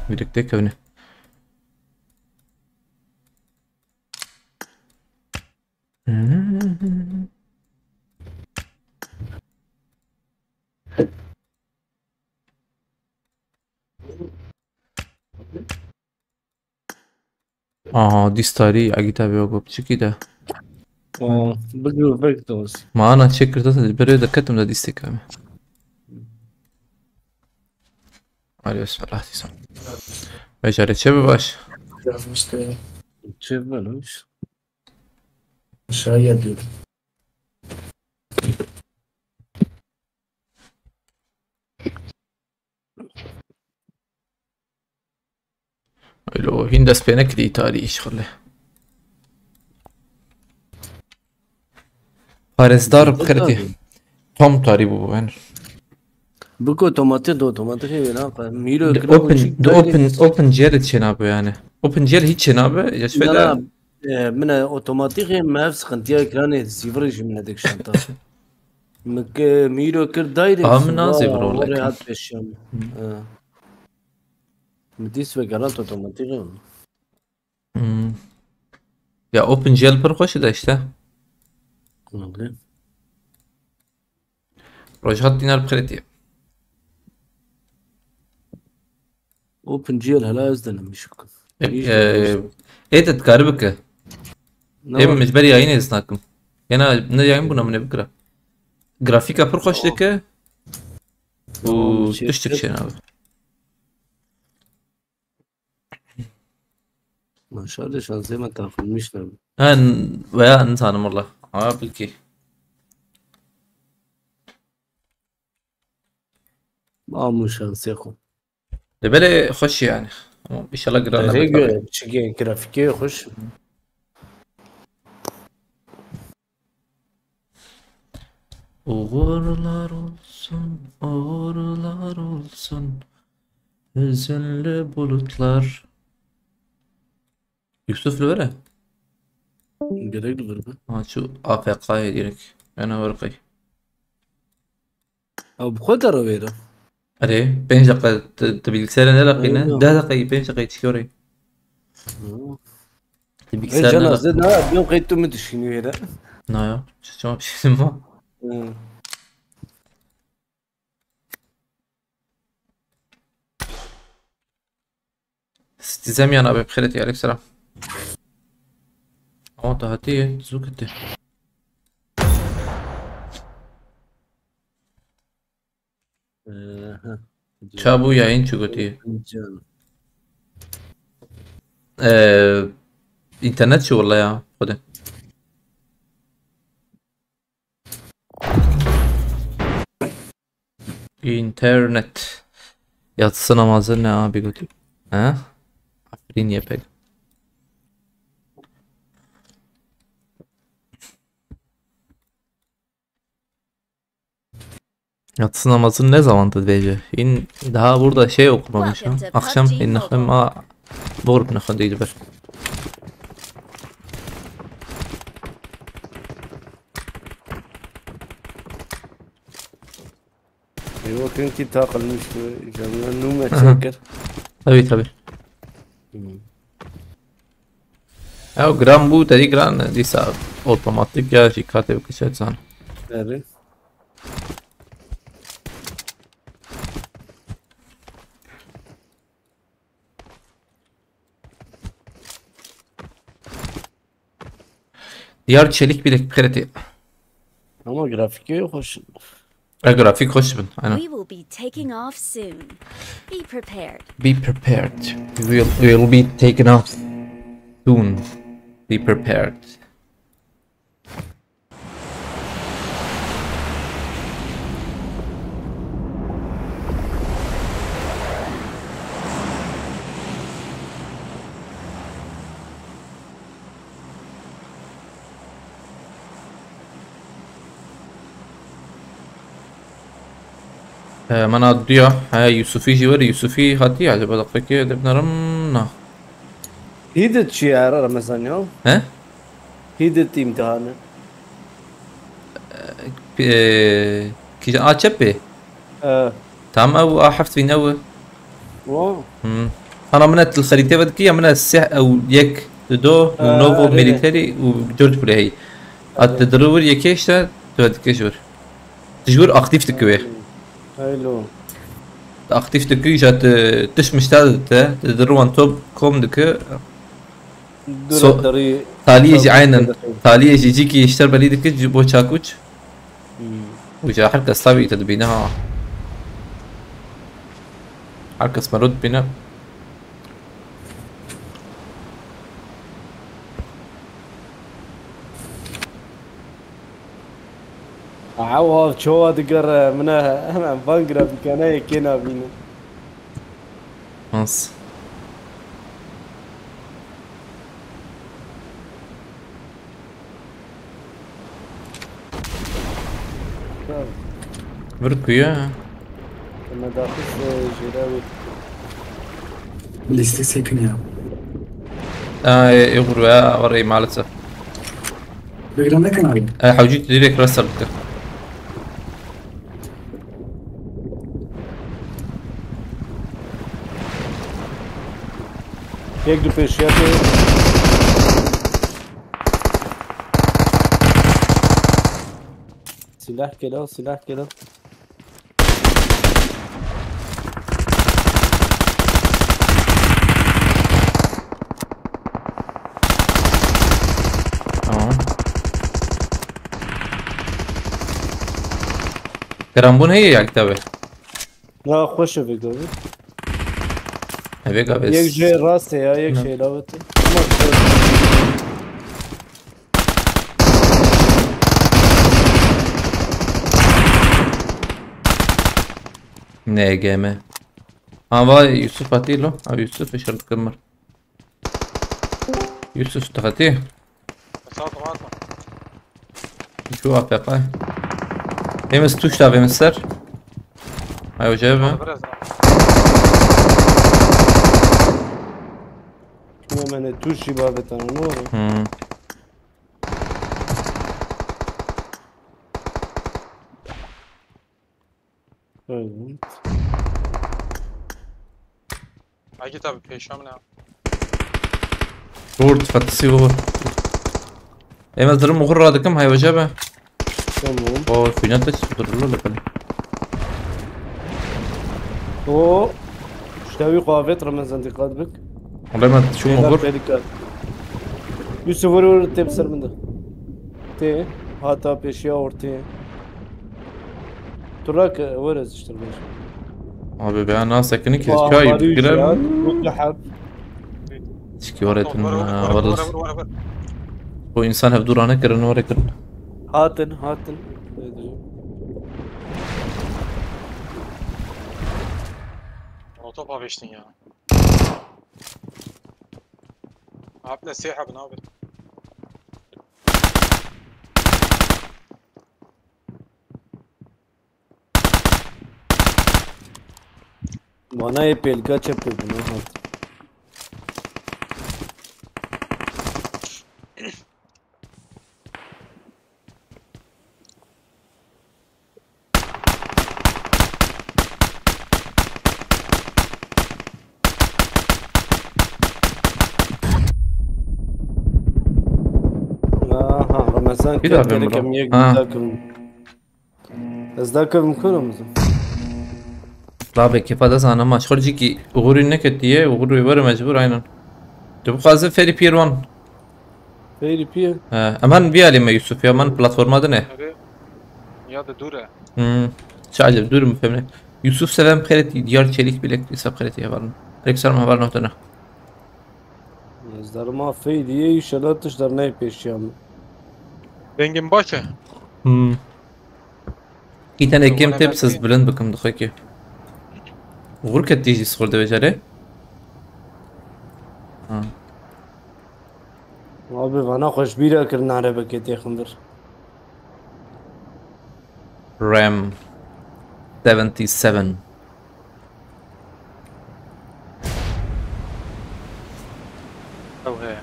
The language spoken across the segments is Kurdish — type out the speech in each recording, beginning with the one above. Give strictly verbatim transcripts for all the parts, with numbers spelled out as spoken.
Birlikte kevne. Aha, dîstarî egîta vê go piçikî de. Aa, bigir vek dost. Ma ana çêkirda te berê de ketim de dîstek em. Alê bismillah dîsan. Bejarê çê bi baş. Yazmıştı. Çê bi baş. Aşağıya diyor. Elo, hîn dest pê nekirî tarî îşxilê. Parêzdar bi xêretî. Tam tarî bû yani. Biko otomatik de otomatik heye lan. Mîro Di kira open, çi di open, open G L çênabe yani. Open G L hiç çênabe. Ya şöyle. Na, na, e, min e otomatik heye, me ev sıkıntıya ekranê zîvirê jî min e dikişan ta. Min ke mîro kir direct. Aha, min nazê viro orada rehat peşiya min. Hı. Ha. Min dîs ve galant otomatik heye. Hmm. Ya open G L pir xweş e de işte. Olabilir. Rojhat Dinar bi xêretî. Open G L hela ez denemiş bikim. E, Hiç e, denemiş. Ê te dikarî bike. Ne Ê var? Min ji ber yayînê ez nakim. Yena ne yayîn bûna min ê bikira. Grafîka pir xweş dike. Tamam, û şey tiştik yap. Çênabe. Maşallah şansê me taqilmiş ne. En veya nizanim wala. Ha bilkî. Mamu şansê xwe. Lê belê xweş yani. Ama inşallah giran Derê nebe tabii. Çike grafikê xweş. Uğurlar olsun, uğurlar olsun. Hüzünlü bulutlar. Yusuf li were? Gerek li vir be. Ha, çû A F K ye direkt. Yana were qey. Ew bi xwe de re wêre. Erê, pênc deqe tu, tu bilgisayara ne laqîne? Aynen. Deh deqe, pênc deqe çikiyor rey. Hı. Tu bilgisayara ne laqîne? Vê cana zê na, bîn qey tu min dişînî wêre. Na ya, çi çima bir şey mi? Hı. Stizem yana be, bixêretî, aleyküm selam. Ama te hatî, zû kete. Ee, heh. Çabû yayın çi gotî? Can. Ee, internet çi wala ya, xwedê. Înternet. Yatsı namazı ne abi götür? He? Afrin yepek. Yatsı namazını ne zaman da diyece? În daha burada şey okumamış ha. Akşam în nexem a bor nexem değil ber. Eywa kinkî taqilmiş tu, canına nû me çêkir. Tabii, tabii. Hmm. Ew giran bû, derî giran, dîsa otomatik ya jî katê bikişe zan. Erê. Diyar çelik bilek bixêretê. Ama grafikê xweş. E, grafik xweş bin, aynen. We will be taking off soon. Be prepared. Be prepared. We will, we will be taking off soon. Be prepared. He, mana duya. He, Yusufî jî were. Yusufî hatî acaba, deqekê de binarim na. Hîdit çi ye, Remezan ya? He? Hîdit îmtihane. Ee, kîjan a çepê? Ee. Tam ew a heft vîne ew. Wa? Hmm. Hana min e til xerîtê ve dikî ya min e sih ew yek, dido, û Ha, novo, erê. Military û dört bile heyî. A, te diru wir yekê işte, tu ve dikê ji wir. Tu ji wir aktif dikî wê. Haylo. Aktif dikî, ja tu tiş mişta dite, tu diru wan top kom dikî. Dura So-, darî taliyê jî çakuç aynen. Dikî. Taliyê jî cîkî işler belî dikî, ji bo çakuç. Hmm. Û ja her kes tabii te dibîne ha. Her kes mero dibîne. Ew av çawa digere, min e hemen van gira bikane yekê nabîne. Hans. Vir ku ye? Te me daxist, e, jêra wê. Lîstik sekin ya. Aa, e, e, gurbe, e, var, e, maalesef. Bigran ne kenarı? E, hewcî tu direkt rasa bitir. Yek du pêşiya tê. Silah gelo, silah gelo. Tamam. Kiranbûn heye ya kitabê? Ya xweş e vê gavê. Hevê gavê. Yek jê rastê ya, yek Ne? Jê lawetê. Ama Ne game. Ha, va Yusuf hatî lo. Abi Yusuf işaret kırmır. Yusuf tu hatî. Sağ ol, atma. Şu A F K. Vêmiz tuşt da vêmiz ser. Ay hoca be. Biraz daha. Şuna mene tuşi babetana ne olur? Hmm. Evet. Ay git abi, pêşa min e. Vur, tifetisî vur. Ême zirim uxur radikim, hay hoca be. Tamam. O, xwîna te çi durlu le pele. O, işte wî qavet Ramazan dikkat bik. Ramazan şu Şeyler uxur. Pelikan. Yusuf vur vur tep ser min de. Tê, hata pêşiya ortê. Tu rake, were ziştir bêj. Abi ben nasıl ki Vah, çay Marius bikirem. Ya, mutlu harf. Çiki were tun, Vur, vur, ha, vur, vur, vur, vur, vur. Bu insan hep durane kirin, were kirin. Hatin, hatin. Molotof avêştin ya. Abi de sê hebin abi. Bana hep elka çeptirdi lan hat. Aha, Ramazan Bir daha ben geldi, bunu. Kem yek Ha. Takım. Ez da kevim kör amazım. Labê kêfa de zana maç. Xor cîkî uxurî neketiye, uxurî were mecbur aynen. Tu bixwaze ferî pîr wan. Ferî pîr? He, em han vî alî me Yusuf ya, man platforma din e. Abi, ya da dûr e. Hmm. Çi acib, dûr mu femne. Yusuf sevem xeretî, diyar çelik bilek, hesap xeretî hevalin. Aleyküm selam, heval nohtana. Ez derma feydiye, inşallah tişt der ney pêşiya min. Dengin baş e. Hmm. Îtene kêm tê, siz bilind bikim dixwe ki. Uxur ketî jî sixur de vecerê. Ha. Abi vana xweş bîra kir nare bike têxin vir. Ram seventy seven. Ew heye.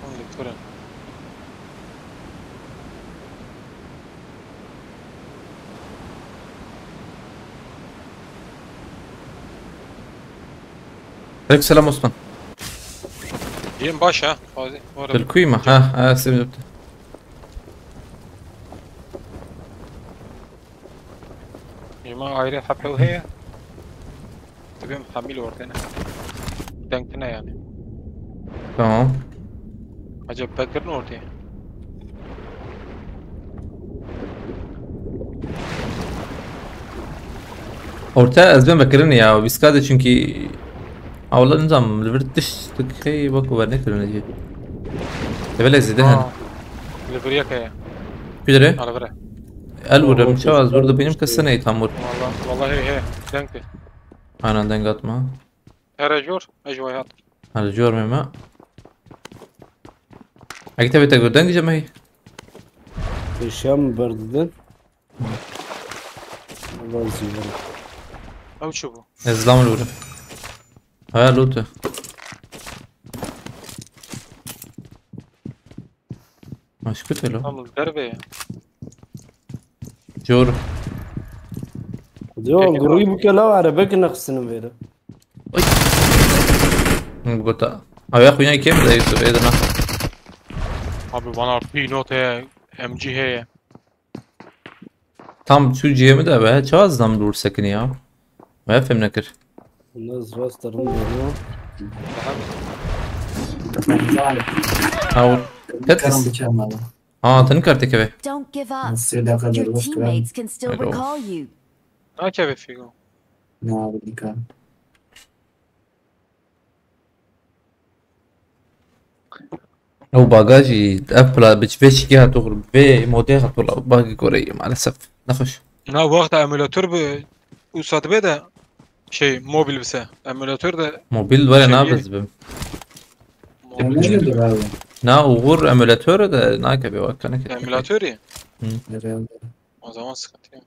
Hûn li kur in. Aleyküm selam Osman. Yem baş ha. Fazla. Dilkuy mu? Ha, ha, sevdim. Yema ayrı hapı heye. Tabii hamil orada ne? Denkine yani. Tamam. Acaba Bekir'in ortaya. Orta ez ben Bekir'in ya. Biz kade çünkü Awla nizam li vir tişt hey bak wer nekirin jî. Evvel ez zêde hen. Li vir yek heye. Kudere? Alvire. El vurum çawa zor da benim kısa ne tam vur. Vallahi vallahi he. Denkti. Aynen denk atma. Here jor. Ej vay hat. Hadi jor meme. Agi tabi te gör denk jemey. Eşya mı berdidin? Allah izin verin. Ew çi bû? Ez zam li vurim. Ha lote. Maşkut elo. Tam derve ya. Jor. Diyor gruyu bu kela var ya belki naksının veri. Hı, gota. Ayak oyuna ikiye mi de Yusuf? Edin ha. Abi bana P not heye. M G heye. Tam şu G M'de be. Çağız zam dur sakın ya. Ve film nekir. Bunlar zıvastarın veriyor. Ha vur. Katis. Mükemmel. Ha tanı kartı keve. Don't give up. Seyda kadar Your bak ben. Teammates can still Hello. Recall you. Nakeve Figo. Ne abi dikkat. Ew bagajî, ev pla bi vê çikî hato xur, vê modê hato la bagî goreyî maalesef. Nexweş. Na wexta emulator bi usa dibe de şey mobil bise. Emulator de Mobil were Şey, nabizibim. mobil Emulator abi. Na uğur emulator de nakebe wak kaneke. Emulator ya. Herhalde. O zaman sıkıntı yok.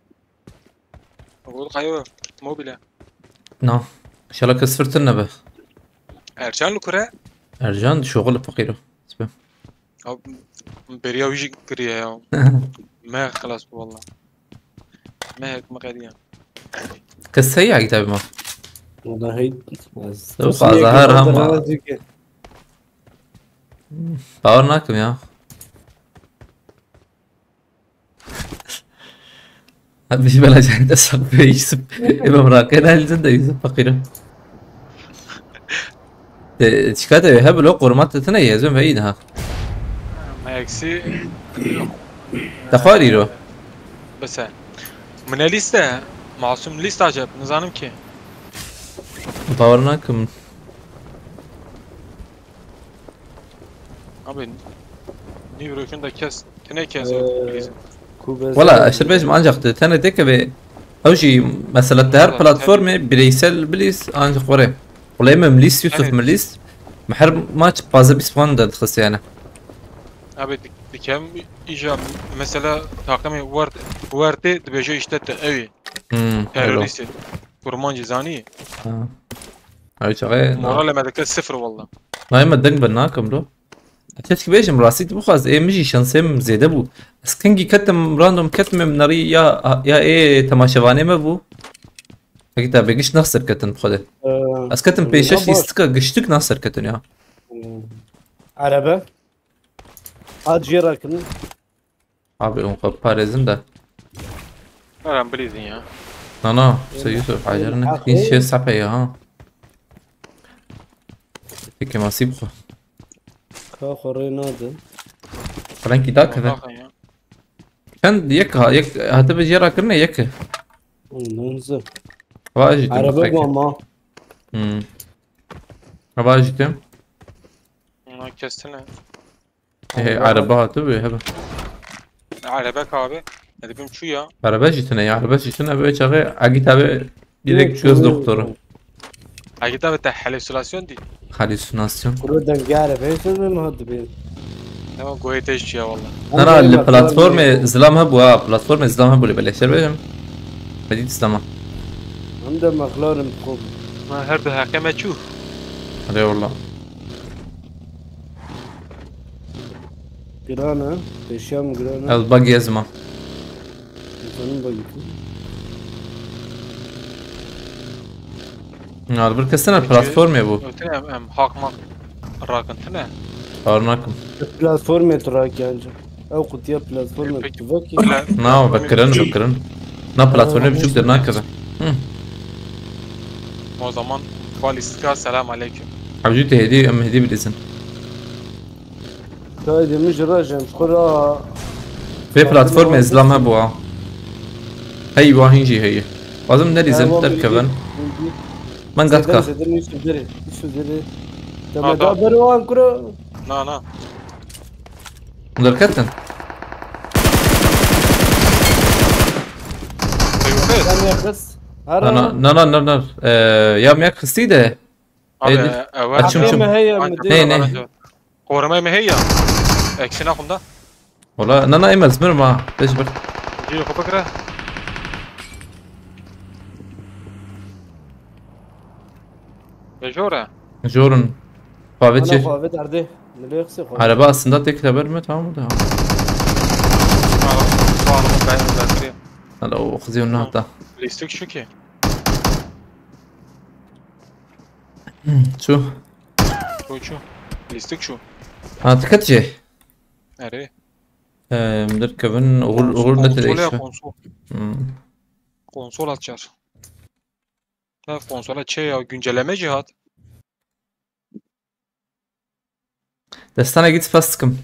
Uğur kayo mobile. Na. İnşallah kız fırtın ne be. Ercan Lukure. Ercan şoğul fakir o. Spe. Abi beriya wî jî kiriye ya. Me xelas bu valla. Me hek me qediya. Kız seyya kitabı mı? Vallahi Yok fazla her ham. Bawer nakim ya. Abi bir bela cahil de saklı Yusuf. Ebe mrakena elden de Yusuf fakirim. Te çika te he bilo koruma te tene yezim ve iyi daha. Me eksi Te xwarî ro. Bese. Mine liste. Masum liste acep. Nizanim ki. Bawer nakim. Abi. New York'un da kes. Tene kes. Ee, Ee, Kubez. Valla aşırı bejim ancak te tene de keve. Ew jî mesela te her Valla, platformê bireysel bilîs ancak were. Wala me milîs Yusuf Evet. Milîs. Me her maç pazdeh bîst puan da dixist yani. Abi dik- dikem ica mesela takımı wert werte dibêje işte te evi Hmm. terörist. Kurmancı zani. Ha. Ew çaxê. Moral medeke sıfır valla. Nayê me deng be nakim lo. Keşke bêjim rastî tu bixwaz ê min jî şansê min zêde bû. Ez kengî ketim random ketim ê min nerî ya ya ê temaşevanê me bû. Hekî te bê giş nax serketin bi xwedê. Ez ketim pê şeş lîstika giştik nax serketin ya. Araba. Hadi jê rakin. Abi on xwe parêzin de. Aram bilîzin ya. Na na, se Yusuf acirin. Hîn şê sape ya ha. Peki masî bixwe. Ka xwe rê nadin. Frankî da keve. Bakın ya. Çend yek ha, yek hatibe jê rakirine yek. Ondan zı. Va jî tu Araba bixwekî. Bu ama. Hmm. Va jî tu. Ona kestine. He, araba hatibe hebe. Arabek abi. Ne dibim şu ya. Araba jî tune ya, araba jî tune be çaxê agî tabi direkt göz doktoru. Agit abi te halüsinasyon di. Halüsinasyon. Kuru dengare be sen mi hadi be. Ama goyete şu ya valla. Nara li platformê zilam hebû ha, platformê zilam hebû li belê şer bêjim. Medît zilama. Hem de mexlarim xo. Ma her du heqe me çû. Hadi valla. Girana, peşam girana. Ez bag yezma. Senin bagî tu. Na, li vir kesine platformê bû. Tine em, em hak mak rakin tine. Kar nakim. Platformê tu rakî anca. Ew qutiya platformê Peki, tu vekî. pla-, Na, platformê vekirin, küçük. vekirin. Na, platformê Aa, biçûk de neyse. nakeve. Hı. O zaman Kualistika selam aleyküm. Abi, jû te hêdî, em hêdî bilîzin. Çay demiş rajem, xura. Vê platformê zlam hebû ha. Hey, wa hîn jî heye. Lazim nelîzin, Ewa, derkevin. bilgi, bilgi. Man gat Zêde, ka. zêde, nîşu zêde, nîşu zêde. Deme Adam. da ber wan kura. Na, na. Derketin. Eyvallah. Sen yakız. Hara. Na, na, na, na, na. Ee, ya me xistî de. Abi, Êdî, e, e, ver açım, ya. Çim. Heye, Ay, mi Ney, ney? Koruma me heye. Eksine xunda. Wala, na, na, em ez mirim ha. Beş bir. Cî xwe bikire. Ve jor e. Jorun. Pavet Ana çi? Pavet erdê. Milê xse xwe. Araba aslında tek haber mi? Tamam da. Sağ olun, ben, ben, ben. Hala o xizî nata. Lîstik şu ki. Çu. Çu, çu. Lîstik şu. Ha, dikkat şey. Erê. Em, derkevin, oğul, Konsol, oğul ne konsol ya, tedeyişe? konsol. Hmm. Konsol açar. Ha, konsola şey ya, güncelleme cihat. Destana git spas dikim.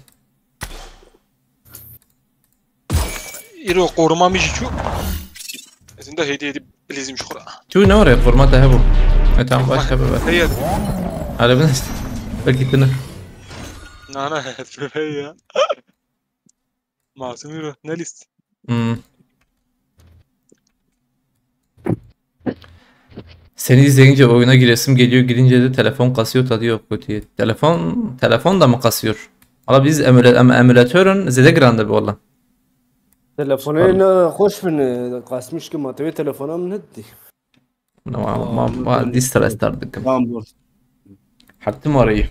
Îro koruma min jî çû. Ez ênda hêdî hêdî bilîzim ji xwe re. Çû ne were, koruma te hebû. E, tamam, başka bir ver. Heye. Hele bin işte. Belki tine. Na, na, heye. Masum Îro, ne lîst? Hmm. Seni izleyince oyuna giresim geliyor, girince de telefon kasıyor, tadı yok, kötü. Telefon, telefon da mı kasıyor? Valla biz emüle-, em-, emülatörün zede grande bu valla. Telefonê ne xweş bin, e, qasmiş ki ma tevê telefona min hedi. Ma, ma, ma, ma, distra start dikim. Tamam, boş. Hatim orayı.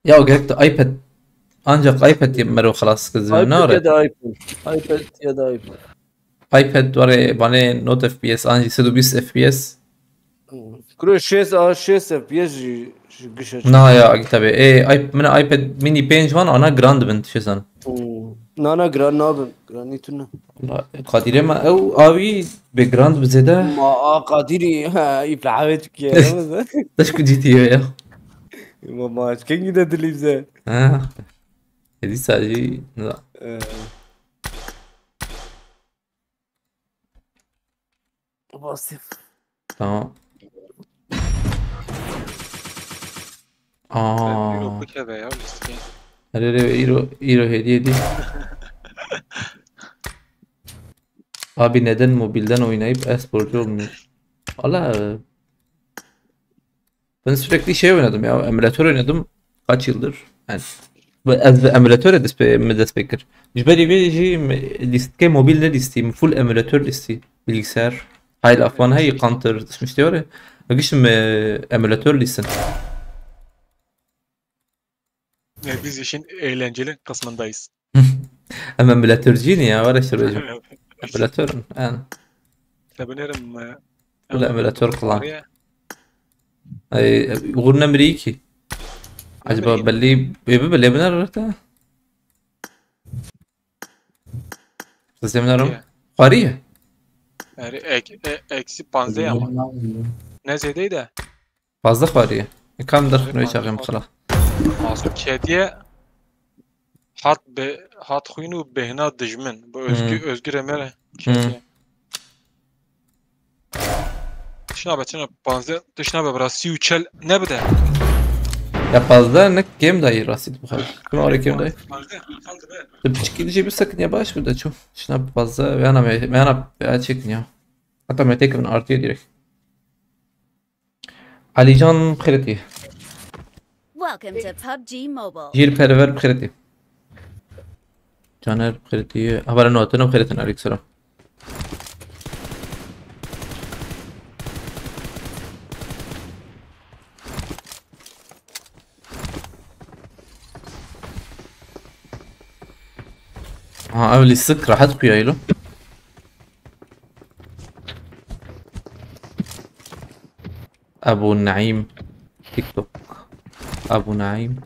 Ya gerek de iPad, ancak iPad yê mero xelas kir zî, ne iPad were? Ya da iPhone. iPad ya da iPhone. iPad were banê not F P S, ancî sed û bîst F P S. Kuro şêst a şêst F P S jî, jî giş açar. Na ya, tabii. E, iP-, min iPad mini pênc van ana grand bin, tişê zan. Hmm. Na, na, giran nabin. Giranî tune. Wala, Kadirê me ew awî bê giran bi zêde. Ma a Kadirî, ha, î plahavê çikiye, ne bize. Teşku ciddiye ya. Ma, ma çikengî de dilî bize. Ha. Êdî sa jî, ne. Ee. Basî. Tamam. Aa. Sen bir okul keve ya, listeye. Hele hele, îro, îro hediye değil. Abi neden mobilden oynayıp e-sporcu olmuyor? Valla, e, Ben sürekli şey oynadım ya, emülatör oynadım kaç yıldır. Yani, ve ez bi emülatör dest pê, min dest pê kir. Ji berî vê jî min lîstikê mobil ne lîstî, min full emülatör lîstî, bilgisayar. Hay laf van hey, Counter, işte var ya. Giştim, e, emülatör lîstin. Ya, biz işin eğlenceli kısmındayız. Em emülatörcî ne ya, var işte böyle. Emülatör, yani. Sevinerim, e, Böyle emülatör kullan. Oraya. Ay, uğur ne biri ki? Acaba belli, belli, belli mi nerede? Siz eminim. Ki? Xwariye. Yani ek-, e-, eksi panzdeh ama. Ne zêdeydi? Fazla xwariye. E, kam derxin wê çaxê min xira. Masum kediye hat be, hat xwîn û bêhna dijmin. Bu Özgür, Hmm. Özgür Emer Hmm. kediye. Tişna be, tişna panzdeh, tişna be bira, sî û çel ne bide? Ya panzdeh ne kêm dayî rastî bu kadar. Kim oraya kêm dayî? Panzdeh, panzdeh be. Tu piçkî dijî bir sakın ya baş bir de çok. Tişna panzdeh, yana me, yana ya çekin ya. Hatta me tek artıyor direkt. Alican Xiriti. Welcome to PUBG Mobile. Jîr Perver Xiriti. Caner Xiriti. Habere notunu Xiritin, aleyküm selam. Ha, ev lîstik rahat kuyaylo. Ebu Naim. TikTok. Ebu Naim.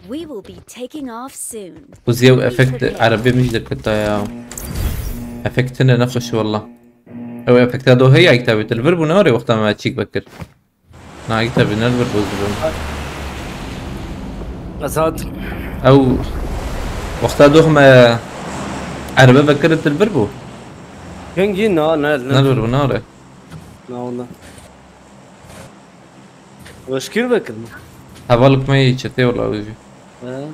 We will be taking off soon. Kuziye û efekt erebê min jî dikita ya. Efekt hine nexweş walla. Ew efekta do heye kitabê tu li vir bû ne were wexta me çîk vekir. Na kitabê ne li vir bû zibin. Azad. Ew wexta doh me erebe vekir tu li vir bû. Kengî na ne Ne li vir bû ne were. Na walla. Weşkir vekir mi? Hevalek me yê çetê walla wê jî. He.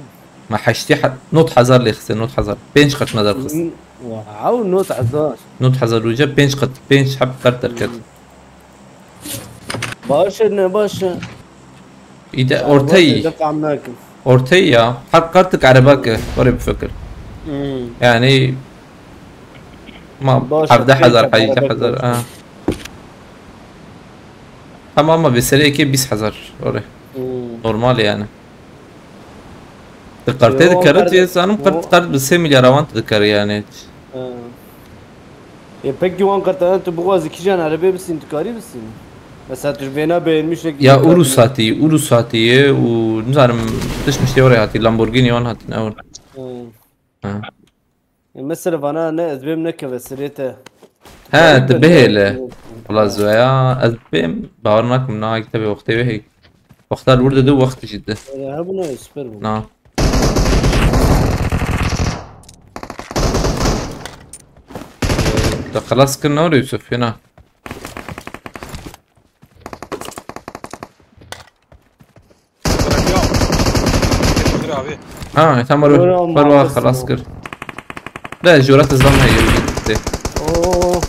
Me heştê he- nod hezar lê xiste, nod hezar. Pênc qet me derxist. Wow, nod hezar. Nod hezar wîca pênc qet, pênc heb qert derket. Baş e ne baş e. Îde orteyî. Defam nakim. Orteyî ya. Her qertik erebak e. Were bifikir. Hmm. Yani ma Baş, hevdeh hezar, pênc hezar, hejdeh hezar. baş. Ha. Tamam ama bir sene iki bîst hezar. Öyle. Hmm. Normal yani. Di qertê Yo, dikare qert- tu zanim yo. Qert qert bi sê milyar awan tu dikare yani. Ha. E, peki wan qertanan tu bixwazî kîjan erebê bisîn, tu karî bisîn? Mesela tu ji vêna beğenmişek Ya Urus hatî, Urus hatî û nizanim tişt miştê were hatî, Lamborghini wan hatî ne were. Hmm. Ha. E, mesela vana ne ez bêm nekeve sirê te. He, Garip tu e, bihêle. garip e. Wala zoya, ez bêm bawer nakim na kitebê wextê wehê. Wexta li wir dide, wext jî dide. Öyle ha buna süper bu. Na. Te xelas kir ne were Yusuf, yena. Bırak ya. Getir abi. Ha, tam Dur were, oğlum, were haklısın xelas oğlum. kir. Be, jora te zam heye, gitti. Oo.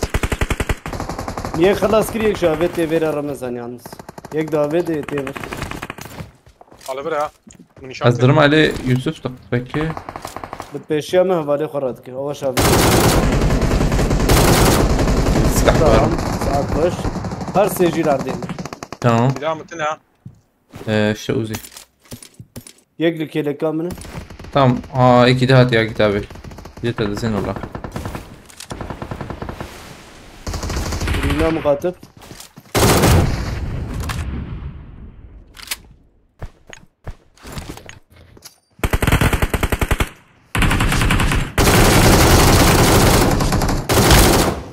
Niye xelas kir yek şu avê tê vêre Ramazan yalnız. Yek de avê de tê vêre. Alıver ha. Bu nişan Ez dirim Elî Yusuf da peki. Bi pêşiya me hevalê xwe radike. Awa şavê. Silah Tamam. var. Saat beş. Her sê jî ardên. Tamam. Bir daha mı tine ha? Ee, işte Uzi. Yek li kêleka min e. Tamam. Aa, iki daha diğer kitabı. Yeter de sen ola. Rîna muxatib.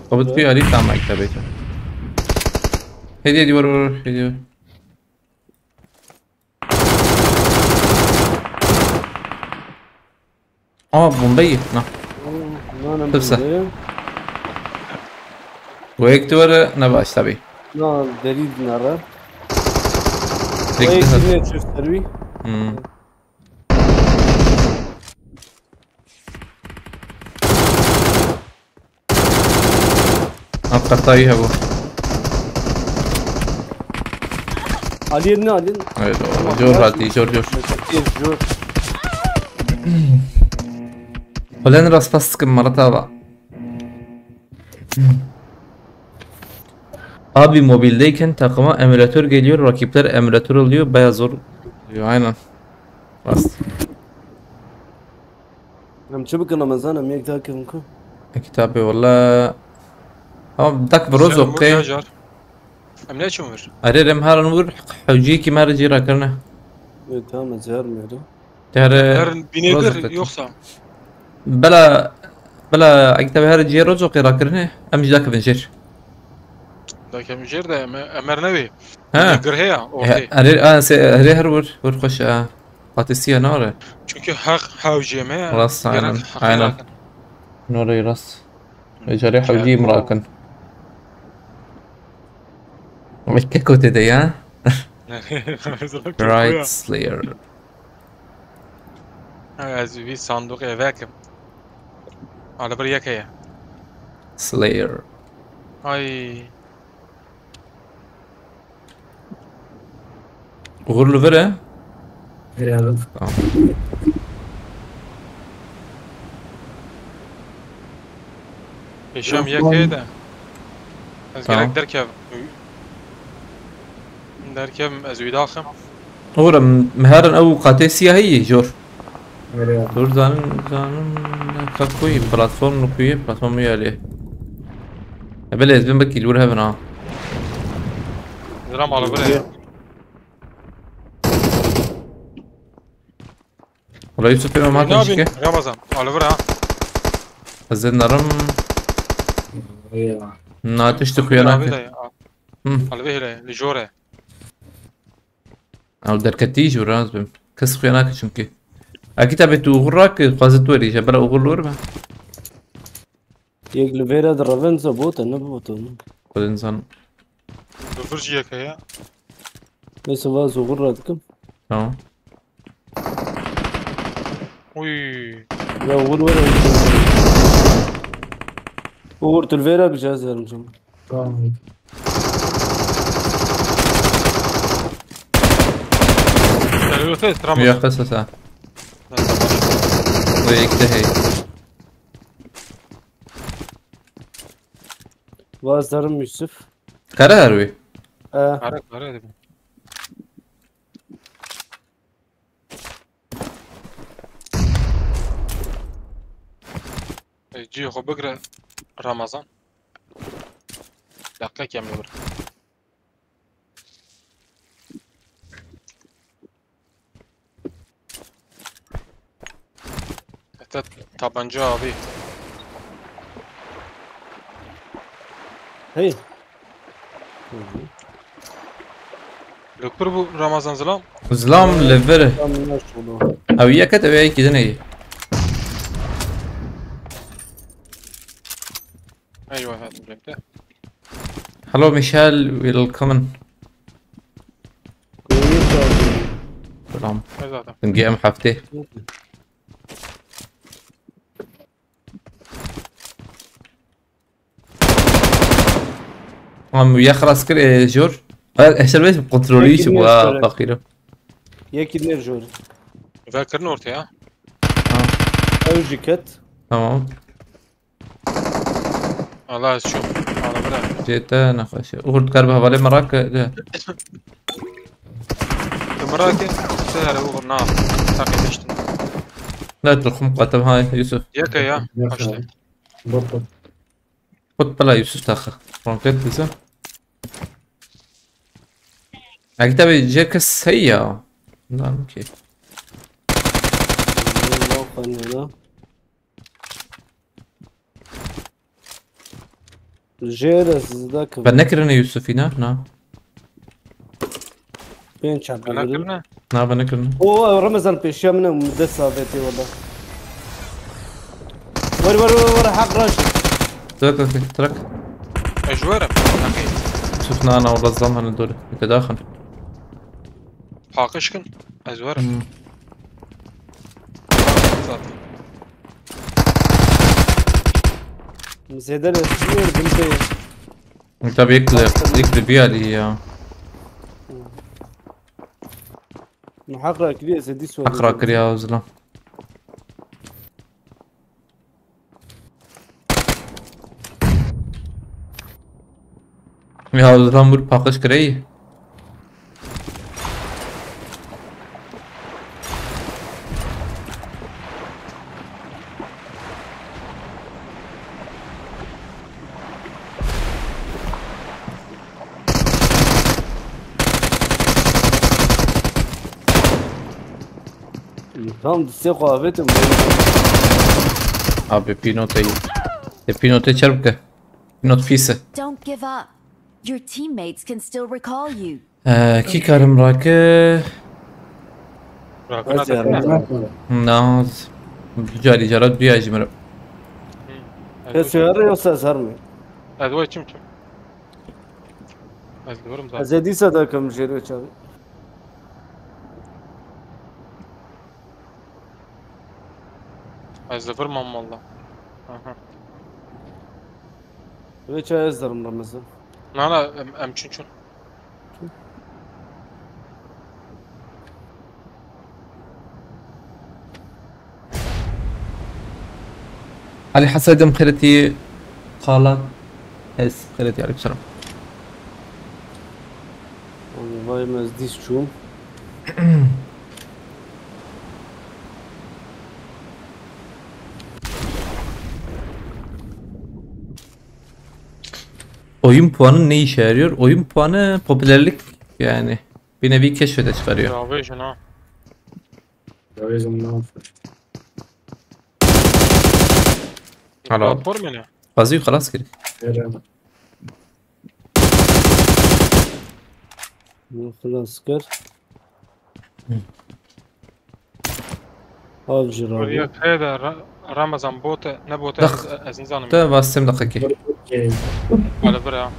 Qabit bir Ali tam kitabı. Hediye diyor, hediye diyor. Aa, bombayı. Na. Nane Hepsi. bildi. Bu ek duvarı ne baş tabi. Na delil nara. Ek Ek duvarı. ne çöz servi. Hmm. Hakikaten iyi ha bu. Alien ne alien? Evet, o. Jor hati, jor, jor. Jor. Ulan rast pas sıkın Marat abi. Abi mobildeyken takıma emülatör geliyor, rakipler emülatör oluyor, baya zor. Aynen. Rast. Em çi bikin Ramazan, em yek daha kevin ku? Kitabı valla. Ama dak bir rozok Sen ke. vur ya, jar. Em ne için vur? Arê rem haran vur, hewcî ki mer cî rakirine. Evet, tamam, ez her meri. Dere. Her bine bir yoksa. Bela, bela, kitabı her cî rozok rakirine. Em jî dakivin jêr. Dakem jêr de em, emer nevi. Ha. Gir heya, ortê. Arê, a, se, arê her vur, vur xoş a. Patisiya nare. Çünkü hak hewcê me. Rast, gerek aynen, hak aynen. bırakın. Nore rast. Hı. Ecare Şey, hewcî o- mirakin. Keko te de ya. Right Slayer. Ha, ez bir sandık eve kim? Hala bir yakaya. Slayer. Ay. Uğurlu vere. Herhalde. Tamam. Yaşam yakaya da. Ez Tamam. gerek derkev. Derkev ez wî daxim. Oğlum, meharin ew qatê siyahî jor. Herhalde. Dur zanin, zanin, kakuy platform nukuye, platform yali. Belê ez bin bekî li wir hebin ha. Zilam alibir e. Wala Yusuf pê me ma Ne yapayım? Ramazan, alibir ha. Ez ê nerim. Ya. Na tiştî xuya Alibir abi nake. de ya. Hı. Alibir hele, li jor e. Ew derketî jî rast bim. Kes xuya nake çimkî. Akî tabi tu uxur rak, xwazit werî, je bela uxur lor be. Yek li vêre di revin ze bote, ne bote. Xwedin zan. Li vir jî yek heye. Neyse, va zoxur ra dikim. Tamam. Uy. Ya uxur were. Uxur tu li vêre bi cihaz verim canım. Tamam. Geliyor ses, Ramos. Ya kısa sa. Ve ekte hey. Vazdarım Yusuf. Kara harbi. Ee, Kara, kara dedim. E, cihê xwe bigire Ramazan. Deqek em li vir. Heta tabanca abi. Hey. Hı hı. Li kur bû Ramazan Zilam? Zilam li vir. Tam ne şunu. Ew yek et, ew yekî din heye. Eywa, hatim cemte. Hello Michel, willkommen. Selam. Ne zaten? Game heftê. Am ya xelas kir, e, jor. Ha, eşer bes kontrolü Yekî için bu, niye ha, şöyle? Fakir. Yekî niye jor? Ver kirin ortaya. Ha. Ew jî ket. Tamam. Allah ez çûm. Ala bira. Jê te nexweş e. Uxur dikar bi hevalê me rake, de. Tu min rake, tu here Uxur na. Taqî deştin. Ne tu xum qatem ha Yusuf. Yeke ya. Yeke. Hoşte. Bak, bak. Xut pela Yusuf taxa. Ronket bize. Ekte bi jê kes heye ya. Lan ki. Allah kanına. Jê re zizda kıvı. Ben ne kirine Yusufî ne? Na. Pênc çarpı Bana birin. Kirine. Na, ben ne kirine. O, Ramazan pêşiya min e, dest avêtê wala. Were, were, were, were, heq raşt. Trak, trak, trak. Ez werim. Yusuf, na, na, wala zam hani dore. Te daxin. Paqij kin. Ez werim. Hmm. Zaten. Zêde le çi were bin pê. Tabii ilk de, ilk de bir alî ya. Min heq rakiriye, ez ê dîs Heq rakiriya Zilam. Ya Zilam bir paqij kireyî. Tam distê xwe avêtim. Abi pînoteyî. Te pînotê çer bike. Pînot fîse. Don't give up. Your teammates can still recall you. Ee, kî karim rake? Rakuna Hadi te ya, kine? Rakuna. Na, du carî cara duya ji min re. Hı. Kes uyarı yoksa zar mı? Ez way çim çim. Ez divirim zaten. Ez ê dîsa dakim jêr ve çavi. Ez divirim walla. Aha. Ve çay ez derim Ramazan. Na, na, em, em çin çin. Ali Hasaydem xêretî qala. Ez xêretî, aleykum selam. Vay, ez dîs çûm. Oyun puanı ne işe yarıyor? Oyun puanı popülerlik yani. Bir nevi keşfete çıkarıyor. Yavêjin ha. Yavêjin ne yapıyor? Hala. Platform ne? Qazî xelas kir. Eren. Min xilas kir. Hı. Av jî rabû. Riyek heye de Ra-, Ramazan bote, ne bote, Dak-, ez, ez nizanim. Te vas sem dakika ki. Wala bir ya.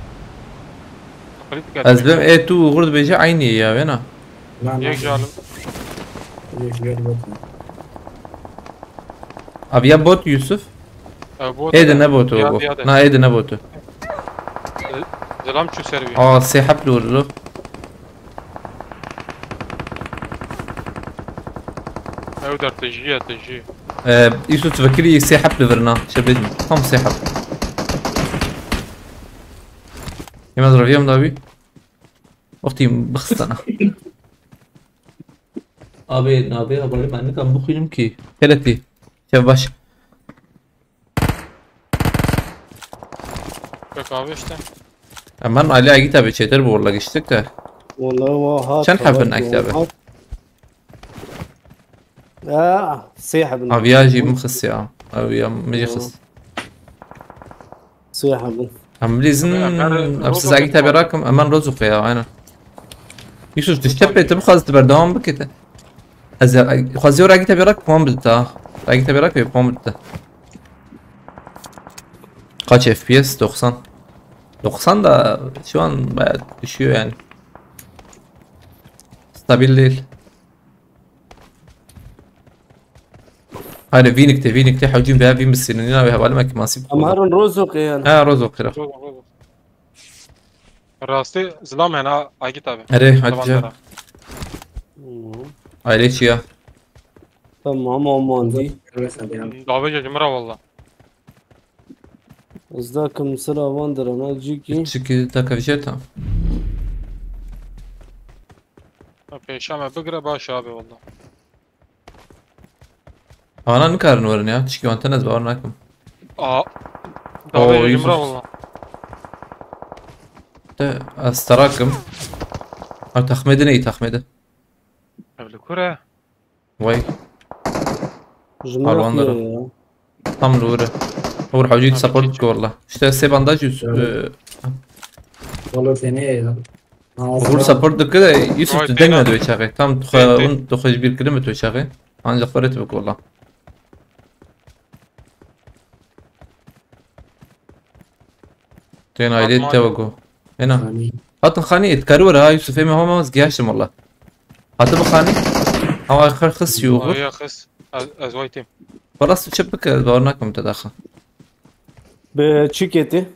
Taklit geldi. Ez bim e tu uğur dibêje aynı ya, wena. Yek jalim. Abi ya bot Yusuf? E, bot Ê de ne botu o? Na, ê de ne botu? Zilam çû ser wî. Aa, sê heb li wir. Ew der tijî ye, tijî. Ee, Yusuf, tu vekirî sê heb li vir na. Çe bêjim. Tam sê heb. Yemez reviyem da wî. Wextî bixistana. Abi, nabê hevalê me nikan bixwînim kî. Xêletî. Çev baş. Pek abi işte. Hemen Ali Agit abi çêtir bu, valla geçtik de. Vallahi wa hat. Çend hafin Agit abi? Ya, sê hebin. Abi ya jî min xist ya. Abi ya min jî xist. Sê hebin. Em lîzin, em siz Agit abi rakim, hemen Rozok ya, aynen. Yusuf, tu ştepê tu bixwaz tu berdewam bikite. Ez xwazî ora Agit abi rak puan bidita. Agit abi rak puan bidita. Kaç F P S? Doksan. Doksan da şu an bayağı düşüyor yani. Stabil değil. Hayır, Vinik de, Vinik de hocam veya Vin bisinin ya ve havalim ki masif. Ama harun Rozok yani. Ha, Rozok kira. Rastî zilam hena Agit abi. Erê, hadi. Hı. Aile çiya. Tamam, aman dî. Davêje ji min re walla. Ez dakim sira van dirana cîkî. Çiki takavjeta. Pêşa me bigire baş abi walla. Ana nikarin werin ya. Tişkî wan tenez bawer nakim. Aa. Oo, Davêje ji min re Yusuf. Walla. Te ez terakim. Ha, texmê din ey, texmê din. Ev li kur e? Vay. Ji min Arwan re dere. Ya. Tam li wir e. Hur hewcî Abi support çi- dike walla. İşte sê bandaj yüz. Evet. E, Valla seni ya. Hur support dike de Yusuf Vay, tu deng teyna. Ne diyor çağı. Tam tu Tey, tey. Hûn tu xwe ji bîr kirin bi tu çağı. Ancak xwe ret bik walla. Tên ailê Fatma. Te wego. Ena. Xanî. Hatin xanî, êt karî were ha Yusuf, êmê hema ez giyaştim walla. Hati bi xanî. Ama xir xis yû xur. Ay, ya xis. Ez, ez waytêm. Xwelas tu çi bike, ez bawer nakim te daxa. Bi çi ketî?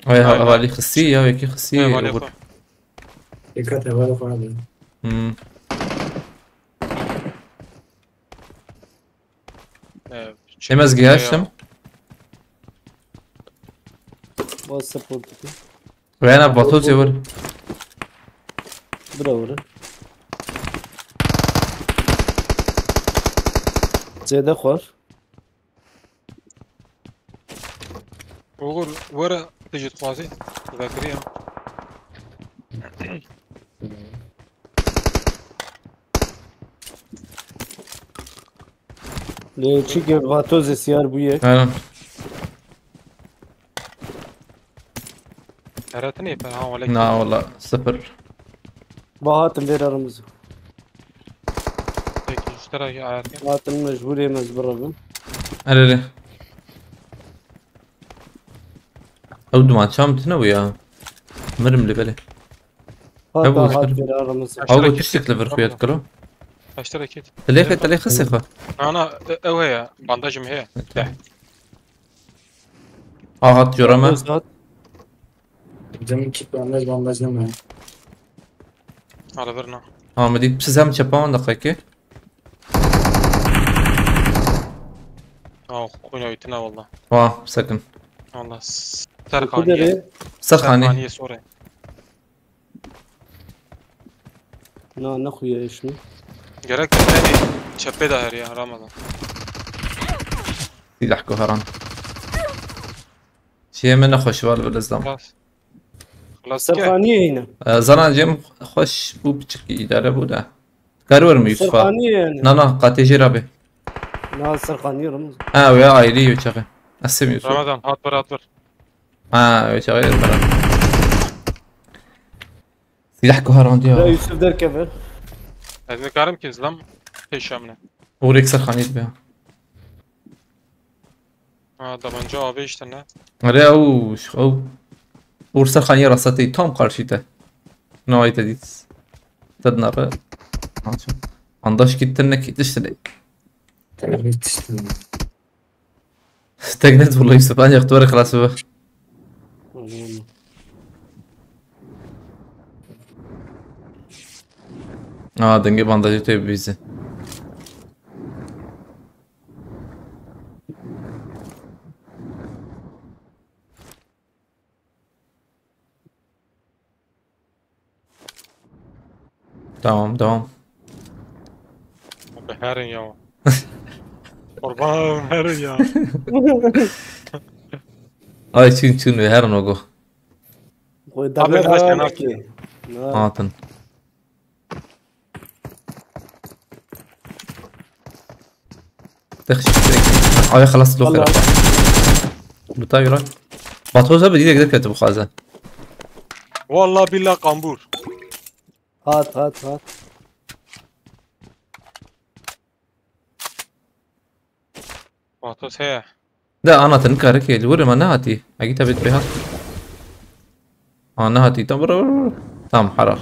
Ay, ha, Ay, hevalî xisî ya, wekî xisî Hevalê xur. Xwe. Dikkat hevalê xwe abi. Hmm. Ee, Êm ez gihaştim. Bas support dikî. Weyana Vato zêwir. Bira vur. Zêde xwar. Oğur, were tu jî dixwazî? Vekirî em. Lê çi ke Vato zê siyar bûye. Aynen. Heretinê pe ha wele. Na wala, sıfır. Ba hatin vêre rimiz. Peki, ji te re ayar kir. Hatin mecbûrê me ez birevim. Erê, erê. Ew duman çam tine bu ya. Mirim li belê. Hat, Ew hat, bu hat işte. Vêre rimiz. Ew Aşırı bu kit. Tiştik li vir xuyet kilo. Aşırı kit. Tilê xwe, tilê xwe sê xwe. Na, na, e-, ew heye. Bandajım heye. Tamam. De. Ahat cora me. Hat. Cem kit bandaj bandaj deme. Ala verna. Ha, me dît siz hem çepa wan deqekê. Ah, xwîna wî tine walla. Wa, sekin. Walla s-, ser Ku xaniyê. Derê? Ser Ser xanî. Xaniyê sor e. Na, ne xuya eşmi. Gerek tenê çepê de her ya Ramazan. Silah ku heran. Şeye me nexweş var, bi lezam. Bas. Lastik e. Serxaniyê hîne. Zana cem xweş bû, piçikî îdare bû de. Karî werim Yusuf ha. Serxaniyê yani. Na na, qatê jê rabê. Na serxaniyê Ramazan. Ha, wê ayrî wê çaxê. Esim Yusuf. Ramazan hat bir hat bir. Ha, wê çaxê. Silah kuharandiya. Ya Yusuf derkeve. Ez nikarim ki zlam peşamine. Orek serxanî dibe. Ha, tabanca abi işte ne? Are ew, ew. Ur serxanî rasa te tam karşî te. Navê te dît. Te dinare. Andaş gittin ne ki tiştine. Tek net vurla Yusuf, ancak duvara xelas be. Aa, denge bandajı te bizi. Tamam, tamam. Abi herin ya. Kurban herin ya. Ay çün çün ve her nogo. Koy Abi, deme kaç tane ha attın? ki. Na. Atın. Dexşik. Ay xelas lo Allah. xera. Bu tabi lan. Batoza bir direkt direkt bu xaza. Vallahi billahi kambur. Hat hat hat. Vatos he. Da anlatın karı ki vurma ne hati. Agi tabi bir hat. Aa, ne hati tam bura. Tam harar.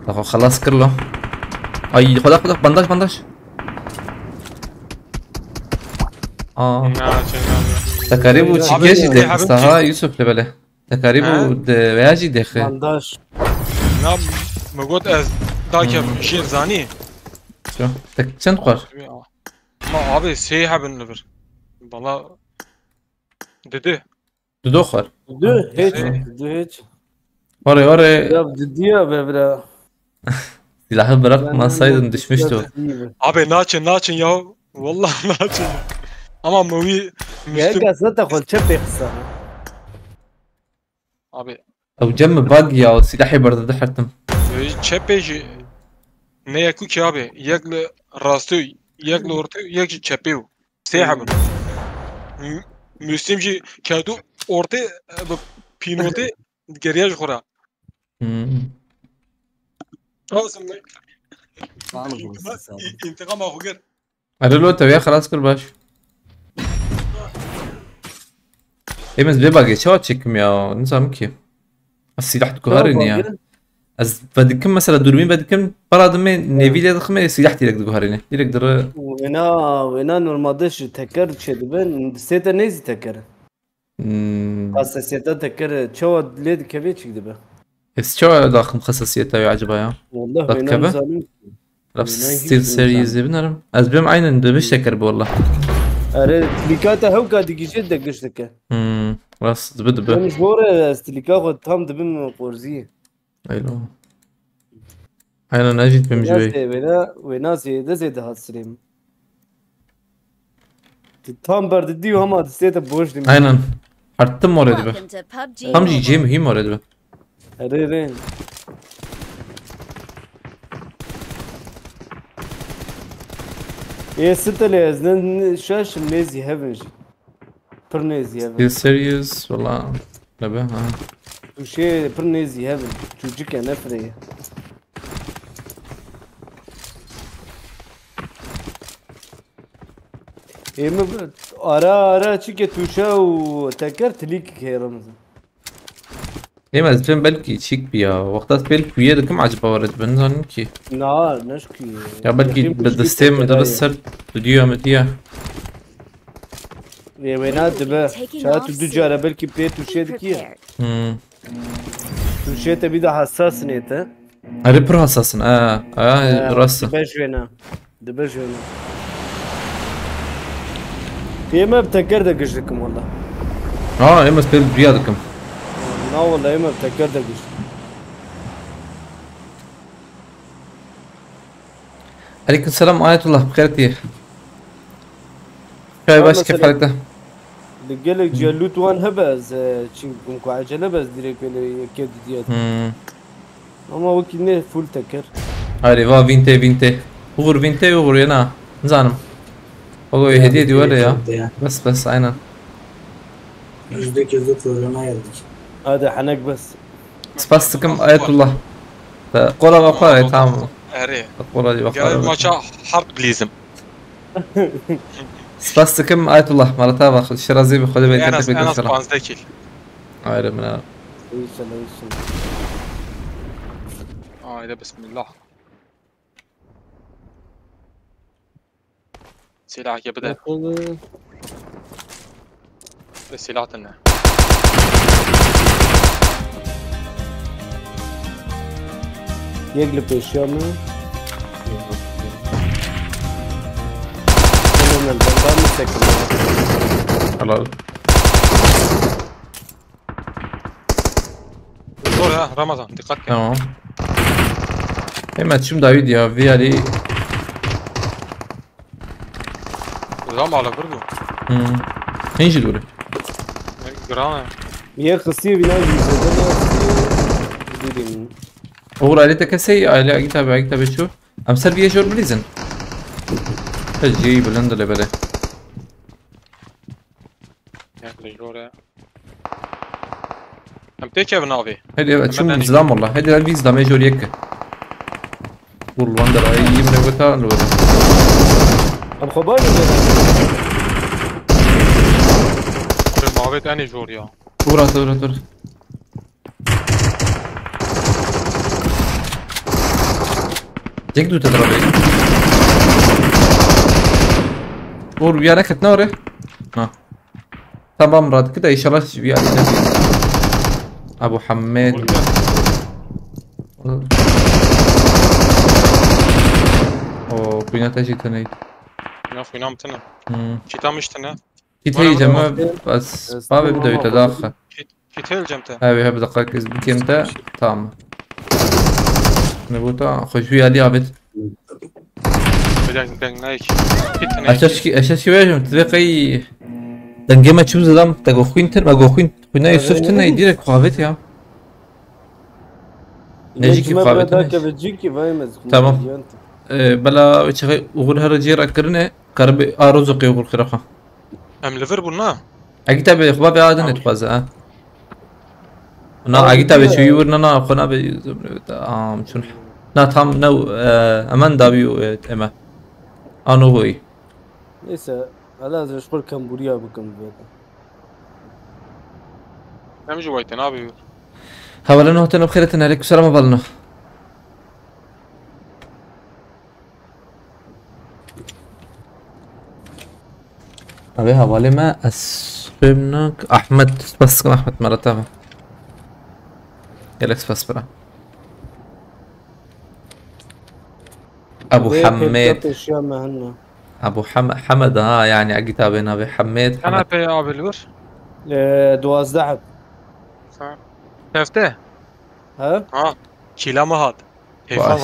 Daha xelas kir lo. Ay, xweda xweda bandaj bandaj. Aa. Na çengan. Tekarî bû Abi, çike jî abi, de abi, saha Yusuf le bele. Tekarî bû de veya jî de xi. Bandaj. Na mi got ez dakem jêr zanî. Tek çend xwar? Ma abi sê hebin li vir. Bala didi. Dudo xwar. Du hiç. Ee? Du hiç. Ore ore. Ya didiya be bira. Silahı bırakmasaydın düşmüştü o. Abi naçin naçin ya. Vallahi naçin. Ama mi wî Gel Müslüm gel zaten xol çep kısa. Abi Ew cem mi bag ya, o silahê berdide hertim. e, çepê jî ne yeku ki abi. Yek li rastî, yek li ortê, yek jî çepê. Sê hebin. Mü- Müslüm jî kedu ortê e, bi pînotê geriye ji xwe re. Hmm. Lazim ne? Tamam, tamam. İ- İntikam xwe gir. Erê lo teviya xelas kir baş. Ê min vê bagê çawa çekim ya? Nizam ki. Ez silah diguherin ya. Ez vedikim mesela dûrbîn vedikim, para dime nêvî lê dixime, silah direkt diguherîne. Direkt dire. Wêna, wêna normalde ji teker çêdibe, sê te nêzî teker. Hmm. Hassasiyeta teker çawa lê dikeve çik dibe. Ez çawa daxim xesasiyeta wê acaba ya? Wallah Bak wêna keve. Nizanim. Raf Wêna hiç Steel Series nizanim. Dê binerim. Ez bêm aynen de biş teker bi wallah. Erê, tilîka te hewka digije de giş dike. Hmm. Rast dibi dibi. Em ji bo re ez tilîka xwe tam dibim qorzî. Aynen. Aynen, ez jî dibêm ji Wêna wê. zê-, wêna, wêna zêde zêde hat sirêm. Tu tam berdidî û hema distê te boş dimî. Aynen. Arttım oraya dibi. Welcome to PUBG Tam jî cê Mobile. Mühim oraya dibi. Erê rê. Ê sitele ez ne, ne şaşim nêzî hevin jî. Pir nêzî hevin. Steel Series valla. Ne be ha. Tu şê pir nêzî hevin. Çûçike ne fireye. Ê min bi-, ara ara çike tûşe û teker tilîk kêrim. Ê min ez dibêm belkî çîk bi ya. Wexta spêl kuye dikim acaba were dibe, nizanim ki. Na, neşkî. Ya belkî bi distê min dibir ser stüdyoya min diye. Ê wêna dibe. Şaya tu du cara belkî pê tûşe dikî. Hmm. Tûşe te bî de hassas nê te. Erê pir hassas in. Ha, ha, Ha, rast e. Dibe ji wêna. Dibe ji wêna. Ê me bi teker de giş dikim wala. Ha, em ez pêl duya dikim. Na wala ê me bi teker de giş. Aleyküm selam Ayetullah, bi xêr tî. Çay baş Selam. kefalekte. Li gelek ciya loot wan hebe ez, e, çi bikim ku ecele be ez direkt wê li yekê didiye. Hmm. Ama wekî ne full teker. Hayır, va vinte vinte. Uğur vinte, Uğur ya na. Nizanim. Ogo hediye ediyor öyle ya. Bes bes, aynen. Yüzde yüz korona geldik. Hadi hanek bes. Spas dikim Ayetullah. Qola vaqar, tamam. Erê. Qola vaqar. Gel maça harp bilizim. Spas dikim Ayetullah, mala te va, Xwedê ji te razî be, Xwedê bereket bide. En az panzdeh kîl. Ayrı mına. İnşallah, inşallah. Haydi bismillah. Silahê bide. Bakalım. Ve silah tane. Yek li pêşiya min. Tamam, ben, ben mi sekim ya? Helal. Zor ha Ramazan, dikkat et. Tamam. Hemen çim David ya, viyali. Ram ala bir bu. Hmm. Hinci duri. Gran. Niye kısıyor bina yüzde ne kısıyor? Bilmiyorum. Uğur aile tekesey, aile agit abi, agit abi şu. Em ser bir jor bilizin. Hecî bilind le bere. Yaklaşık oraya. Em têkevin avê. Hadi evet, çim zidam valla. Hadi el biz dame jor yek. Vur lan da ay yim ne vata lo. Em xwe bari. Kurê mavê tenê jor ya. Vur at, vur at, vur. Cek dû te dirabê. Vur, ya neketine orê. Ha. Tamam, radikî de inşallah bir yerine. Abu Hammed. O kuyna te jî tenê. Ya kuyna min tine. Hmm. Çîta min jî tine. Kît heyî cem bas. Bavê bir de daxa. Kît heyî cem te. Ev hep daqa kez bikim te. Tamam. Ne bu ta? Xweşbî Alî Abid. Eşeş ki, eşeş ki vejim, tu vê qey dengê me çû zidam, te go xwîn tin, me go xwîn, xwîna Yusuf tin, ney direkt xwavêt ya. Nejîkî xwavêt ne. Tamam. Ee, bela çaxê uğur her cê re kirine, karibe a rozo qey uğur xira xwe. Em li vir bûn na? Egîta be xwe be adin dixwaze ha. Na, egîta be çûyî wir na, na xwe nabe. Am çûn. Na tam ne, e, emen dawî, e, eme. Ano hoyî. Neyse, hala ez ji xwe kembûriya bikim vê. Em ji wayte nabe wir. Hevalino hatino bi xêretin, aleykum selam hevalino. Abi hevalê me ez xwêm nak Ahmed, spas dikim Ahmed, me re tava. Gelek spas bira. Ebu Hamed. Ebu Ham-, Hamed ha, yani egîta bê navê Hamed. Kana pê abi li wir? Ee, duwazdeh heb. Tefte? Ha? Ha, kîla me hat. Hêfan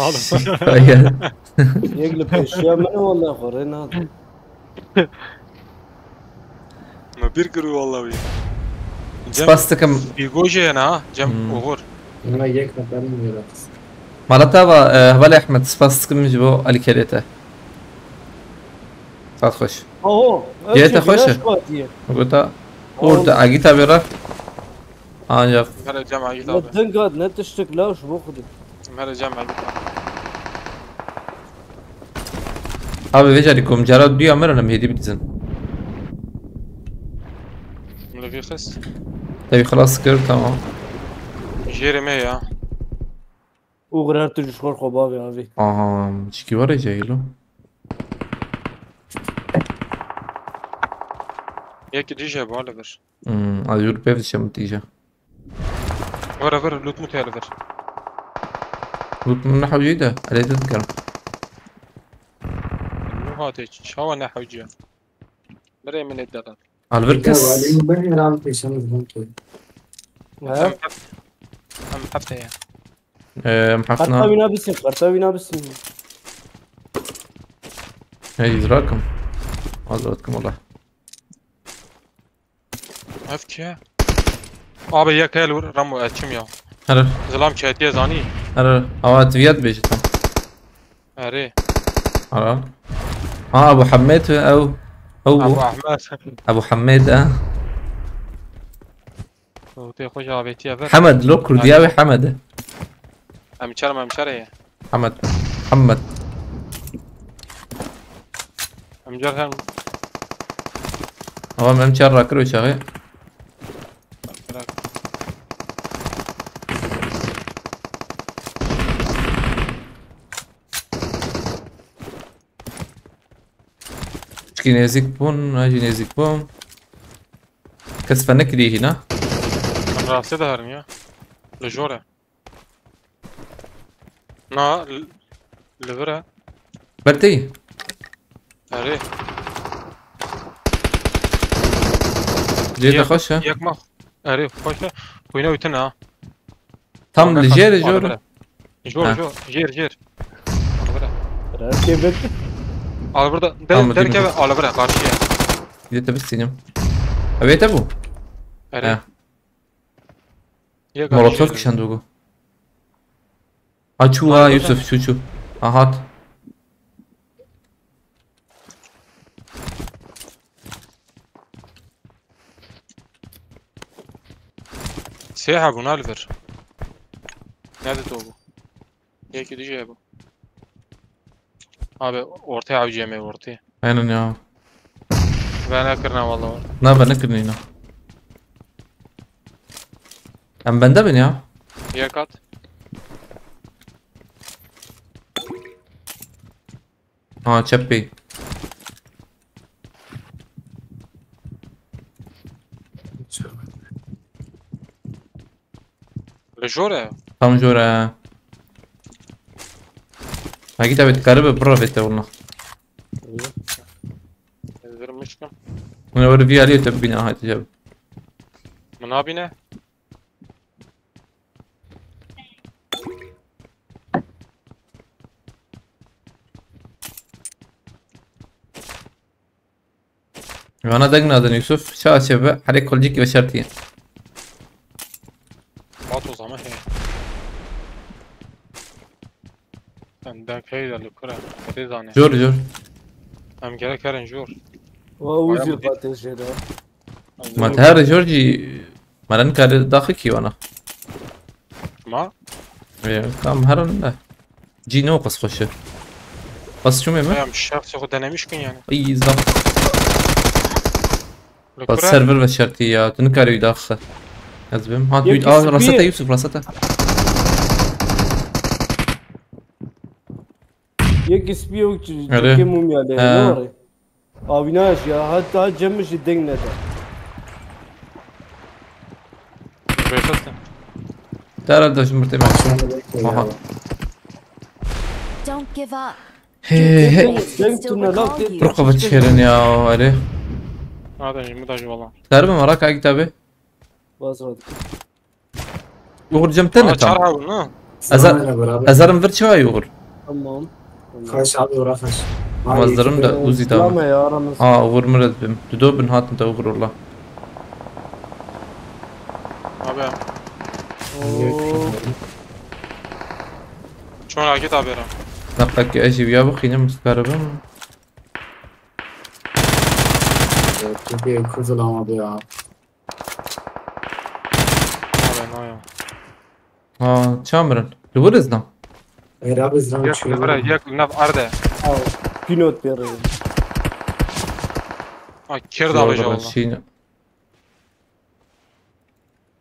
Yek li pêşiya min e, wele xwe rê nade. Me bîr kir wele wî. Cem, spas dikim. Îgo jê ye ne ha? Cem, hmm. Oxir. Me yek neferin wê re xist. Mala te va, e, hevalê Ehmed, spas dikim ji bo alîkariyê te. Saet xweş. Oho. Cihê te xweş e? Gota. Orada agîta bê re. Ancak. Her cem agît abi. Ne deng hat, ne tiştik la, ji bo Xwedê. Her cem agît abi. Abi vê carî ku em cara duya me re em hêdî bidizin. Min li vî xist. Te wî xilas kir, tamam. Jêrê me ya. Oxir her tu ji xwe xwe bavê avê. Aha, çikî were cehîlo. Yekî dîje ba li vir. Hmm, ez yûr pêv dişem tîje. Vere vir, loot mut heye li vir. Loot min nehewcî de, ez ê dikerim. Nû hatê, çawa nehewcî ye? Birê min ê delat. Al vir kes. Em heft-, em hefte ye. Em heft na. Qarta wîna bisin, qarta wîna bisin. Hey, izrakim. Azratkim wala. Ev kî ye? Abi yek el vur, Ramo, ez çim ya. Here, Zilam ketiye zanî. here. Awa tu viya dibêjî tam. Erê. Ara. Ha, Ebu Hammed ew. Ew Abu bu. Ahmed. Ebu Hammed, ha. Rotê xwe ji avêtiye ver. Hemed, lo Kurdiya ve Hemed. Em çer, em çer ye. Hemed. Hemed. Em cer hem. Awa em çer rakir o çaxê. Çikî nêzik bûn, ha jî nêzik bûn. Kes fe nekiriye hîna. Em rastê de herin ya. Li jor e. Na, li, li vir e. Berteyî. Erê. Cê de xweş e. Yek ma. Erê, xweş e. Xwîne wîtin ha. Tam li jêr jor. Jor, jor. Jêr, jêr. Al vir e. Rastê bit. Al vir de. Tamam, Der, derkeve al vir e. Karşıya. Dê te bistînim. Ew ê te bû? Erê. He. Yek Molotof karşıya. Kişand wego. Ha çû ha Nerede Yusuf, çû çû. Ha hat. Sê hebûn al vir. Nerede to bu? Yekî dije bu. Abi ortaya avcı yemeği ortaya. Aynen ya. Ben akırına vallahi. Na ben nekirin yine. Em bende bin ya. Yer kat. Ha çep bey. Li jor e. Tam jor e. Ha git evet karibe bura vete ona. Ez vermiştim. Ona böyle bir alıyor tabi bina hadi cevap. Min nabîne. Vana deng nadin Yusuf. Çawa çê be. Herê kolcik ve şertiye. Bat o zaman he. Sen deng hey de li kure. Hadi zane. Jor jor. Em gerek herin jor. Wa uzî qatê jê de. Ma te her jor jî. Ma ren kare daxi ki vana. Ma? Ê, kam herin de. Cî ne o qas xweş e. Qas çumê mi? Em şahsê xwe denemiş kin yani. Ay zaf. Li Qas kure. Server ve şertî ya. Tu nikarî wî daxi. Ez bim. Ha tu Yek aa ispî. Rasete Yusuf rasete. Yek ispî yok çi Öyle. çi mum ya le. Ha. Ne var? Abi ne ya? Hatta cemmiş deng ne de. Rêxistin. Dara da şimdi burada bak. Aha. Don't give up. Hey hey. Deng tu ne laf de. Pro kafa çekerin ya. Hadi. Nada, jî min da jî valla. Darbe maraka kitabı. Bas rahat. Yoğurcam tane Aa, çar tam. Abi ne? Eza- Sana ne beraber? Ezarım vir çawa yoğur. Tamam. Kaç abi uğraş. Mazdarım da uzi da. Lama ya aramız. Ha uğur mı rezbim. Dudo bin hatın da uğur ola. Abi. Oo. Çon rakit abi ra. Nakak ki eji ya bu xînim muskarabım. Türkiye kızıl ama bu ya. Abi ne ya? Ha çamırın. Duvarız lan. Era bizden Yek li vir e, yek li nav erde. Al. Pinot bir. Ha, kir da abi valla. Şîn.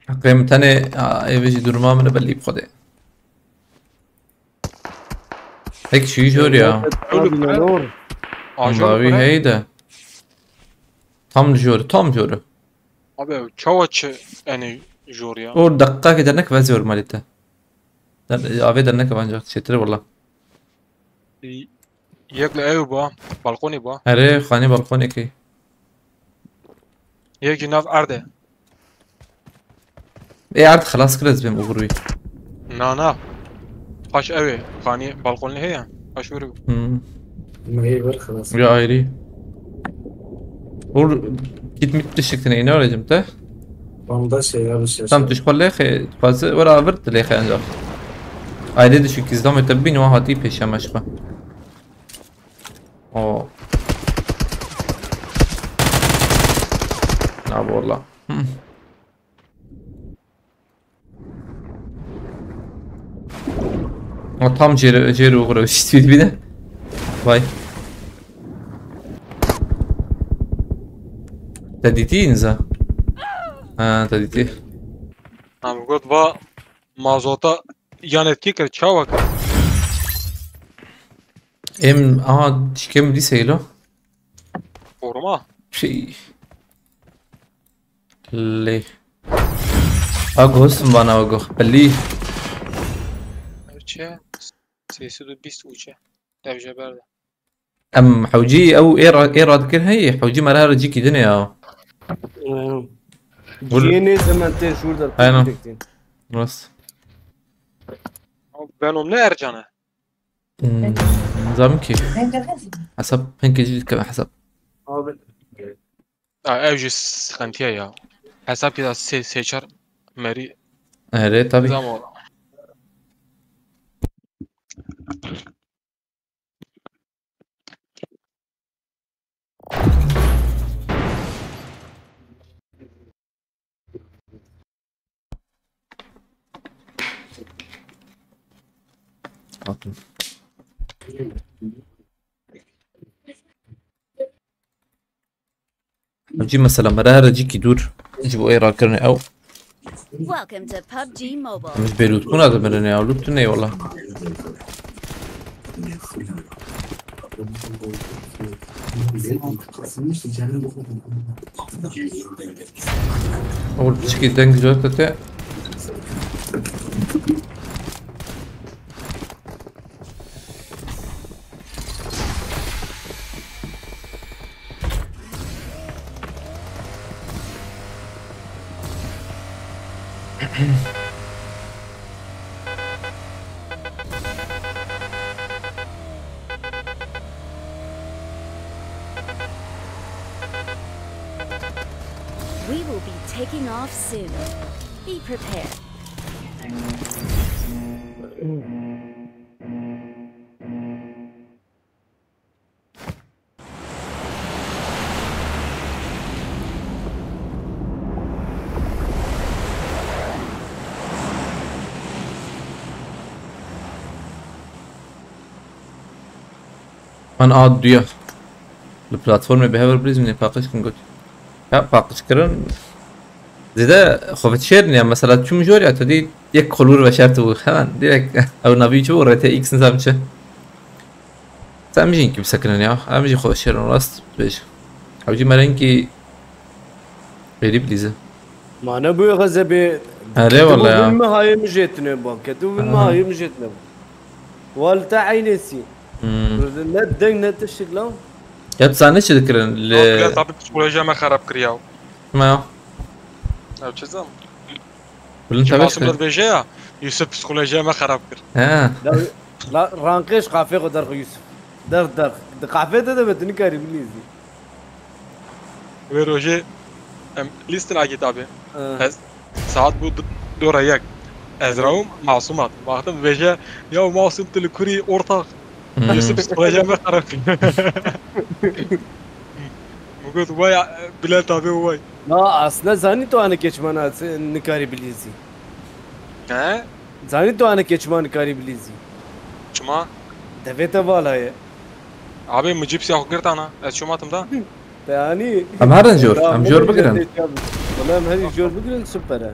Qêm tenê evê jî durma min belî bi xwedê. Pek şî jor ya. Öyle Abi ne olur? Ajor Mavi kure. Heyde. Tam jor, tam jor. Abi çawa çi yani jor ya. O dakika ki dernek ve zor malite. Der, ave dernek ancak çetir valla. Yek li ew bu. Balkonî bu. Ere xanî balkonê ki. Yek jî nav erde. E artık xelas kir ez bêm uğur wî. Na na. Paş ew ê. Xanî balkonî heye. Paş wî. Hmm. Meyve kırılsın. Ya ayrı. Uğur gitmit düşüktün ne öğrendim de. Tam tu ji xwe lêxê, dixwaze were avirt dilêxe ancak. Aydê dişikî zidamê te bîn wan hatî pêşiya me ji xwe. O. Na wala. Hmm. O tam jêre, jêre oxire şişt bir de. Vay. Te dîtî niza? Ha, te dîtî. Em got va mazota yan etkî kir, çawa kir? Em, aha, şikem dî seylo. Koruma. Şey. Lê. A gosim bana o goh. Belî. Ev çi? Sê sed û bîst û çi? Ev jê berde. Em hewcî ew ê ra-, ê radikir heyî. Hewcî me re cîkî dinê ya. Ee, Bul- Ciyê nêzim em tê şûr der Aynen. Rast. Benom ne Ercan e? Hmm, nizam ki. Hesap pênkê jî dikeve hesap. Abi. Ya, ev jî sıkıntıya ya. Hesap ki da sê, sê çar merî. Erê, tabii. Zam ola. Hakim. Cî mesela me re here cîkî dûr. Ji bo ê rakirinê ew. Welcome to PUBG Mobile. Em ji bê lûtbûna dimirin ya, lût tune wala. Oğlum, çiki deng zor te. We will be taking off soon. Be prepared. Man a duya. Li platformê bi hever bilîz min paqij kin got. Ya paqij kirin. Zêde xwe veşêrin ya, mesela çûm jor ya, tu dî yek kolûr veşert bû. Hemen direkt ew navî çû R T X nizam çi. Sen jî ki bisekinin ya. Em jî xwe veşêrin rast bêj. Ew jî me rengî xêrî bilîze. Ma ne bûye xezebê. Erê wala ya. Ketibû bin me hayê min jêtine bû. Ketibû bin me Aha. hayê min jêtine bû. Wal te eynê sî. Hmm. Ne deng ne tiştik lan. Ya tu zanî çi dikirin? Li Bülent abi psikolojiya me xerab kir ya. Ma. Ya çi zam? Bülent Ji abi masum çıkar. Dibêje ya, Yusuf psikolojiya me xerab kir. He. La, la, ranqêş qafê xwe derxwe Yusuf. Derx, derx. Di qafê te de be tu nikarî bilîzî. Wê rojê em lîstin agît abi. Hı. Ez saet bû du-, dora yek. Ez rawim masum hat. Baxtim dibêje, ya masum tu li kurî ortax. Hmm. Yusuf psikolojiya me xerab kir. Min got, vay, Bülent abi vay. Na, aslında zanî tu ane keçmana nikarî bilîzî. He? Zanî tu ane keçman nikarî bilîzî. Çima? Devê te vala ye. Abi, min cîpsiya xwe girtana. Ez çûma tim da. Te anî. Em herin jor, em jor bigirin. Wala em herî jor bigirin, super e.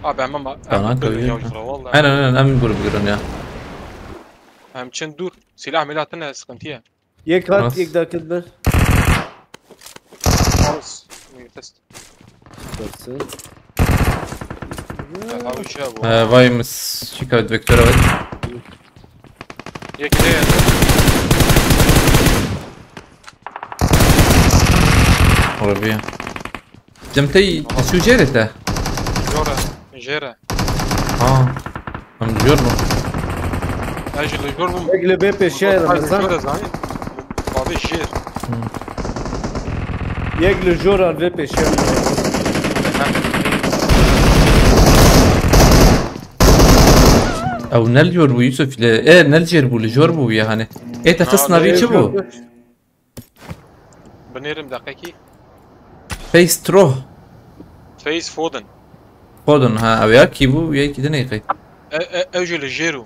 Abi, em, em, em Tamam, bigirin tabii. Ya, jor, vallahi. Aynen, aynen, em jor bigirin ya. Em çin dûr. Silah milah tine sıkıntı ye. Yek hat, Nasıl? Yek dakil bir. Aus. Test. Süpersin. Ya, abi, şey bu. Ee, vay mı s-, çıkar vektör evet. Yek ne? Arabiya. Cem tey, Aha. Su jêre te? Jor e, jêre. Ha. Em jor bû. Ez jî li jor bûm. Yek li vê pêşiya ye, Ay, Ramazan. Jor e zanî. Abi jêr. Hmm. Yek li jor al vê pêşiya ye. Ew ne li jor bû Yusuf, li, e, ne li jêr bû, li jor bû ya hani. E, te xist navî çi bû? Binêrim deqekî. Face Troh. Face Foden. Foden, ha, ew ya kî bû, ya kî dinê qey. E, e, ew jî li jêr û.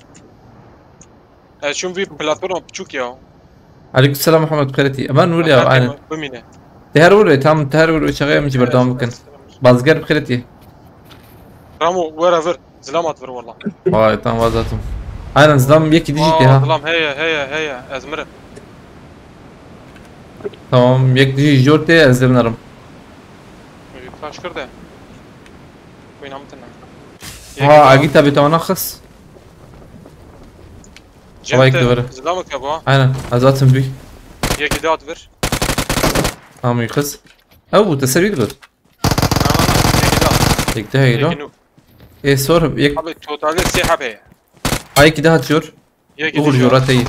Ez çûm vî platforma piçûk ya. Aleykümselam Muhammed Xeretî. Eman wir ya, aynen. Bimîne. Te her wir, tam te her wir çaxê em jî berdewam bikin. Bazger Xeretî. Ramo, were vir. Zilam at vir wala. Vay, tam vazatim. Aynen, zilam yekî dijî tê ha. Zilam heye, heye, heye. Ez mirim. Tamam, yek dijî jor tê, ez dê binerim. Flash kir de. Wîna min tine. Ha, agî tabi te wana xist. Cem te, zilamek hebû ha? Aynen, ez atim bî. Yekî de at vir. Tamam, yekî xist. Ew bû, te ser wî dibir. Na, na, na, yekî de at. Yekî de heyî lo. Yekî nû. Ê sor, yek. Abi, totalde sê heb heye. Ay, yekî de hat jor. Yekî de jor. Uğur jora teyî.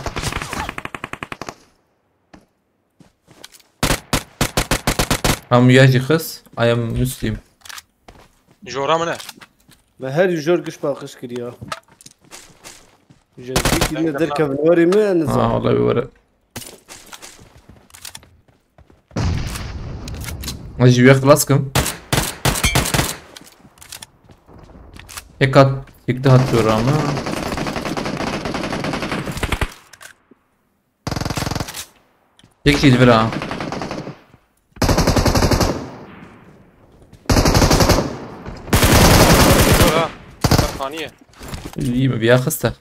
Hemû ya jî xist. I am Muslim. Jora min e. Me her jor giş paqij kiriya. Ji vî kî ne derkevin warê me, nizam. Ha, wala were. Ez jî wê xilas kim. Yek hat, yek de hat jora me. Yek jî li vir a. Dur ha. Ser xaniyê. Î, me biya xiste.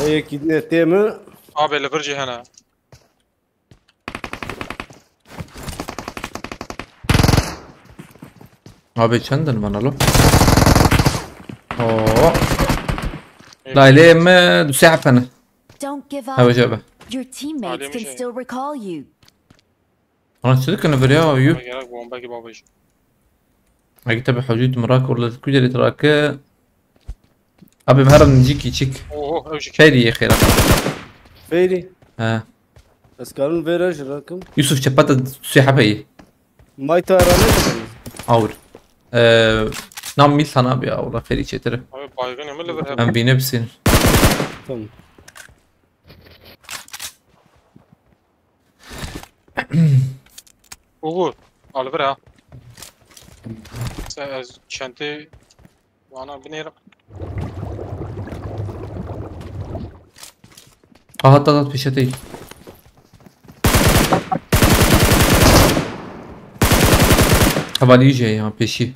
Yekî dinê tê mi? Abi li vir jî hene. Abi çend in bana lo? Oo. Laylê me du sê hepene. Don't give up. Hewce be. Your teammates can still recall you. Ana çi dikine bir ya, yû. Gerek bomba gibi babacığım. Agi tabi hewcî tu mirak orada kuceri trake. Abi herim ciki çik. Oho, ew jî. Feyri ye xêra. Feyri. He. Ez karin vêre ji rakim. Yusuf çepata sê hepeyî. May ta rane. Awir. Ee, nam mil sana bir ya, ola feri çetiri. Abi baygın emir li vir hep. Em bine bisin. Tamam. Uğur, al vir ha. Sen ez çenti vana binerim. Aha, tat, tat, pêşetey. Hevalî jê ya, pêşî.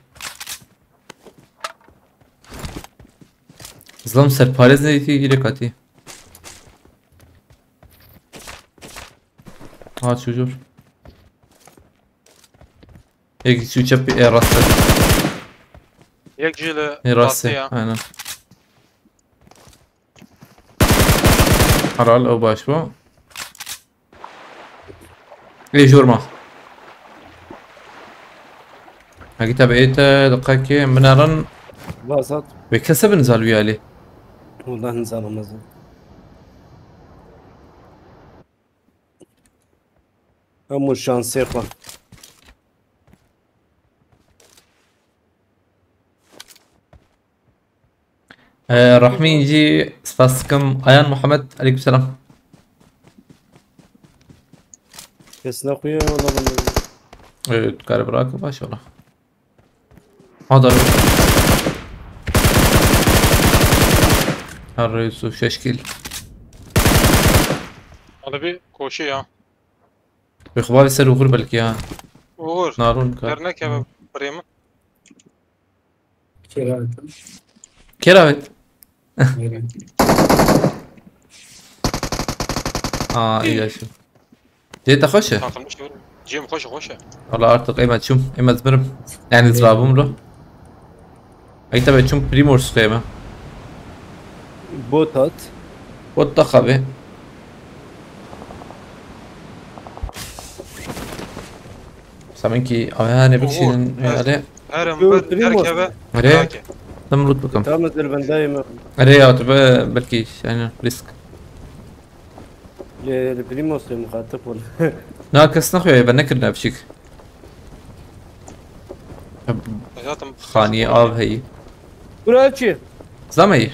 Zilam serparêz neytî, îlê katî. Ha, çocuk. Yek şu çep, e, rastı. Yek jî li rastê ya. Aynen. Helal, ew baş bû. Ê jorma. Hegî tabi ê te diqekê minerin. Vazat. Ve kese bin zal wî alî. Wala nizanim ez. Hemû şansê xwe. Ee, Rahmî jî spas dikim. Ayan Muhammed, aleykümselam. Kes nexuye, wala min. Ee, tu kare bırak, baş ola. Adar. Her Yusuf şeş kill. Hadi bir koşu ya. Bi xwe ser Uğur belkî ya. Uğur. Narûn ka. Derneke be birê min. Keravet. Keravet. Aa, iyi yaşım. Cê te xweş e? Takılmış gibi. Cem xweş e, xweş e. Valla artık ême çûm, ême ez mirim. Yani ez rabûm lo. Ey tabi çûm Primorsk ême. Bot hat. Bot da xabe. Saminkî avhane bikşînin yani. Herem ben derkeve. Nereye? Tam loot bakalım. Tam ez elbendayım. Nereye ya, tu be belki yani risk. Lê li Primos lê muxatib bûn. Na kes nexuye, ben nekirine biçîk. Ez Zaten xaniyê av heyî. Bura çi? Zameyî.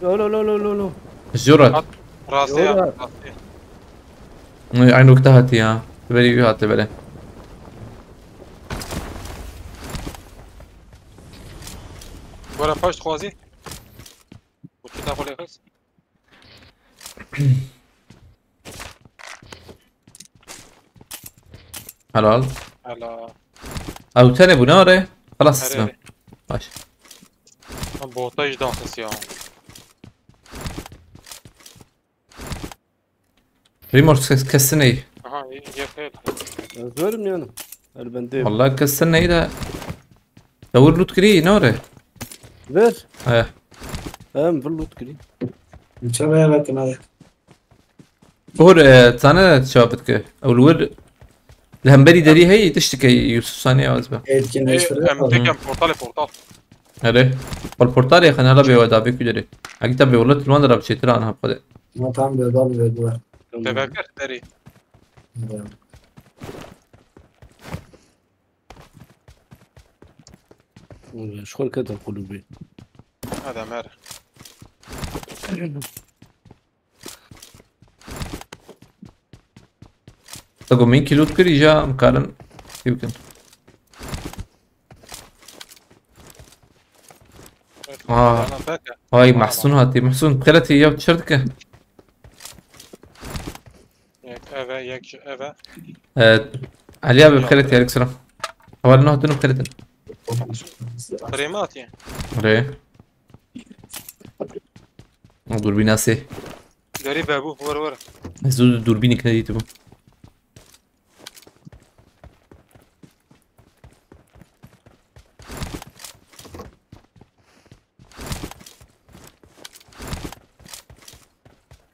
Lo lo lo lo lo lo. Jurat. Hat, rastê ya, Jurat. Rastê. Ay, aynı nokta hatiye. Veri hatiye böyle. Bora paş xwazî. Bu kitap oluyor kız. Helal. Helal. Ew tenê bû, ne are? Xelas. Erê, islam. Erê. Baş. Lan bota jî daxist ya. Remorse kes-, kesin ey. Aha, iyi, iyi, iyi. Ez verim yani. Her bende. Vallahi kesin ey de. Dawir loot kiri, ne are? Ver. He. Hem bir loot kiri. Çabaya bakın abi. Uhur, e, tane çabit ke. Ew li wir li hemberî derî heyî tiştike Yusuf saniye az be. Etkinleştirir. Em tekem portalê portal. Here. Pal portalê xanala be wada be kudere. Agita be wala tilman da rabçetir an hapade. Ma tam be dal be duvar. Tevekkir derî. Şxol kete kulübü. Hadi mer. Te ku min kî loot kirî ja em karin çi bikin. Aa. Ay Mahsun hatî. Mahsun xeletî ya çi dike? Yek eve, yek ji eve. Evet. Ali abi xeletî, aleyküm selam. Heval ne hatun xeletin. Krema atî. Re. O durbîna sê. Garî be bû, were, were. Ez û durbînek nedîtibû.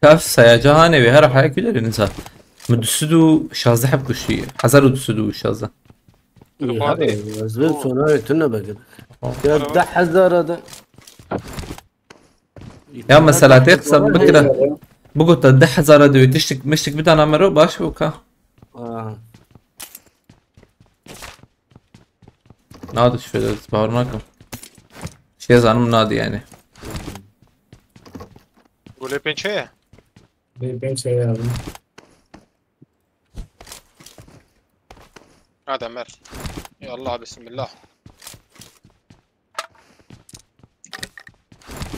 Kaf sayaca hanê wê her haya kî derin insan. Min du sed û şazdeh heb kuştî. Hezar û du sed û şazdeh. Hadi, ez bir sonra tune begin. Ya deh hezar de. Ya mesela te qisem bikira. Bigota deh hezar de tiştik miştik bir tane mero baş bu ka. Aha. Nadi şöyle bağırmak. Şey zanım nadi yani. Gole pençe ya. Bê pênc heye abi. Hadi Ömer. Ya Allah, bismillah.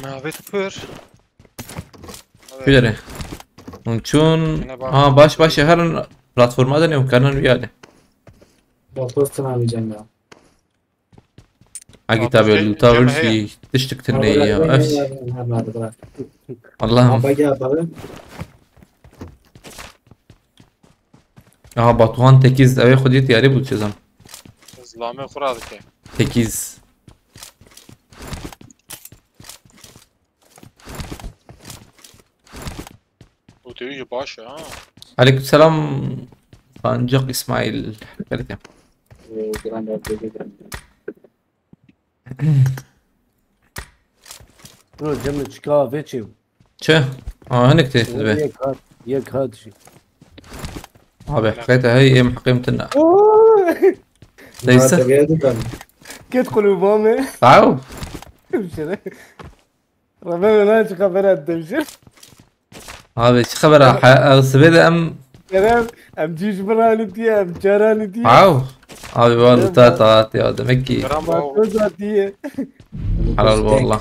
Navê tu pir. Kudere. Hûn çûn. Yine bak. Ha, baş baş her platforma da ne kanan bir yerde. Balkon sınavlayacağım ya. Agî tabi lûta wir jî tiştik tune ya. Öf. Allah'ım. Aha, Batuhan tekiz, ev ê xwedî diyarî bû çizim. Zilamê xwe radike. Tekiz. Otoyî jî baş e ha. Aleykümselam. Sancak İsmail. Xêr te. Bro, cem çika vê çê. Çi? Aa, hinek tê dibe. Yek hat, yek hat jî. Abi, xeyte hey, em heqim tine. Neyse. Ket qulûba me. Aw. Şere. Rebe me çi xebera demşir. Abi, çi xebera? Ew sibê de em Kerem, em cî ji bin anî diye, em çar anî diye. Aw. Abi, var ta ta ya demek ki. Kerem baba. Toza diye. Helal wallah.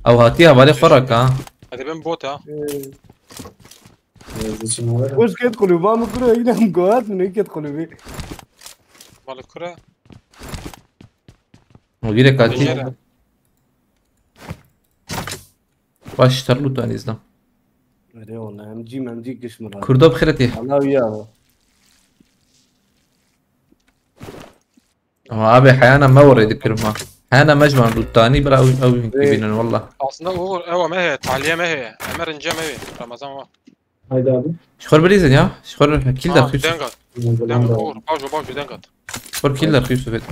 Ew hatiye hevalê xwe re ka. Hadi ben bot ha. Ee. Hoş ket qulûba min kuro, yine em gohat min ket qulûbî. Malik kura. Vîre katî. Baş terlu tanî zna. Erê wala, em cî, em cî giş min ra. Kurda bi xêretî. Ana ya. Ama abi, heyana me orayı dikirma. Heyana me ji wan rûtanî bira ew, ew hinkî bînin wala. Aslında Uğur, ewa me heye, tahliye me heye. Emer ince me heye. Ramazan var. Haydi abi. Şixor bilîzin ya. Şixor kil de xwîs. Dengat. Dengat Uğur, bajo, bajo, dengat. Şixor kil de xwîs.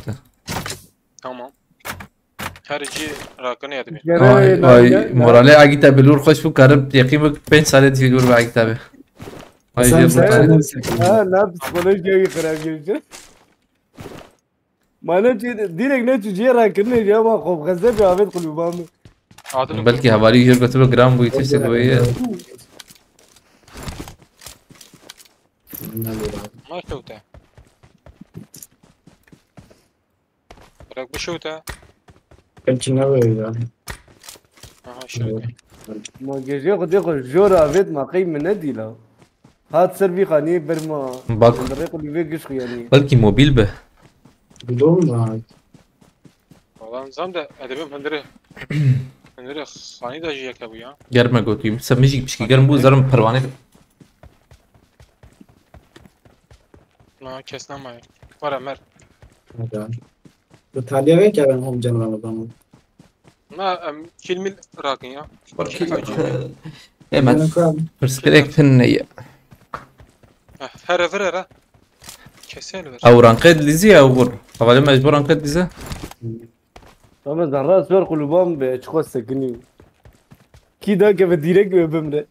Tamam. Her cî rakine ya dibe. Ay, ay, moralê Agîta Bilûr xweş bû, karim yekî bik pênc salê dî dûr be Agîta be. Ay, sen, jê sen, sen, ha, ne psikolojiya wî xirab girdi. Ma ne çi, direkt ne çi ciye rakirinê ji ema xwe xezebê avêt qulûba min. Belkî hevalî jêr gotibe giran bûyî tiştek wê ye. Naşewte. Bırak bişewte. Belki ne böyle ya. Aha şewte. Ma gejê xwe dê xwe jor avêt ma qey min nedî la. Hat ser vî xaniyê ber ma. Bak. Li rê qulî vê giş xuyaniyê. Belkî mobil be. Bilmiyorum abi. Valla nizam da edebim hindiri. Hindiri xanî da jî yeke bû ya. Germe gotî. Se min jî pişkî germ bû, zerim perwane. Na kes namaye. Wara mer. Hadi. Bu taliye ver ki ben home canım adamı. Na em kilmil rakin ya. Hemen. Pirsgirêk tune ye. Heh, here vir here. Kesel vir. Ew ranqê dilîzî ye ew xur. Hevalê me ji bo ranqê dilîze. Ama zerra sor qulûba min be çi xwe sekinî. Kî da keve direkt wê bimre.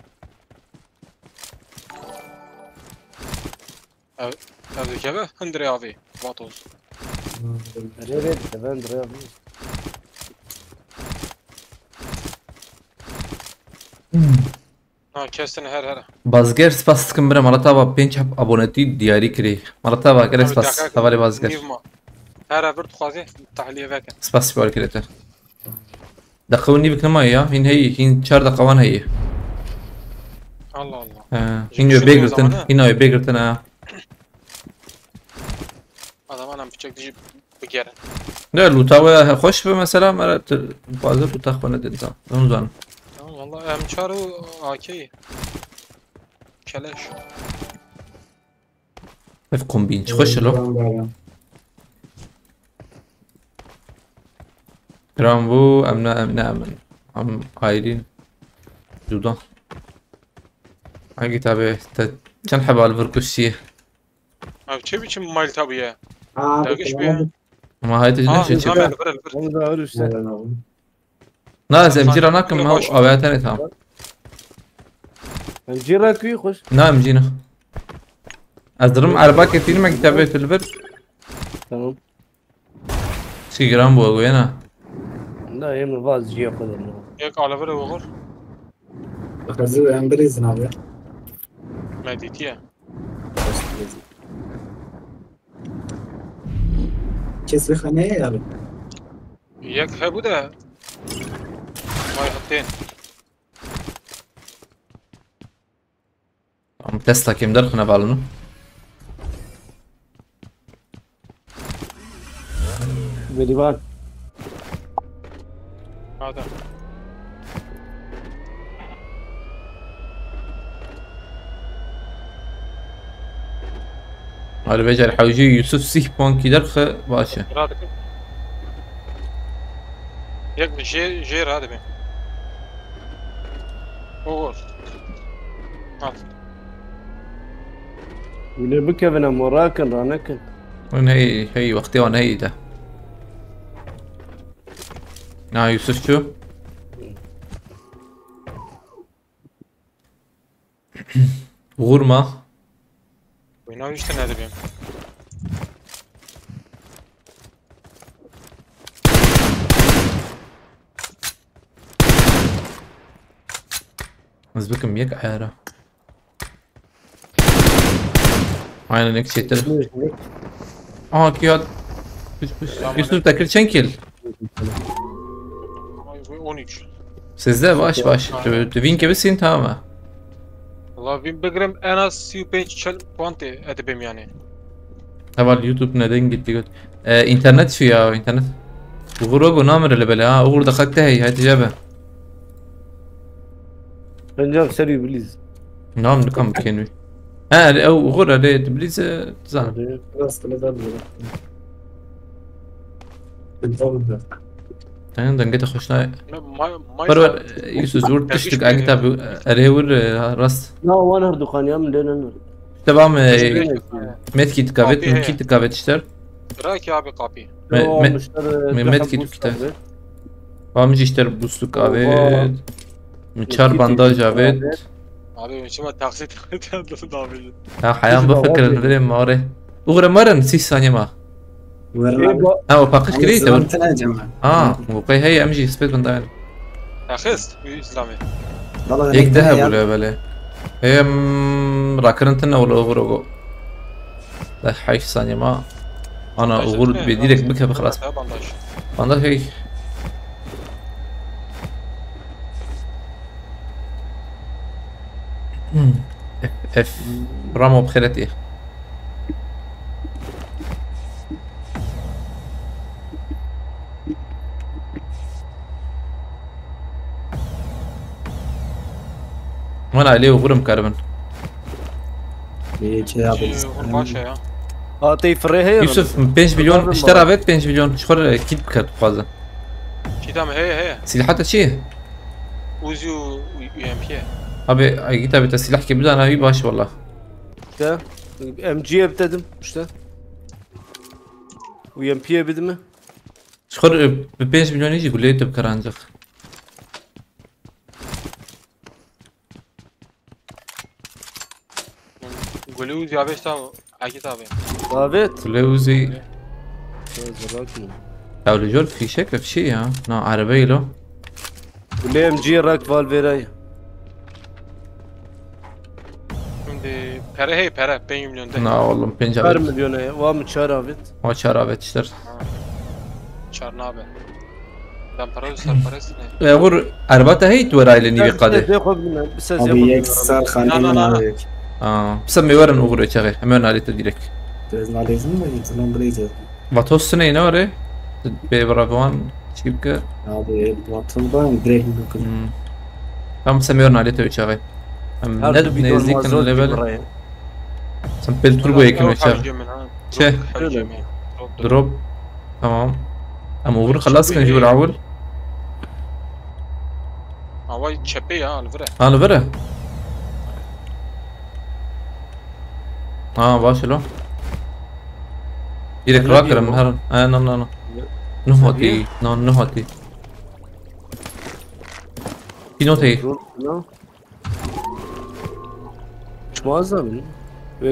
Ev dikeve hindire avê. Vatoz. Rê rê dikeve hindire avê. Ha kesin her her. Bazger spas dikim bire, mala te ava pênc heb abonetî diyarî kirî. Mala te ava gelek spas. Hevalê Bazger. Nîv ma. Her her vir dixwazê tahliye veke. Spas ji bar kirê te. Deqe û nîvik nemaye ya. Hîn heyî. Hîn çar deqe wan heyî. Allah Allah. He. Hîn wê bê girtin. Hîn wê bê girtin ha. Adamana piçek dijî bigerin. Ne, lûta we xweş be mesela, me re tu baze lûta xwe nedin tam. Hûn zanin. Tamam valla M çar û A K. Keleş. Ev kombîn çi xweş e lo. Kiram bû, em ne, em ne, em, em ayrîn. Cuda. Hangi tabi, te çend heba li vir kuştiye? Abi çi biçim malta bu ya? Aa, Dalga geçmiyor. Ama haydi ne Aa, şey çek. Ömer, Ömer, Ömer. Onu da arı üstte. Na, ez emcî ra nakim, ha, avêya tenê tam. Emcî ra kuî xweş. Na, emcî na. Ez dirim erba ketînim, me kitabê tu li vir. Tamam. Çi giran bû, ew yena. Na, yê min vaz ciya xwe de. Yek alevir oğur. Hazır ben bir izin abi. Meditiye. Kes bir haneye yarım. Yek hebu de. Vay hatin. Tamam, Tesla kim derxine balını. Berivan. Hadi. Hadi becer hewcî Yusuf sih puankî derxe baş e. Rahat. Yek bir şey, şey rahat bir. Oğur. Al. Wî lê bikevin em rakin ranekin. Hûn hey, hey, wextê wan heyî de. Na Yusuf çû. Vurma. Oyna işte ne bileyim. Ez bikim yek ayara. Aynen, yek çêtir. Aha, kiyat. Pişt, pişt. Yusuf Tekir çend kill? Ay, bu on üç. Sizde baş baş. Tu, tu vîn kevî sîn tamam. Valla bin bigirim en az sî û pênc çel puan te edibim yani. Heval YouTube neden gitti göt? Ee, internet şu ya, internet. Uğur o bu namir hele bele ha. Uğur da kalkte hey, hadi cebe. Pencab serî bilîz. Nam nikam bikin wî. Ha, e, Uğur hele bilîz, e, zan. Rastgele ben böyle. Bilmiyorum da. Sen denge de hoşuna. Ma- ma- Ver ver, e, Yusuf, vur tiştik, angi tabi, erê vur, e, rast. Na wan her dukan ya min lê nenir. Devam, e, Teşekkür ederim. medkit kavet, Kapıyı medkit kavet işler. Bırak ya abi kapıyı. Me- me- Müşteri me- medkit kavet. Var mı işler, buzluk kavet. Miçar bandaj kavet. Abi şimdi taksi taksi abi. Ha, hayal bu fikirlerim var. Uğra marın, six saniye ma. Werin abi. Ha, o paqij kirî te. Tine cem. Ha, bu qey hey em jî spêt bin dayên. Yaxist, Îslamê. Valla yek de hebû le belê. Em rakirin tine wala oxir ogo. Leh heyf saniye ma. Ana oxir bê direkt bike bi xelas. Bandaj. Bandaj hey. F, F. Ramo bi xêretê. Mana lê oxir em karibin. Yê çi ya. Oxir baş e ya. Ha, tey firê heye. Yusuf, pênc milyon, ji te re avêt pênc milyon, ji xwe re kît bike dixwaze. Kîta me heye, heye. Sîlaha te çi ye? Uzi û, û, U M P ye. Abi, ay git abi, te sîlahkê bidana wî baş wala. Te, M G'ye bitedim işte. U M P'ye bidime. Ji xwe re bi pênc milyonî jî guleyê te bikir ancaq. Gulê Uzi avêt ta Akît abi. Davet. Gulê Uzi. Zerrak mı? Ya li jor fîşek ev çi ya? Na, erebeyê lo. Gulê M G rak val vêrayê. Şimdi pere hey pere, pênc milyon de. Na oğlum, pênc avêt. Çar milyon e, wa mı çar avêt? O çar avêt işte. Ha. Çar nabe. Ben para serperest ne? E, vur, erbata hey tu verayli nîvê qadê. Abi yek ser xanê min avêt. Aa, bisa me werin uğur çaxê. Em werin alê te direkt. Ez nalêzim mi? Zinan bileyce. Vatos ne ine ore? Bê bira biwan çî bike. Abi, vatos ben direkt bikim. Hmm. Tamam, bisa me werin alê te çaxê. Em ne nêzîk in level. Sen pel turbo yekin çaxê. Çi? Drop. Tamam. Em uğur xelas kin ji wir awil. Away çepê ya, li vir e. Ha, li vir e. Ha, baş lo. Direkt rak kirim her. Ha, no, no, no. Nuh hatî, no, nuh hatî. Pînoteyî. Şmaz da min.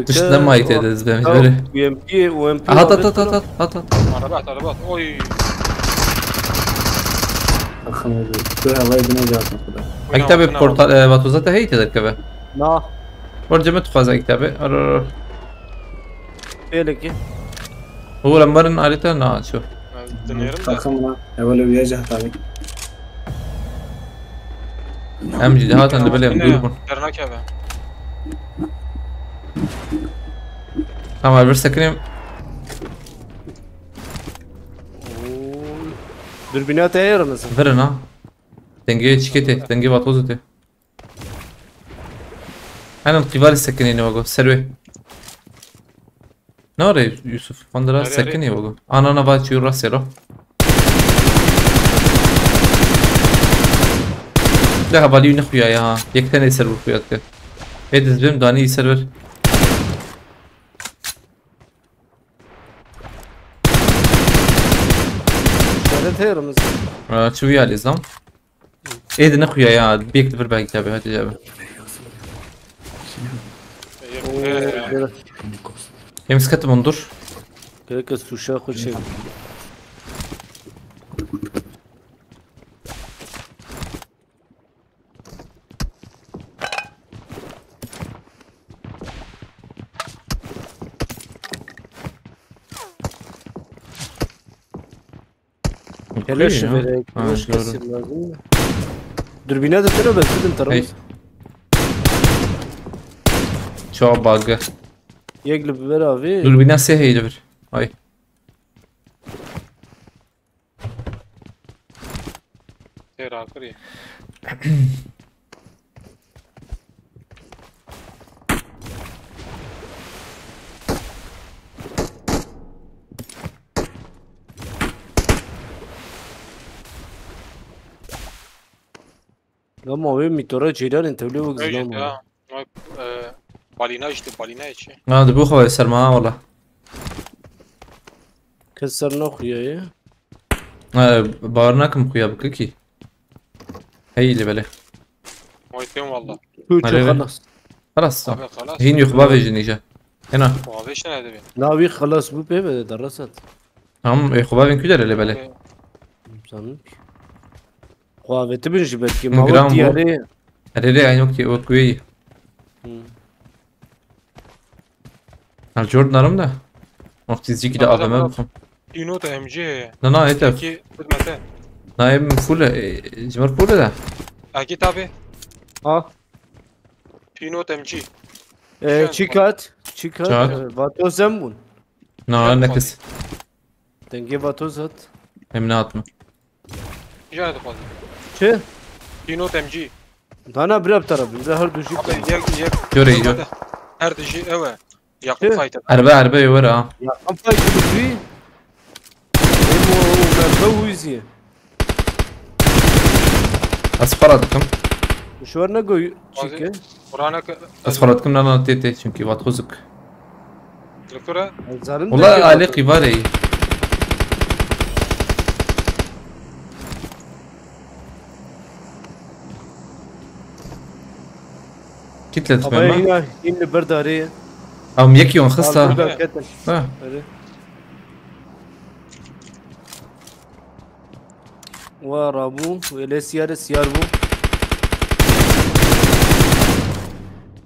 Tişt ne mayî tê de ez bêm. U M P, U M P. Hat, hat, hat, hat, hat, hat. Araba at, araba at. Oy. Akşam oldu. Böyle havayı bine cevap noktada. Ekta bir portal, e, vatoza te hey te derkeve. Na. Orada mı tukaza ekta bir? Ar, ar, ar. Belki. Oğlum, varın harita na açıyor. Dinleyelim de. Takım lan. Evvel bir yiyecek tabii. Em jî dihatin dibilê em dûr bûn. Dernak eve. Tamam, bir sekineyim. Dürbüne te ayarınız. Verin ha. Dengeye çikete, denge vatozu te. Hemen kîvarê sekinê ne wago, serwê. Ne ore Yusuf? Bandira sekinê wago. Ana, ana, va çiyo rastê ro. De hevalî ne xuya ya. Yek tenê ser vur xuya dike. Ê dizbim danî ser ver. Şöyle terim. Çiviya lêzam. Ê di nexuya ya, bêk di vir belkî tabi, hadi abi. Em sketim ondur. Gerek ez tuşa xwe çê. Keleş vererek, keleş kesim lazım. Dürbüne de tero ben dedim tarafı. Çok bug'ı. Yegli bir abi. Dürbüne se heyli bir. Ay. Tera kırı. Lama wê mîtora ceyranên tewlê wek zilam. Bak, e, balina işte, balina içi. Ha, di bu xwe serma wala. Kes ser naxuya ye. Ha, bawer nakim xuya bike kî. Hey li belê. Moytên valla. Tu çi xelas. Xelas. Abi, xelas. Hîn yok bavê jinî je. Hena. Bavê şine de. Na wî xelas bû pê ve de resat. Tamam, e, xwe bavên ku derê lê belê. Zanim ki. Xwe avêtibin jî belkî. Hı, ma wek diyarê. Erê, erê, aynı wek, wek wê yî. Hı. Her cor narim de. Wextî zîkî de A V M bixwim. Pînot M G heye. Na, na, êtev. Peki, xidmete. Na, em full e, e, ji mir full e de. Akî tabi. Ha. Pînot M G. E, çikat, çikat, e, vato zem bûn. Na, ne kes. Dengê vato zat. Em ne hatme. Jana dixwazim. Çi? Pînot M G. Dana bira bi tarafin, bira her du jî. Abi, yek, yek. Göre, göre. Her du jî ew e. Yakın fight. Erbe, erbe, were ha. Yakın fight bi jî. Emo, merve wîzî. Ez xwe radikim. Mişwar ne goy çike. Qur'ana ke- Ez xwe radikim, na, na, tê, tê, çünkü vat xozuk. Doktora. Zalim. Wala de alê qîvarê. Kitle. Ama dixweme. Yine, yine bir darê. Em yekî wan xista. Al, burada ketin. Ha. Öyle. Wa rabû, wê lê siyarê siyar bû.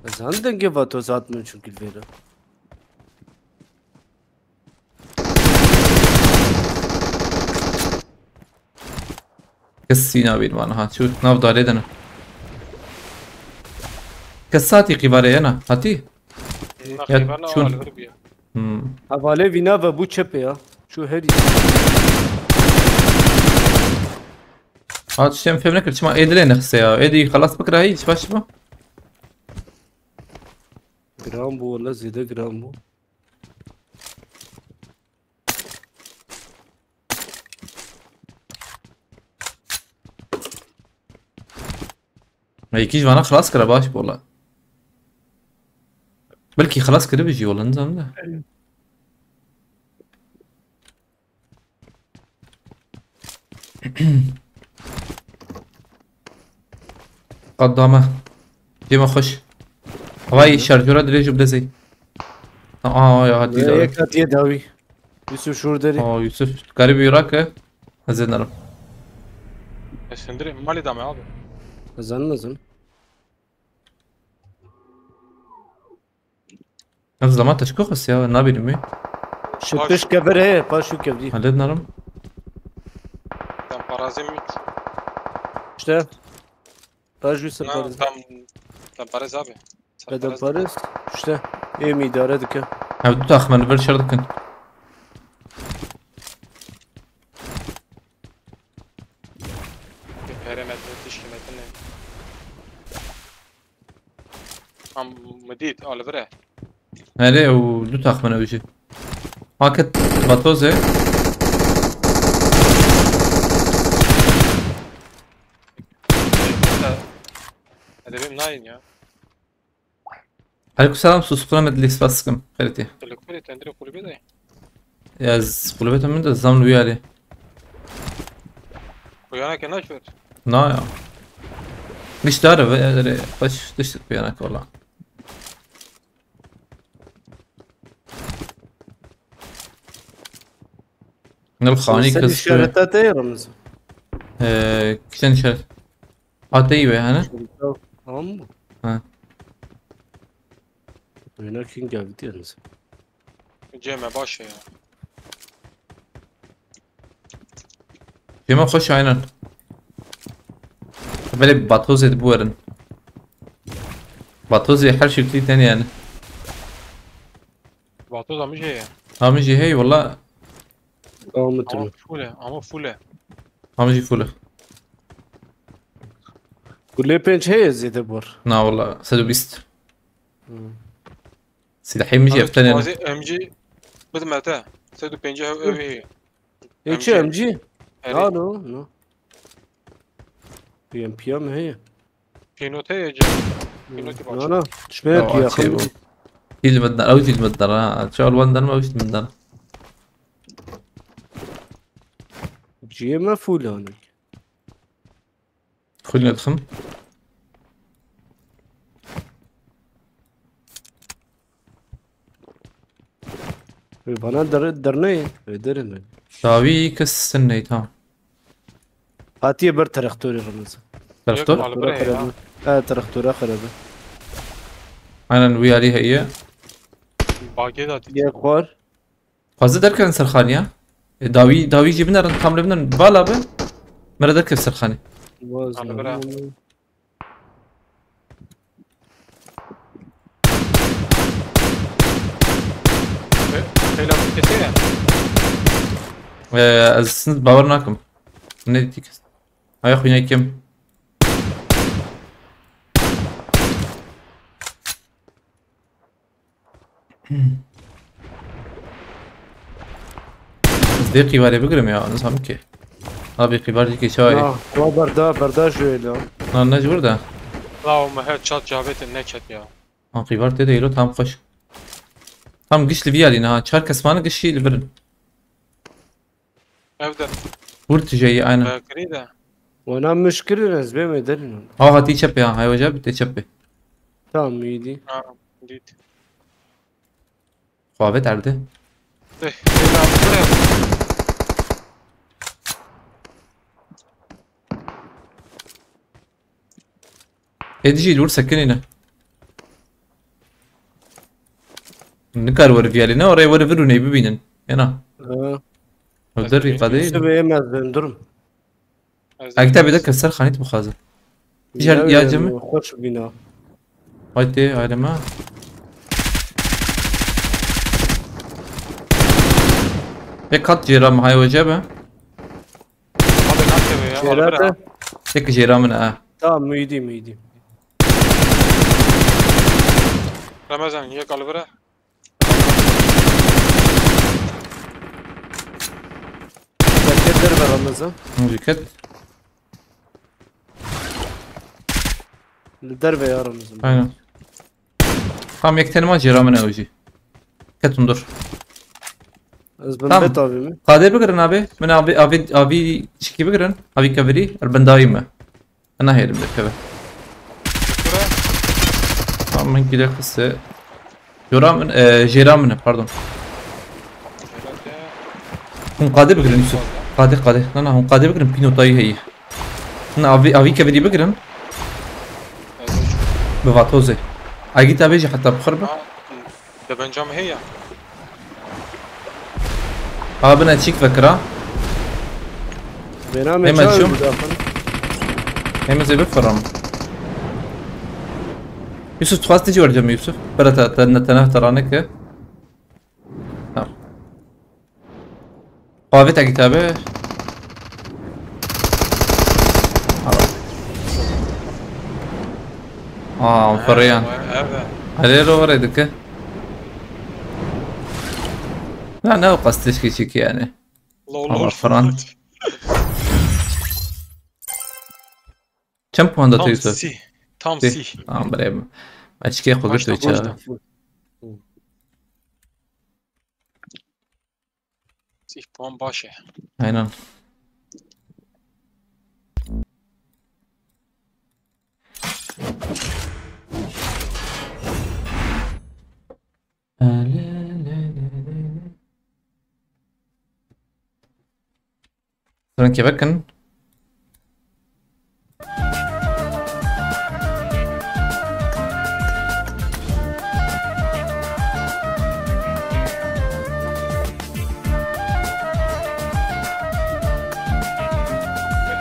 Ez han dengê vato zat min çünkü vêre. Kes sîna bîn wan ha, çû nav darê de ne. Kes satî qîvarê ye ne, hatî? Na, ya qîvana çûn. Alivir bûye. Hmm. Hevalê vîna ve bû çepê ya. Çû herî. Ha, tiştê em fêm nekir, çima ê dilê nexise ya? Ê dî xelas bikira hîç baş bû. Giran bû, wala zêde giran bû. Me yekî ji vana xilas kira, baş bû wala. Belkî xilas kiribî jî wala, nizanim de. Qadame. Cema xweş. Havayî şarjora dirêj û bilezê. Aa, ya hatî. Yek hatiye dawî. Yusuf şûr derî. Aa, Yusuf, karî bî rake. Ez ê nerim. Ez hundirê malê dame abi. Ez zanim, ez zanim. Ez zaman teşko xwest ya, nabînim wê. Şi pişt kevir heye, paş û kevdî. Halê nerim. Tam parazê mi? İşte. Paş û ser parazê. Tam, tam parez abi. Beden Paris, işte, êm îdare dike. Ev du taxmen li vir şer dikin. Perimetre tişkî metine. Am, mi dît, a li vir e. Erê, ew du taxmen ew jî. Paket vatoz e. Edebim nayın ya. Aleyküm selam, sus, kulamet, lis baskim, xeritî. Telefonê tendirê kulübe de. Ya, z-, kulübe te min de zam wî alî. Kuyana ke naşver. Na ya. Giş dare ve, ere, baş dişt kuyana ke wala. Nil xanî. Sen kız işareta te ya Ramazan. Ee, kişen işaret. Hateyî we hene? Tamam mı? Ha. Oyuna kim geldi yalnız? Cem e, baş e ya. Cem e, xweş aynen. Belê batozê de buwerin. Batozê her şeklî ten yani. Batoz amî jê ye. Amî jê hey wala. Tamam, ama tamam. Full e, ama full e. Amî jî full e. Kulê pênc heye zêde bor. Na wala, sed û bîst. Hmm. Silahê min jî eften yani. Bazı M G bidime te. Sed û pêncî ev, ev heye. E, çi M G? M G? Erê. Ya, no, no. P M P M heye. Pînot heye Cem. Hmm. Pînotî baş. Na, na. Tişmeye diye. Çê bû. Hîl min der, ew hîl min der ha. Çal wan der me, ew hîl min der. Ciyê me full anî. Xulî dixim. Wê bana der-, derneyê. Wê derin wê. Dawî kes sineyî, tamam. Hatiye ber terektorê Remezan. Terektor? Yok, Terektora Malbura ya. Xerebe. Ha, terektora xerebe. Aynen, wî alî heye. Bagê de Yek xwar. Xwazî derkevin ser xaniya. E, dawî, dawî jî binerin, tam li binerin. Vala bi. Mere derkev ser xanî. Waz Malbura. Pe-, peyla kesê ya. Ee, ez siz bawer nakim. Ne dîtî kes. Aya xwîna kim? Ez dê qîvarê bigirim ya, nizam ki. Abi qîvar dî keçayê. Na, wa berda, berda ji wê lo. Na, ne ji wir de? La o me her çat cavêtin neket ya. Ha, qîvar tê de îro tam xweş. Tam giş li vî alî niha. Çar kes mane gişî li vir in. Ev de. Vur tijeyî, aynen. Bekirî de. Wana mişkirin ez bê me derin. Ha, hatî çepê ha. Hay hoca, tê çepê. Tamam, iyiydi. Ha, dît. Xwavet erde. Eh, bela, bela. Êdî jî li wir sekinîne. Nikar were viyalî ne, oraya were virûnê bibînin. Ena. Ha. Ev dervî qadê. Sibê em ez döndürüm. Ev kitabê de keser xanît bixwaze. Tîjar ya cem. Xweş bîna. Haydi ayrıma. Ve kat cêra mi hay hoca be? Abi nakeve ya. Cêra Alvira. Tek cêra min ha. Tamam, müydi, müydi. Ramazan, yek Alvira. Bereket derve Ramazan. Bereket. Li derve ya Ramazan. Aynen. Tam yek tenê ma cêra min ew jî. Ketin dur. Ez bin Tam. Bet avî min. Qadê bigirin abi. Min abi, abi, abi çikî bigirin. Abi kevirî, er bindayî me. Ena hêrim derkeve. Kura? Tam min gide xiste. Cora min, e, jêra min e, pardon. Hûn qadê bigirin Yusuf. Qadê, qadê. Na, na, hûn qadê bigirin, pînotayî heye. Na, avî, avî kevirî bigirin. Bi vatozê. Agî tabê jî heta bixir be. Ha, debenca min heye. Ha, bine çîk vekira. Bêna me Hemen çaw çûm. Em ê zê bifirim. Yusuf, tu xwest tijî wercem Yusuf. Bere te, te, ne, te ne, te raneke. Tamam. Qavê te kitabê. Aa, fırıyan. Hadi lo vere dike. Ya ne o qastişki çiki yani. Lol, Allah lol. Fıran. Çend puan da Tam teyze? Si. Tam Si. Si. Tamam, bre. Açık yapı Maç da götürüyor. Goş da. Sih puan baş e. Aynen. Sirin kevekin.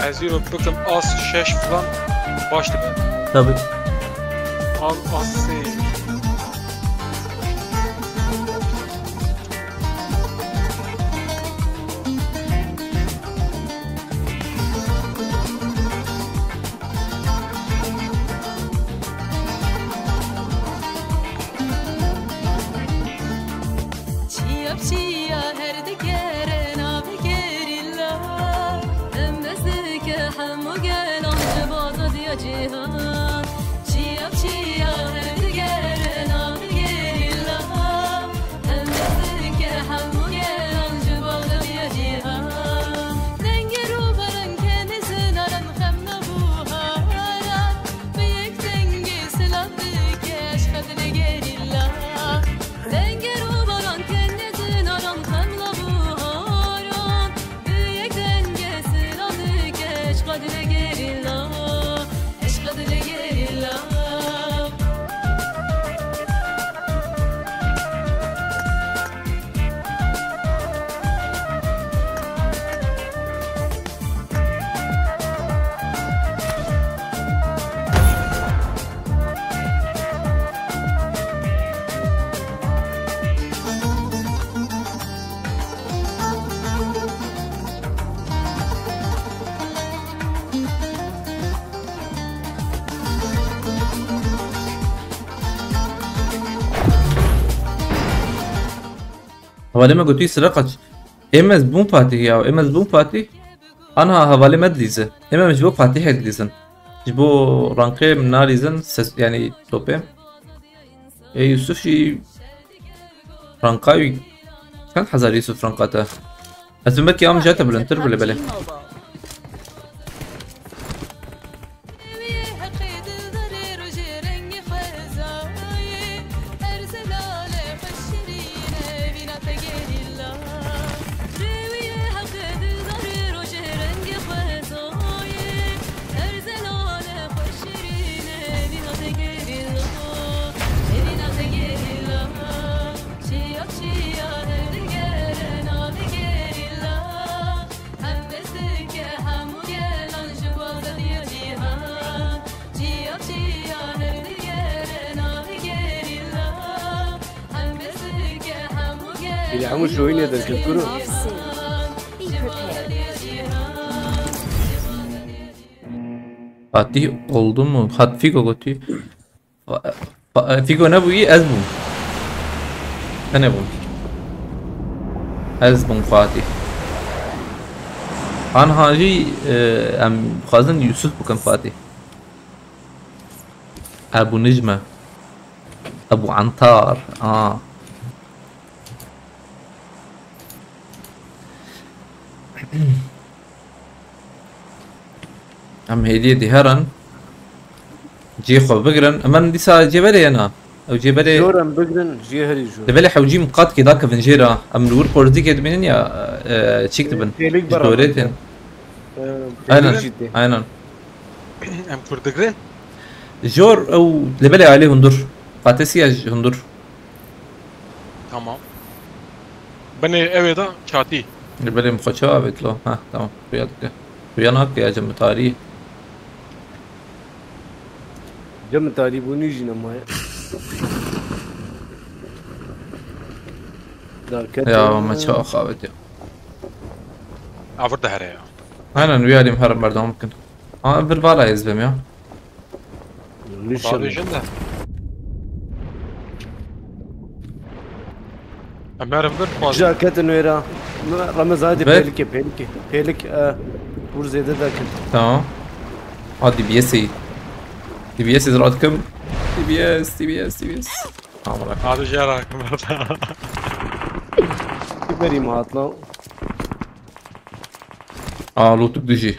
Ez îro bikim as şeş falan baş dibe. Tabii. Al as sê. Çiya bi çiya her digere navê gerîla. Em dest dike hemû gelan ji bazadiya cîhan. Çiya bi çiya her digere Hevalê me gotî sira qaç. Êm ez bûm Fatih ya, êm ez bûm Fatih. Anha hevalê me dilîze. Êm em ji bo Fatihê dilîzin. Ji bo rankê min nalîzin, ses, yani topê. Ê Yusuf jî ranka wî çend hezar Yusuf ranka te? Ez û belkî am jete bilindtir bile belê. Bile hemû şoyînê derket kuro. Fatih oldu mu? Hat Figo gotî. Fa- fa- Figo nebûyî, ez bûm. Tenê bûm. Ez bûm Fatih. Anha jî, e, em dixwazin Yusuf bikin Fatih. Ebu Nijme. Ebu Antar. Aa. Em hêdiyê dî herin. Cihê xwe bigirin. Em dîsa cêberê yena. Ew cêberê Jor em bigirin, jiyê herî jor. Li belê hewcî miqatkê dakevin jê re. Em li wir porzîkê dibînin ya, e, çîk dibin. Pêlik Ji beraber dorê tên. Ee, Aynen, pêlik jî tê. Aynen. Em kur digirin? Jor ew li belê ailê hundur. Qatesiya ji hundur. Tamam. Binê ew ê de çatî. Li belê min xwe çawa avêt lo? Ha, tamam. Xuya dike. Xuya nake ya cem tarî. Cem tarî bûnî jî nemaye. Derket Ya, e, me çawa xavêt ya. Avir de here ya. Aynen, wî alî em herin berdewam bikin. Ama vir vala ez bim ya. Lişan. Babê jin de. Em herin vir xwazin. Jaketin wêra. Ramazan hadi Ver. Pêlikê, pêlikê. Pêlik, e, vur zêde derket. Tamam. Ha, D B S ê. D B S ê zira dikim. D B S, D B S, D B S. Tamam, bırak. Abi jara kumar. Kiberî mi hat lan? Aa, lûtuk dijî.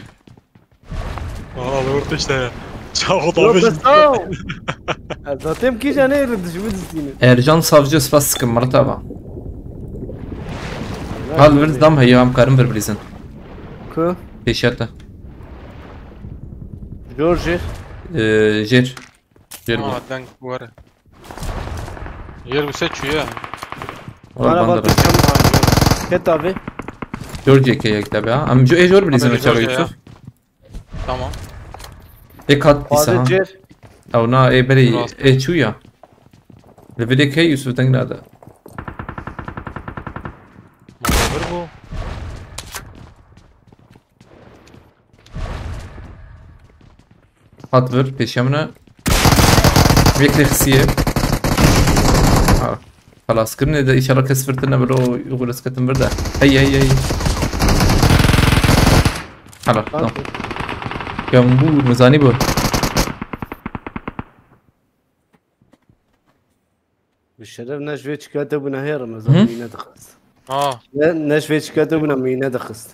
Valla lût işte. Çağı da Yok, bir sağ ol. Ya, zaten ki canı eri dişimi dizdiğini. Ercan Savcı spas sıkın Murat abi. Hal bir dam heyam karım bir bilizin. Ku? Peşete. George. Ee, Jer. Jer bu. Aa, denk bu ara. Jer bu seçiyor ya. Oğlum, Bana bana bak, bak. Ket abi. George ke yek tabi ha. Am jo e Jor bilizin Abi, çağı George ya. Yusuf. Tamam. E kat dîsa ha. Fazla cer. Ew na e berê Rast. E çû ya. Li vê dê ke Yusuf deng nade. Mağdur bu. Hat vir, pêşiya min e. Yek lê xisiye. Ha. Xelas kirinê de, înşallah kes vir tune bilo, û xelas ketin vir de. Hey, hey, hey. Helal, tamam. Gambur, mizanî bu. Bi şeref ne ji vê çikate bûne hê Remezan Hı? mîne dixist. Ha. Ne, ne ji vê çikate bûne mîne dixist.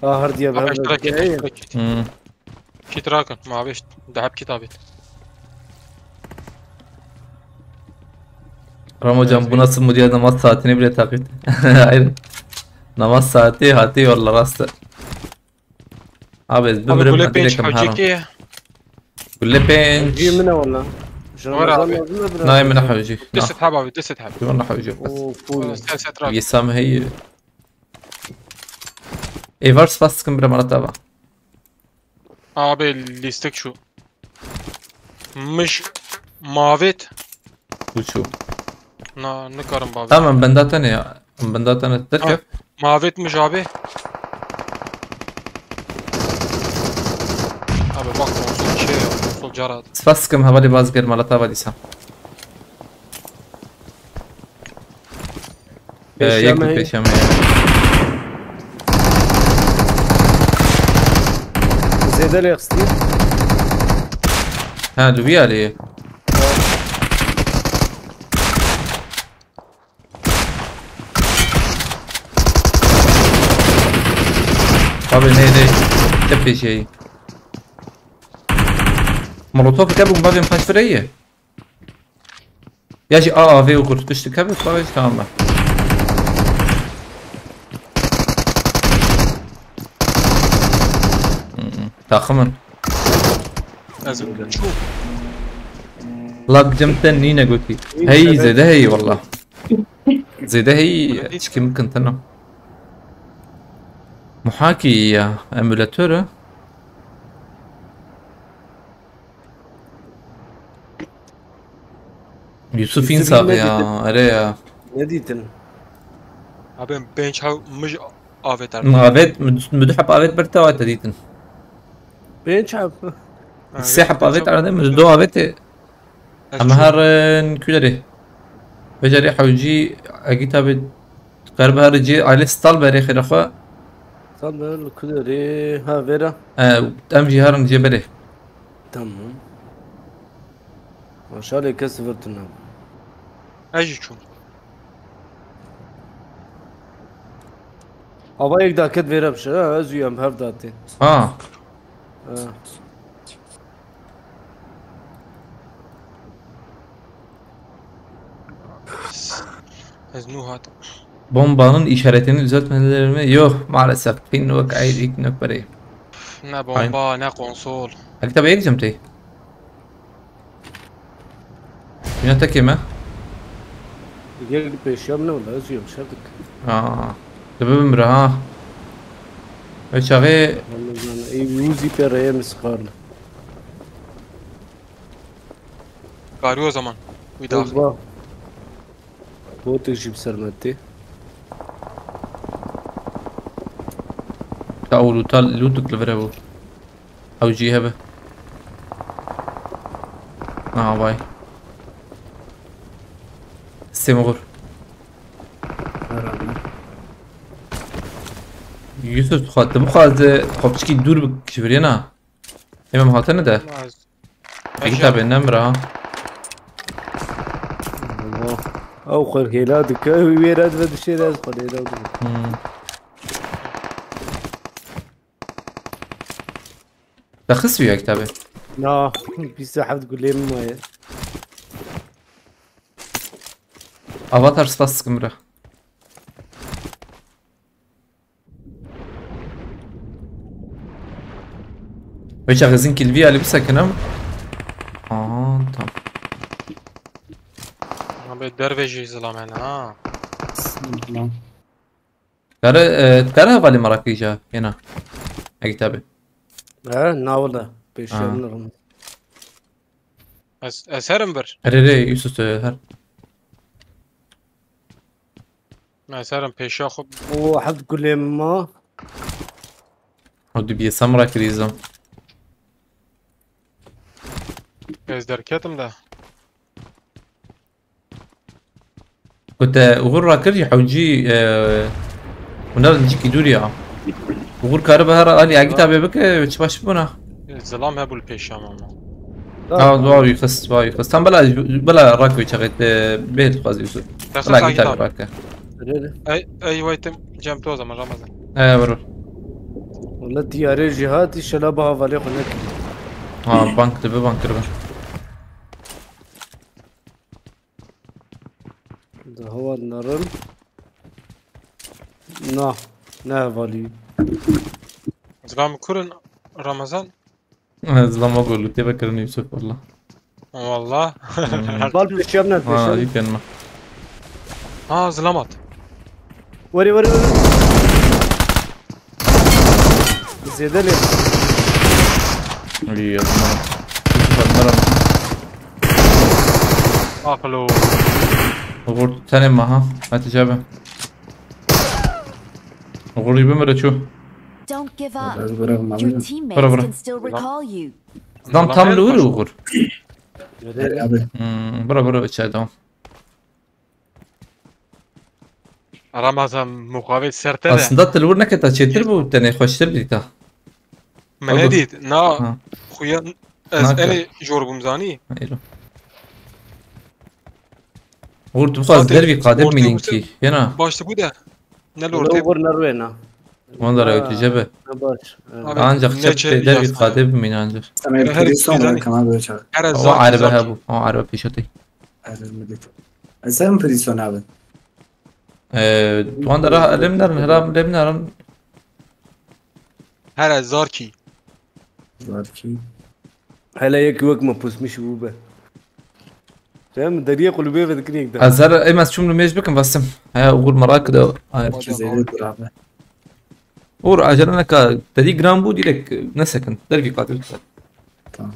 Ha, her diye Abi, ben iştirak et, iştirak et. Hmm. Kit rakin, mavişt. Deheb kit abi. Ramo can, bu nasıl mı diye namaz saatini bile takip. Hayır. Namaz saati hati yolla rastı. Abi, ez Abi, bimirim, gule hadi pênc lekim haram. Hewcî ki. Gule pênc. Hewcî min e wala. Ji Var Remezan abi. lazim e biraz. Nayê min e hewcî. Na. Dest et abi, dest et abi. Ji min e hewcî. Oo, full. Ses et abi. Yesam hey. Êvar spas dikim bira mala te ava. Abi, lîstik şu. Mij mavêt. Çû çû. Na, nikarim bavê. Tamam, benda te ne ya. Benda te ne. Derkev. Ha, mavêt mij abi. Abi bak, konsol şey ya, konsol cara. Spas dikim, hevalê baz ger mala te ava dîsa. Ee, yek li pêşiya me ye. Zêde lê xistî. Ha, li wî alî ye. Abi ne ne? Te pêşiya yî. Molotov ke bû bavên paş fireye. Ya jî A A V û qurt tişt dike bi xwe tamam be. Hı hı. Takımın. Ez çû. Lag cem te nîne gotî. Hey, zêde hey wallah. Zêde hey çikim kintino. Muhaki ya emülatörü. Yusuf Yusuf însax ya, erê ya. Ne dîtin? Abi pênc hev mij avêt erdê. Min avêt, min du heb avêt ber te avêt dîtin. Pênc heb? Sê heb avêt erdê, min du avêt. Em herin kulerê. Vecarê hewcî egî tabi kar bi her cî aile stal berê xêra xwe. Stal ber li kulerê ha vera. Em jî herin cê berê. Tamam. Maşallah kes virtuna. Ez jî çûm. Ava yek daket vêre bişe, ha, ez û em hev datê. Ha. Ha. Ez nû hatim. Bombanın işaretini düzeltmediler mi? Yok, maalesef. Pin yok, aylık yok parayı. Ne bomba, ne konsol. Hadi tabii yiyeceğim tey. Yine tek yeme. Gel pêşiya min e wala ez yiyem şer dik. Aa. Dibi bimre ha. Ve çaxê. Ramazan, ey, wî zî pê reye min sixarne. Karî o zaman. Wî daxil. Botê jî bi ser me tê. Ta û lûta lûtik li vir hebû. Ew jî hebe. Aha vay. Sê mixur. Herhalde. Yusuf, tu xwe, tu bixwaze xwe piçkî dûr bikişviriyena. Ê me hatine de. Egî tabi nemre ha. Allah. Ew xwe hêla dike, ew wê re dibe dişê de ez xwe hêla dike. Hmm. Te xist wî ya kitabê? Na, bîst û heft gulê min maye. Avatar spas dikim bira. Wê çaxê zin kilvî alî bisekinim. Aha, tamam. Abi derve jî zilam hene ha. Tamam. Kare, e, kare hevalî merakî ja yena. Egi tabi. He, na wala. Ha. Pêşiya min rim. Ez, ez herim vir. Erê rê, Yusuf, e, her. Ez herim pêşiya xwe. O heft gulê min ma. O dibiye samra kirîzim. Ez derketim de. Ku te uğur rakir jî hewcî, e, hûna li cîkî dûrî ya. Uğur karibe her alî egî tabi bike, çi baş bûna. Zilam hebû li pêşiya me ama. Ha, wa wî xist, wa wî xist. Tam bela, bela rak wî çaxê te bê dixwazî Yusuf. Bela egî tabi rake. Ey, ey, waytim cem tu o zaman Ramazan. He, vurur. Wala diyarê jî hat, inşallah bi havalê xwe nekirî. Ha, bank dibe, bank kiribe. Di hewa nerin. Na, ne hevalî. Zilam kurin Ramazan. Zilam o gol tê vekirin Yusuf valla. Valla. Hmm. Bal pêşiya min, ha, pêşiya min. Î pên me. Ha, zilam at. Weri, weri, weri. Zêde lê. Alî ya. Yusuf Almera. Aqlo. Uğur tenê me ha. Hatice abi. Uğur gibi mi reço? Don't give up. Your teammates can still recall you. Adam tam li wir Uğur. Abi. Hmm, bura bura içeride. Ramazan muqavê ser te de. Aslında tu li wir neketa çêtir bû, tenê xweştir dîta. Min Oldu. nedît. Na Ha. xuya ez Nake. enê jor bûm zanî. Êro. Uğur, tu bixwaz Zaten dervî qadir ortaya mînîn wisa kî. Yena. Baş dibû de. Ne li Wala ortê. Uğur ne rûyê na. Wanda ra Ha, ötüce be. Ne baş. Evet. Abi, Ancak ne çep şey te dervî yazma. qadir bimîn ancak. Sana Her bir son izleyicilerin kanal böyle çağır. Her O zat araba zat. ha bu. O araba pêşatê. Ayrılmadı. E, sen bir son abi. Ee, Wanda ra lem nerin, hera lem nerin. Her zarkî. Zarkî. Hele yek wek me pusmiş bû be. Sen deriyê qulubê ve dikir yek de. Ez her em ez çûm li mêj bikim, vestim. He, Uğur merak de. Ay. Hadi Zeyde abi. dur abi. Uğur, acele neka. Te dî giran bû, direkt nesekin. Dervî qadir. Tamam.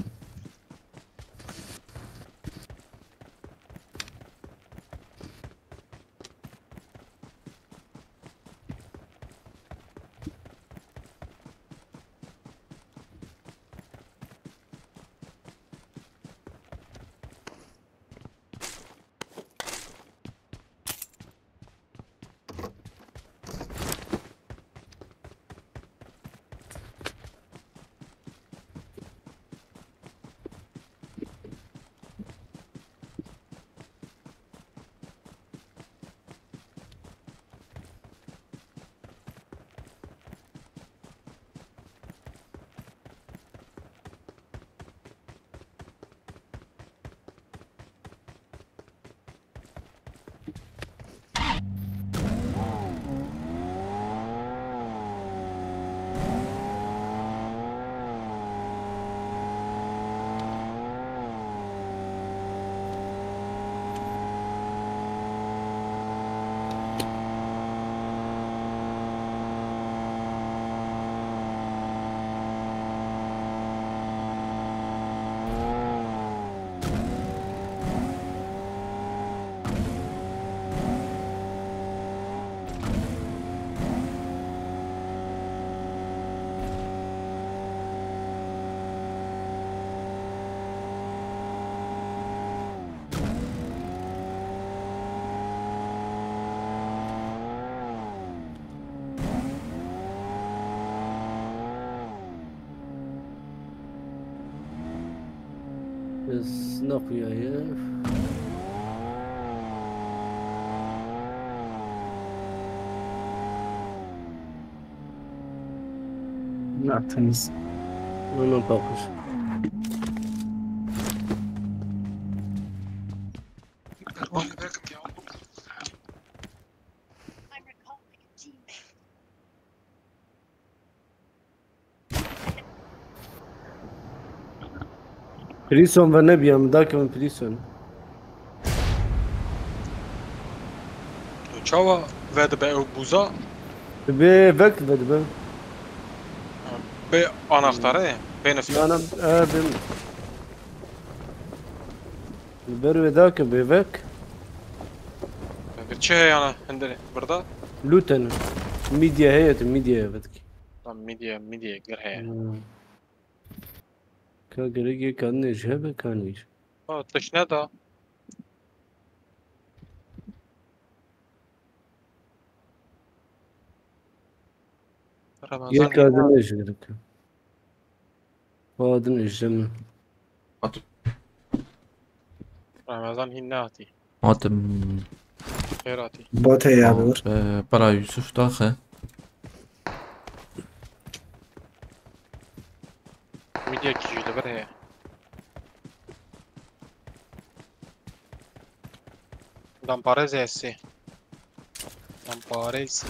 Ez naxuyaye. Na temiz. Hemen bakmış. Prison ve ne bir yanımda ki prison. Tu çawa vedibe ew bûza? Bi vek vedibe. Bê anaxtare, bê nifte. Yana, e, bê. Li ber wê da ke bêvek. Bi çi heye ana hindirê? Birda? Lûten. Midye heye tu, midyeye vedikî. Tam midye, midye gir heye. Hmm. Ka gerek yê kanê ji hebe kanî. Ha, tişne da. Ramazan Yek hîna. Adine ji gerek. Adine ji min. At. Ramazan hîn nehatî. Hatim. Xêr hatî. Bot heye abi vur. Be, para Yusuf daxe. Midyekî jî li vir heye. Damparêz heye sê. Damparêz.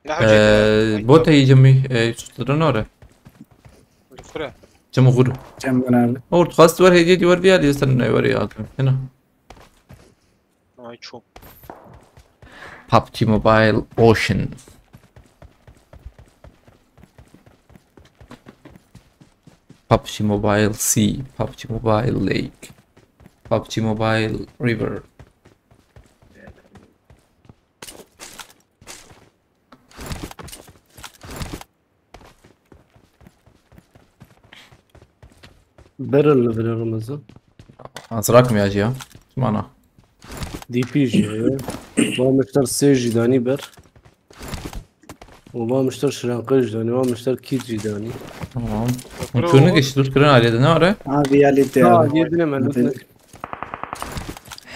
Ee, botê yî cemî, e, Yusuf, tu nore. Li kure? Cem xur. Cem bûn abi. Or, tu xwest wer hêdî dî wer bîya, lî sen ne wer ya. Hina. Ay çok. PUBG Mobile Ocean. PUBG Mobile Sea, PUBG Mobile Lake, PUBG Mobile River. Barrel li vir e Ramazan. Azrak mı ya? Mana. D P jî heye. Mamiştar sê jî danî ber. Û mamiştar şiranqe jî danî, mamiştar kît jî danî. Tamam. Hûn çûne geşt dûr kirin aliyê de ne are? Ha, realite Ha, abi. yedine me lût ne.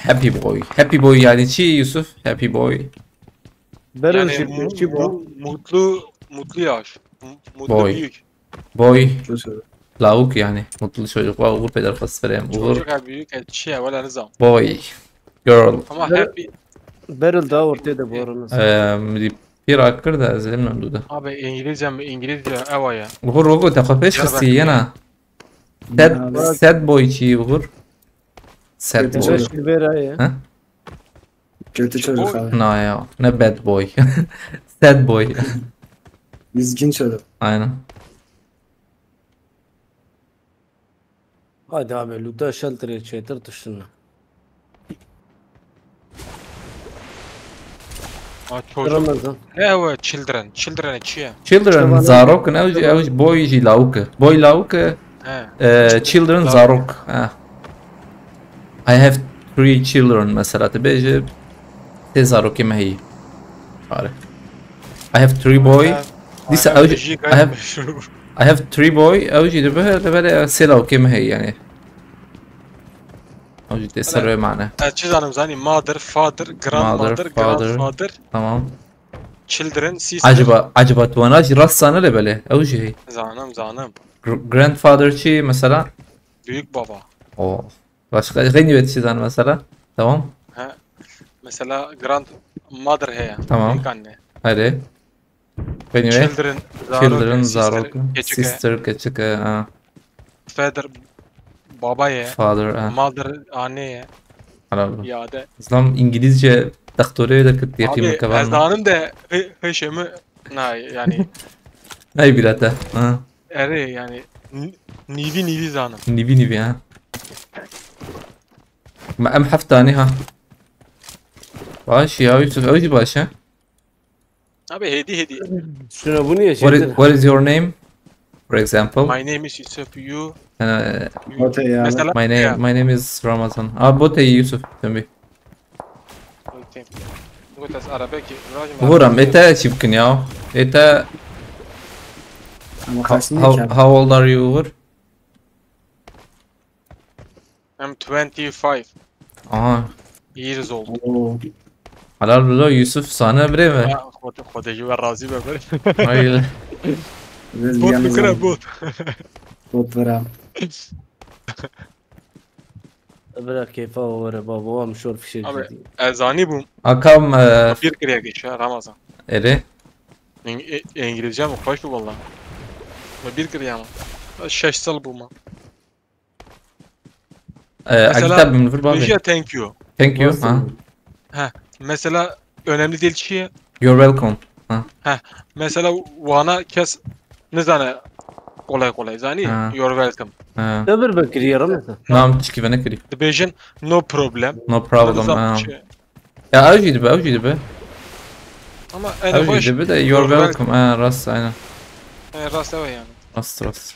Happy boy. Happy boy yani çi Yusuf? Happy boy. Bero Yani jî mu- çi bu? mu- mutlu mutlu yaş. Mu- Mutlu Boy. büyük. Boy. Çok seviyorum. Lavuk yani. Mutlu çocuk. Uğur peder xwest ferê em. Uğur. Çocuk ha büyük ha çi ya wala nizam. Boy. Girl. Ama Bero- happy Beril daha ortaya da bu arada. Eee, mi dî pîra kir de ez ê min dû de. Abi İngilizce mi İngilizce ewa ya. Uğur Rogo te xwe pêş Diyarbakır. Xistî yena. Sad, Abi. sad boy çi Uğur? Sad Kötü boy. çocuk. Beş bir bera ya. Ha? Kötü çocuk abi. Na ya. Ne bad boy. Sad boy. Düzgün çocuk. Aynen. Hadi abi, lûta shelterê çêtir tiştin. Ha çocuk. Ramazan. Ne ewa children? Children çi ya? Children Tamam. Zarok in ew jî, ew jî boy jî lawik e. Boy lawik e. He. Eee, children Zarok. Zarok. Ha. I have three children mesela. Te bêje tê zarokê me heyî. Are. I have three boy. Dîsa ew jî, I have, I have three boy. Ew jî dibe, dibe sê lawikê me heyî yani. Ew jî tê ser wê mane. Ez çi zanim zanî? Mother, father, grandmother, Mother, father. Grandfather, Tamam. Children, sister. Acaba, acaba tu wana jî rast zane lê belê? Ew jî heyî. Zanim zanim. Gr- grandfather çi mesela? Büyük baba. O. Başka xeynî wê çi zane mesela? Tamam. He. Mesela grandmother heye. Tamam. Büyük anne. Hadi. Anyway. Children, Zarok, Children, sister, Zarok. Keçike. Sister, keçike. Ha. Father, baba ye. Father. Ha. Mother, anne ye. Helal. Yade. Zlam İngilizce doktorê de kit yekî Abi mikevan. ez zanim de he- heşemi na yani Hey birate. Ha. ere yani n- nivi nivi zanim. Nivi nivi ha. Ma em heft tane ha. Baş ya Yusuf, ew jî baş ha. Abi hedi hedi. Şuna bu niye What is, şeydir? What is your name? For example. My name is Yusuf. You. Uh, you- Bote ya. Mesela my name ya, my name is Ramazan. Ah, Bote Yusuf. Tabii. okay. Gut, das Arabe ki. Uğur, am ete çi bikin ya? Ete Ama how, kaçsın how, ki? How old are you, Uğur? I'm twenty-five Aha. years old. Oo. Helal bilo Yusuf sana bire mi? Ha, Xwedê, Xwedê ji we razî be bir. Hayır. Biz Bot yalnız fikir aldık. bot. Bot veren. Bira keyfa were baba, wa mişor fişek Abi, jidî. Ez zanî bûm. Akam e, Bir kiriye geç ya Ramazan. eri. İng- e- İngilizce mi? Xweş bû valla. Me bir kiriye ama. Şeş sal bûma. E, Mesela, Agita bin vur Bêjiye babi. Thank you. Thank you. Nasıl? Ha. He. Mesela önemli değil ki. You're welcome. Ha. Mesela wana kes nizane kolay kolay. Zanî? Ha. You're welcome. Ha. Te bir bekiriye Ramazan. Nam tişkî vene kirî. Dibêjin no problem. No problem. Nizam Ha. çi. Ya ew jî dibe, ew jî dibe. Ama Ew en jî hoş. Dibe de You're you're welcome. Ha, rast aynen. E, rast ew yani. Rast rast.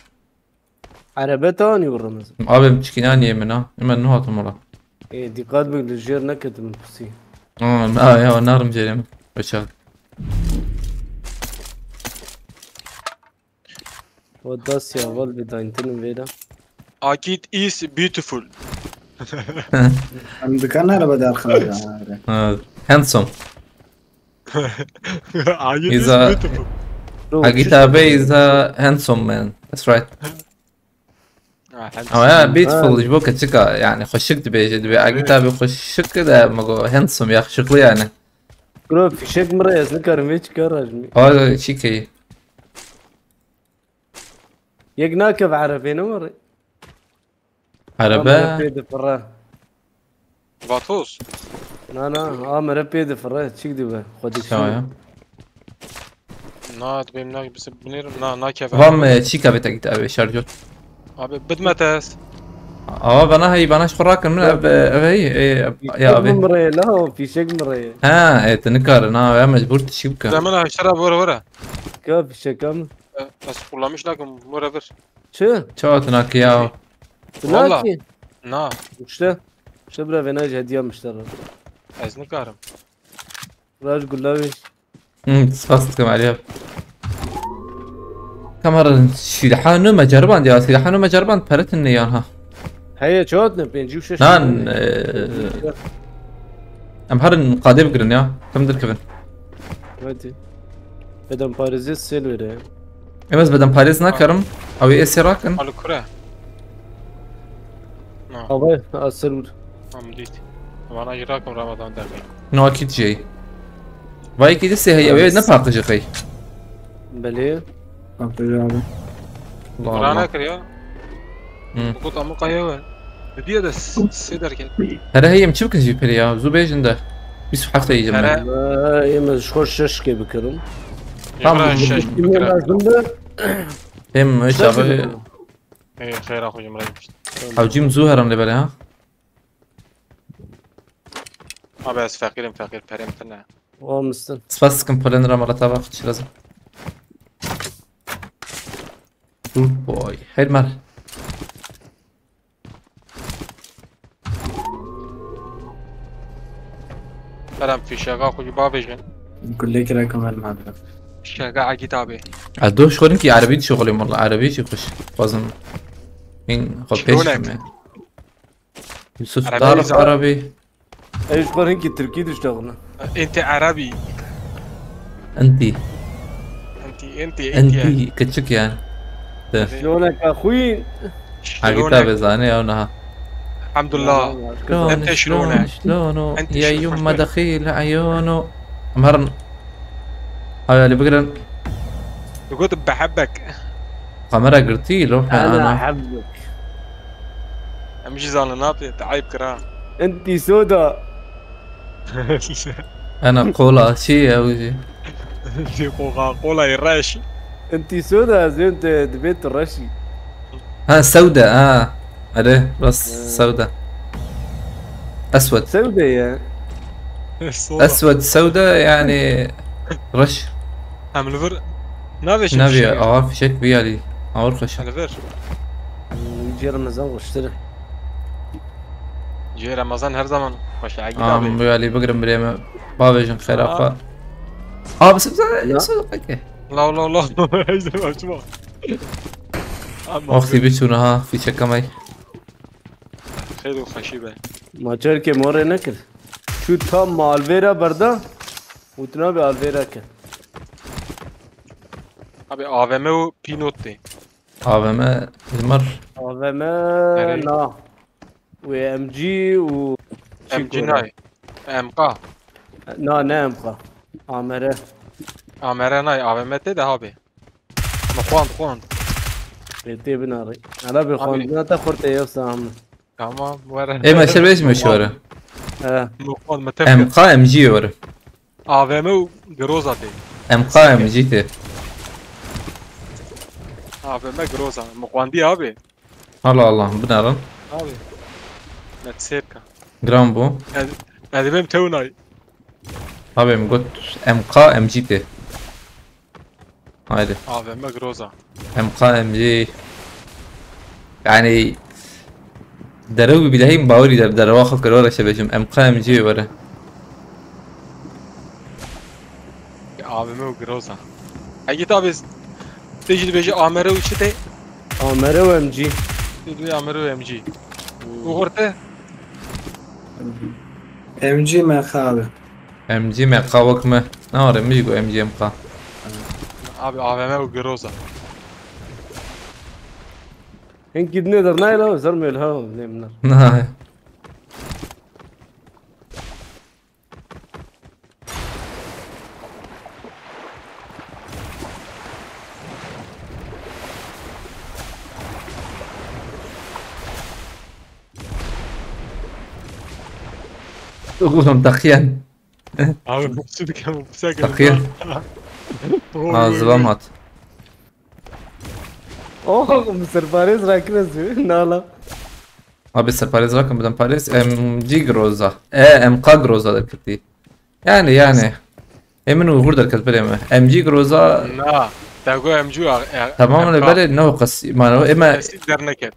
Erebe tanî Ramazan. Abi em çikîna niye min ha? Hemen ne hatım ola. Ê, dîqat bik li jêr neketim pisî. Aa, na ya narim cerim. Aşağı. O das ya val bir daintinim vêda. Akit is beautiful. Em dikan araba dar xala. Ha, handsome. Akit Is is a- beautiful. Dur, Agita Bey is a handsome man. That's right. Ha, Ama ya beautiful ji bo keçika yani xweşik dibêje dibe. Agita Bey xweşik de me go handsome, yakışıklı yani. Bro, fişek mi reyaz ne karim hiç kar rajmi. Aa, çi keyî. Yek nakev erebê ne were. Araba. Pê difire. Vatos. Na na, amere pê difire. Çik dibe. Xwedî Tamam ya. Na dibêm na bise binêrim na na keve. Vam e, çi kavê te git abi şarjot. Abi bidme test. Ama bana hey bana şu rakin min ev ev hey e, ya abi. Mi reye la o, fişek mi reye. Ha, e, te nikare na ya mecbur tişi bike. Zaman aşağı vura vura. Ka fişek am. Ez kullanmış nakim vura bir. Çi? Çawa tu naki ya. Tu Valla. naki. Na. İşte. İşte bira vena hediye almışlar. Ez nikarim. Raj gula wî. Hmm, spas dikim Elî abi. Kameranın silahını mı ceriband ya? Silahını mı ceriband, peretin ne yan ha? Heye, çawt ne, pêncî û şeş. Nan, e, em herin qadê bigirin ya. Kim derkevin? Hadi. Bedenparêzê sêl were. Em ez bedenparêz nakirim. Ew ê sê rakin. Alo kure. No, Havay, asıl vur. Tamam, dît. Vana jî rakim Ramazan derkevin. No, akît jê. Vay ki distê heye, ew ê ne paqijê qey. Belê. Kapıyı abi. Allah Qur'an Allah. Kir ya. Hı. Bu kut amı kaya ve. Diye de s- sê derken. Here heye, em çi bikin jî pere ya? Zû bêjin de. Bîst û heft heye jî. Here. Ê, me ji xwe şeş kê bikirin. Tamam, Yemra bu- şeş Kimin bikira. lazımdı? Hem hiç abi. Ey xeyra xocam raymış. Hewcîm zû heram lê bere ha. Abi ez feqirim, feqir, perem tine. Olmuşsun. Spas dikim, polen ra mala tava xwe çi lazim. Good boy. Her mer. Perem fişega xocam babêjin. Kullek rakam vermedi. Fişega Agit abi. Ez doh şorin ki erebî dişoxlim walla, erebî jî xweş. Xwazim. Min xwe pêş Şironek. kime. Yusuf Erebî Tarık zan- Erebî. Ev ji xwe hinkî tirkî diştexne. Enti Erebi. Enti. Enti, enti, Enti küçük yani. De. Şloneka xwîn. Agita bezane ya naha. Elhamdulillah. شلون أنت شلونك؟ شلون شلونه أنت يا شلونك؟ يما دخيل عيونه. Em herin. Hayali bigirin. Digot behebbek. Kamera girtî lo. Ana Ana. hebbek. Em jî zanin abi, te ayıp kira. Enti soda. Ana kola şey ya bu şey. Coca-Cola reş. Enti soda, ez ê te dibê tu reşî. Ha, sewde ha. Ere, rast, Hmm. sewde. Eswed. Sewde ye. Soda. Eswed sewde yani reş. Em li vir navê çi Naviye fişek? awa fişek bir yali. Ağır koşa. Em li vir. Cê Remezan xweştir e. Cê Remezan her zaman xweş e. Agit Am abi. bu yali bigirin bireme. Bavêjin xêra Aa. xwe. Abi sen sen Ya. sen okey. La la la. Ejder açma. Ama Wextî biçûne ha fîçeka me. Xeyr û xweşî be. Ma çerkê morê nekir. Şu tam ma alvêra berda. Û tu nabê alvêra ke. Abi A V M û P not tê. A V M, Zimar. A V M Nereye? Na. Wê M G û çi M G kore? Nay. M K. Na, ne M K. A M R. A M R Nay, A V M tê de abi. Min xwand, xwand. Lê tê binarî. Ana bi Abi. xwendina te xurt ê yewsa hemû. Tamam, were. Ê me şer bêjim şi were. He. Min xwand, min tef M kir. K M G were. A V M û Groza tê. M K M G tê. A V M Groza. Min xwandî abi. Allah Allah, binarin. Abi. Net sêr ka. Giran bû. Ez dibêm tewnay. Abi min got M K M G tê. Haydi. A V M Groza. M K M G. Yani derew bilahî bawerî der derewa xwe kir were şebêjim M K M G were. A V M û Groza. Egît abi, tê jî dibêje A M R û çi tê? A M R û M G. Tê dibê A M R û M G. Û xurte? M G M K abi. M G M K wek me. Ne were, min jî got M G M K. Abi A V M û Groza. Hinkî dinê der nayê la, zer mêl ha, ne min. Ne. Oğlum, dakiyen. Abi, bu sütüken bu sefer. Dakiyen. Ha, zilam hat. Oh, min serparêz rakine zû. Nala. Abi serparêz rakin, bidan parêz. M G Groza. E, M K Groza derketî. Yani, yani. Emin û hur derket birê me. M G Groza. Na. Te go M G a. Tamam, le bere ne o qas. Mano, eme. Kesî derneket.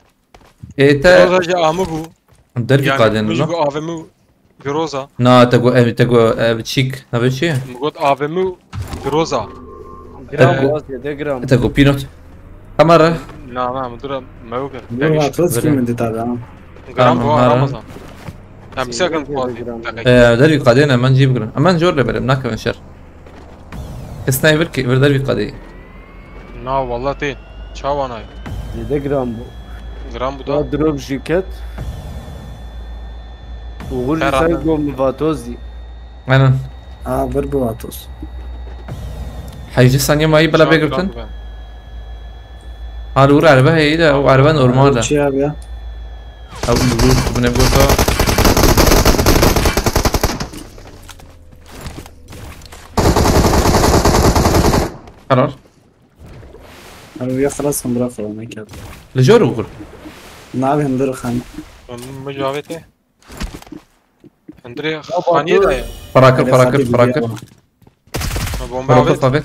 E te. Groza jî amî bû. Derkî Yani, qadên min jî lo. got A V M û. Groza. Na, te got, ev, te got, ev çîk. Navê çi ye? Min got A V M û Groza. Gram Ee, bu, az yedi gram. Te got Pinot. Kamera. Na, na, min dura me wekir. Dur, Pekî. Vatros Böyle. Kim dedi abi ha? Gram Tamam, bu ha. Ramazan. Em Şey, second yedi party. gram. Ee, dervî qadê ne, min cî bigirin. Em jor le berim, nakevin şer. Kes nayê vir ki, vir dervî qadê. Na, wallah tê. Çawa nayê? Yedi gram bu. Gram bu da. Ya drop jacket. Uğur Ferah sen lan. Gom Vatoz di. Aynen. Ha, vir bu Vatos. Hejî saniye mayî bila Çawa bêgirtin. Gram bu ben? Ha, li wir erbe heye de, o erbe normal e. Çi abi ya? Ew li wir bine gota. Karar. Abi ya xelas, bırak falan, ne kâr. Li jor ugur. Nabi hem dur xan. Min cavete. Hindrê xaniyê de ye. Farakir, Hadi farakir, hadi farakir. Gidiyor. Ha, bomba Farakir avêt. Tabet.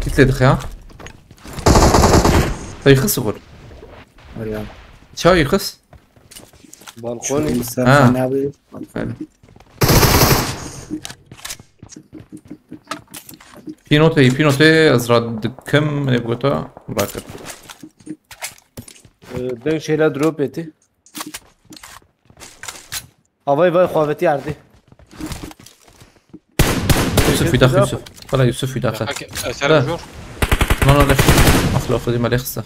Kitle dik ya. Tayxis ugur. Var ya. Çaw yıxis? Balkoni. Şu Ha. Serkan abi. Öyle. Pînotê, pînotê ez radikim, ê bigota, rakir. Ee, deng şeyle drop eti. Havay vay xavetî erdê. Yusuf, bir dakika Yusuf. Valla Yusuf, bir dakika. Hak-, eser Ha. Zor. Lan lan lan. Afla afla dima lexsa.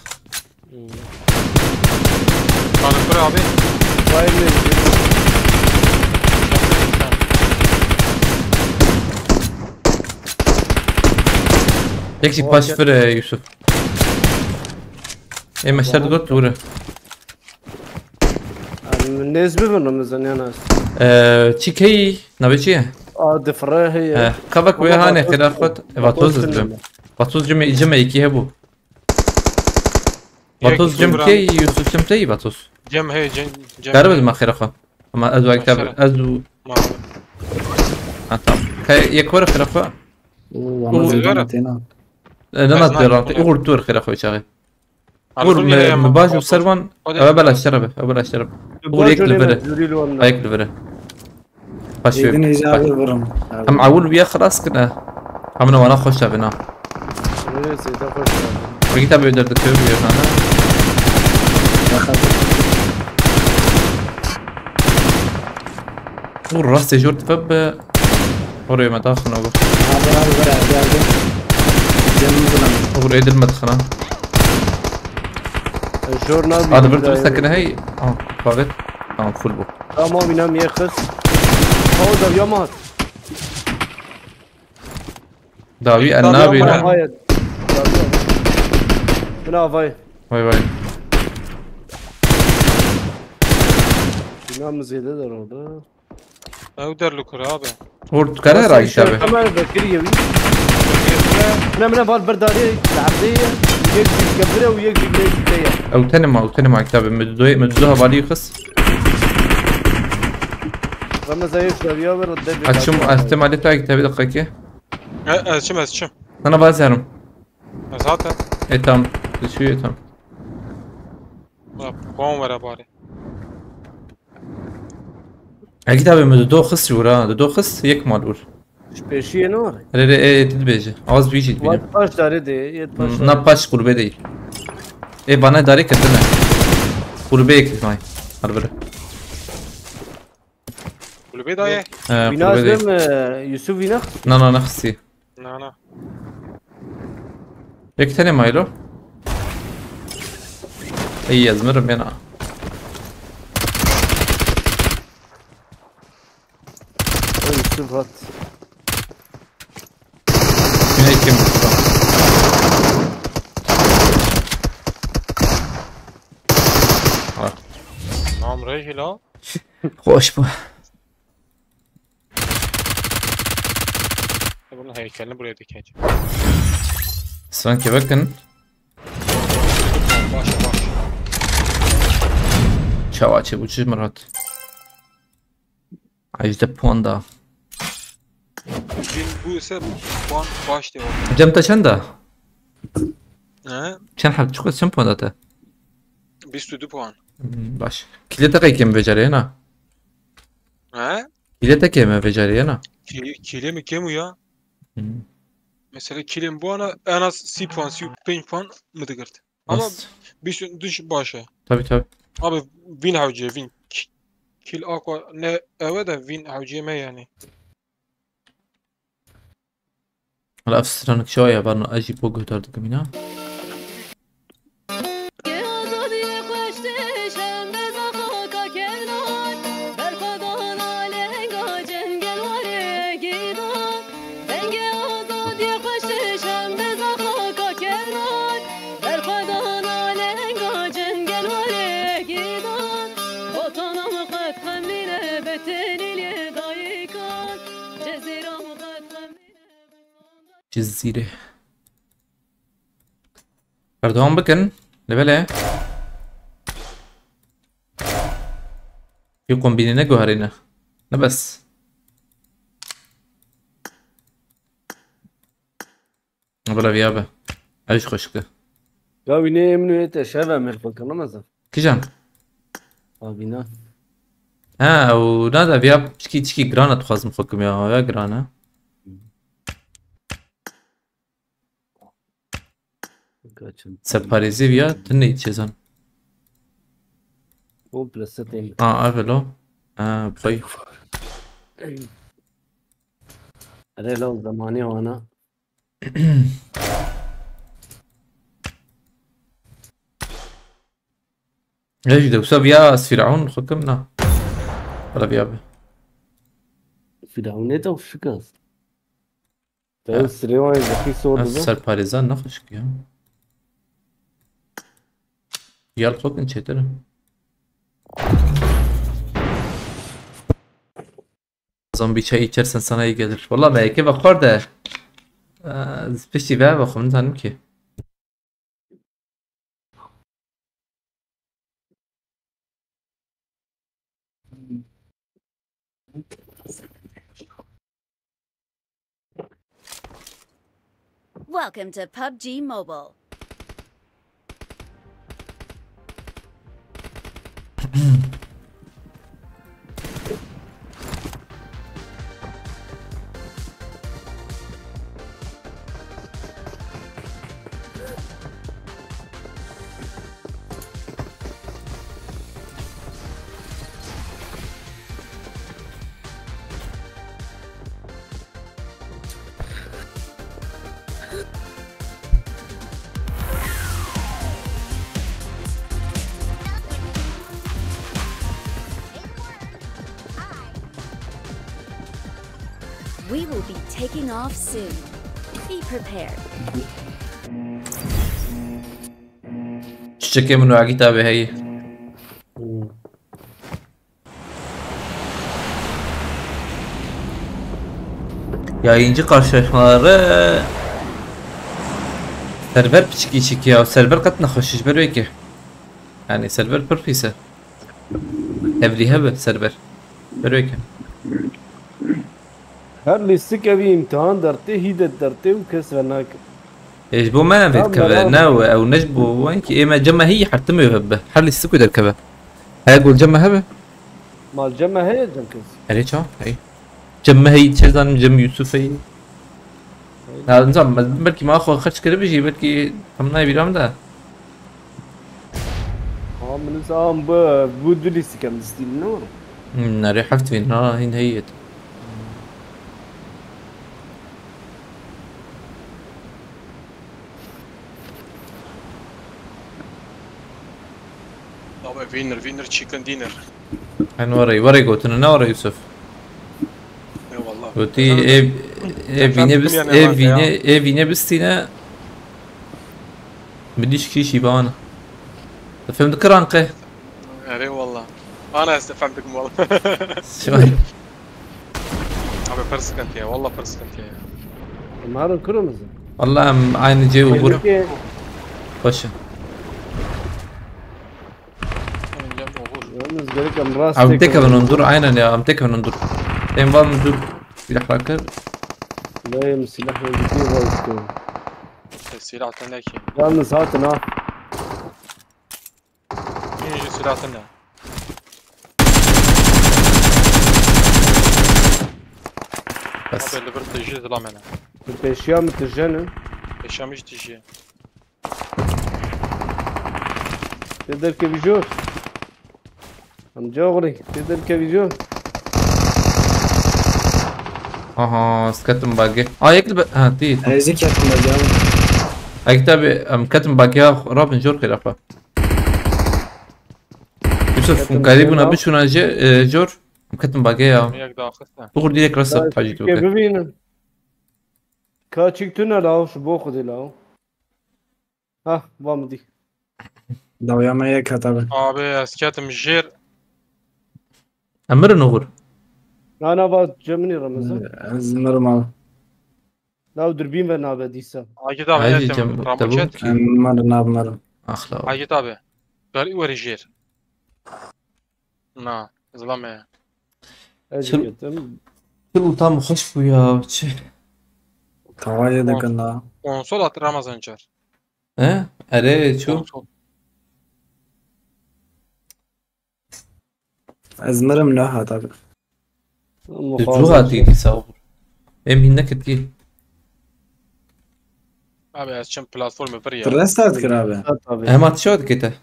Tanıklar abi. Bayılmıyor. Yek jî paş fire Yusuf. Ê meşer digot dûr e. Nêz bibin Ramazan ya nas. Ee, çi key? Navê çi ye? A, difire heye. He, kavak wê hane xêra xwe. Vatoz ez bim. Vatoz cime, cime iki hebu. Vatoz cim key, Yusuf cim tey Vatoz. Cem he, cem, cem. Garib ma xêra xwe. Ama ez wek tabi, ez u. Ha, tamam. Kay, yek were xêra xwe. Oo, ama zêde têna. E, ne nat deran, ugur tur xêra xwe çaxê. Ugur me, me baj û servan, ev bela şerebe, ev bela şerebe. Ugur yek li vere. Yek li vere. Paşê. Êdî nêzî abi vurun. Em ewil wiya xilas kine. Em ne wana xweş çavina. Ê, zêde xweş çavina. Peki tabi öder de tövbe yok ana. Vur rastê jor tipe be. Oraya me daxin ogu. Abi abi ver abi geldi. Canım bulan. Ogu edilme dixina. Jor nabi. Hadi bir dur sakın hey. Ah, pavet. Tamam, full bu. Tamam, inem yexis. Hava da yamat. Dawî en nabî ne? Hayır. Bina vay. Vay vay. Bina mı zêde der orada? Ew der li kur abi. Hurt kare ra kitabê. Hemen bekir yewi. Bina bina val berdari. Erdê. Yek jî kebire û yek jî lê te ye. Ew tenê ma, ew tenê ma kitabê. Min dudoyê, min dudo hevalî xist. Ramazan yeş daviya ver. Açım, açtım aleta kitabê de kaki. E, ez çim, ez çim. Sana bazerim. Ez hatim. E, tamam. Düşüyor, tamam. Bak, puan were bari. E, kitabê min dido xist jûr ha. Dido xist, yek mal ûr. Ji pêşiyê ne were? Rê, rê, e, tu dibêje. Az bî jî dibînim. Wat paş darê de, yet paş darê. Na paş qurbe değil. E, bana dare kırdın ha. Qurbe yek may. Harbire. Kulübe daye. He, Wîna kulübe ez değil. Bim, e, Yusuf wîna? Na, na, na, xistî. Na, na. Yek tenê maylo. Ey, ez mirim yena. Ey, Yusuf hat. Yine kim? Ha. Nam rejila. Hoş bu. Bunun heykelini buraya dikeceğim. Sen kevek din. Başla, başla. Çawa çi bu çi Murat? Ajde puan da. Bin bu ise puan baş diyor. Cem te çend da? He? Çend hep çıkıyor, çend puan da te? Bîst û du puan. Hmm, baş. Kîlê te qey kêm vecerê na? He? Kîlê te kêm vecerê na? Kî-, kîlê mi kêm û ya? Hmm. Mesela kîlê mi bu ana en az sî puan, sî û pênc puan mi digirt. Ama Rast. Bîst û du baş e. Tabii, tabii. Abi vîn hewcê, vîn. Ki-, kîl akwa ne eve de vîn hewcê me yani. Hala ev stranik şaya varna, ez jî bo guhdar dikim îna. Cizîrê. Berdewam bikin. Lê belê. Vî kombînê neguherîne. Ne bes. Bila viya be. Ew jî xweşik e. Ya wî nê min ê te şev em ê xwe kirin mezin. Kijan? Abîna. Ha, ew nade viya çikî çikî giran e, dixwazim xwe kim ya, ya giran e. Kaçın. Serparêzê viya, tu neyî çêzan. O plasetên. Ha, ev lo. Ha, pay. Erê lo, zamanê wana. Ne jî de wisa viya ez Fîraun xwe kim na. Wala viya be. Fîraunê de şikast. Te sirê wan zexî sor dibe. Serparêzan ne xweşik ya. Yal xwe kin çêtir. Zombî çayî içersen sana iyi gelir. Valla me yekê ve xwar de. Ee, piştî ve ve xwe min zanim ki. Welcome to PUBG Mobile. We will be taking off soon. Be prepared. Çiçekê min û Egîta bê heyî. Yayıncı karşılaşmaları server piçik işik ya. Server qet nexweş e ji ber wê ke. Yani server pir pîs e. Tevlî hebe server. Ber wê ke. Her lîstikevî îmtihan dertê, hîdet dertê û kes venake. Ê, ji bo me ev Tam dikeve, beraber. Ne ew, ew ne ji bo wan ki ê me cem me heyî her tim wê hebe. Her lîstik wê derkeve. Heye gol cem me hebe? Mal cem me heye cem kes. Erê ça? Hey. Cem me heyî, çi zanim cem Yusuf heyî. Ya, nizam, belkî ma xwe xerç kiribi jî, belkî tam nayê bîra min de. Ha, min zam bu, bu du lîstik em distînin, ne were? Hmm, nerê heft vîn, ha, hîn heyî yet. Abi winner, winner, chicken dinner. Hen were, were gotine, ne were Yusuf? Eyvallah. Gotî ev, ev vîne bist, ev vîne, ev vîne bistîne. Min dîş kî şî bana. Te fem dikir anqe? Erê wallah. Ana ez te fem dikim wallah. Şivan. Abi pir sıkıntı ya, wallah pir sıkıntı ya. Em herin kuro mizin. Wallah em aynı cê û bur. Gerek e. Başı. Yalnız gerek em rast Abi tek tek hemen ondur, aynen ya, em tek hemen ondur. Em var mı dur? Silah bırakır. Dayım silah ve gidiyor var işte. Silah tane ki. Yalnız hatun ha. Yine yüz Silah tune. Bes. Abi li vir tijî zilamene. Tu pêşiya min tijene. Pêşiya min jî tijî. Tê derkevî jor. Amca oxlî, tê derkevî jor. Aha, sketim bagê. Aa, yek li be... Ha, tî. Ez ê ketim bagê abi. Eke tabi, em ketim bagê ya, rabin jor xêra xwe. Yusuf, Ketim hûn karî bagê bûna ya. Biçûna jê, e, jor. Em ketim bagê ya. Yek daxiste. Bixur direk rasa Ya, hacî çike tu. Bibînin. Ka çik tune law, ji bo Xwedê law. Hah, va min dî. Dawya me yek hat abi. Abi ez ketim jêr. Em mirin oxur. Na, na, va cem min e Remezan. Ez mirim abi. Law dirbîn ve nabe dîsa. Agit abi Hacî etim cem Ramo tabû çet. ki. Em mirin abi mirim. Axla. Agit abi. Ber weri jêr. Na, zilame. Ez Çil- ketim. Çil û tam xweş bû ya, çi? Tawayê dikin la. Konsol at Ramazan çar. He? Erê, çû. Konsol. Ez mirim ne hat abi. Tu çû hatî dîsa oxur. Em hîn neketî. Abi ez çim platformê vir ya. Tu restart kir abi. Tabii. Em hat şo dikete.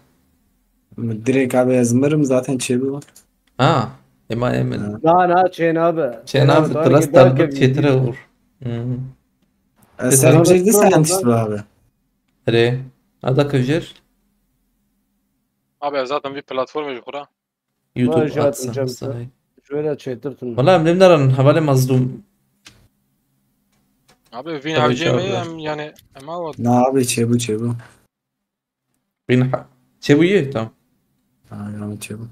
Direkt abi ez mirim zaten çê bu. Ha. Ema emin. Na, na, çê nabe. Çê nabe, tu restart bir çêtir oxur. Hmm. Ez serim çê di scientist bu abi. Erê. Ada kevjir. Abi ez zaten bir platformê ji xura. YouTube Vay, atsın. cem- Sana. Şöyle çêtir tun. Valla em limdaran hevalê mazlum. Abi vin Tabii avcê ki me abi. em yani em awa. Na abi çê bu çê bu. Bin ha. Çebuye tam. Ha yani çê bu.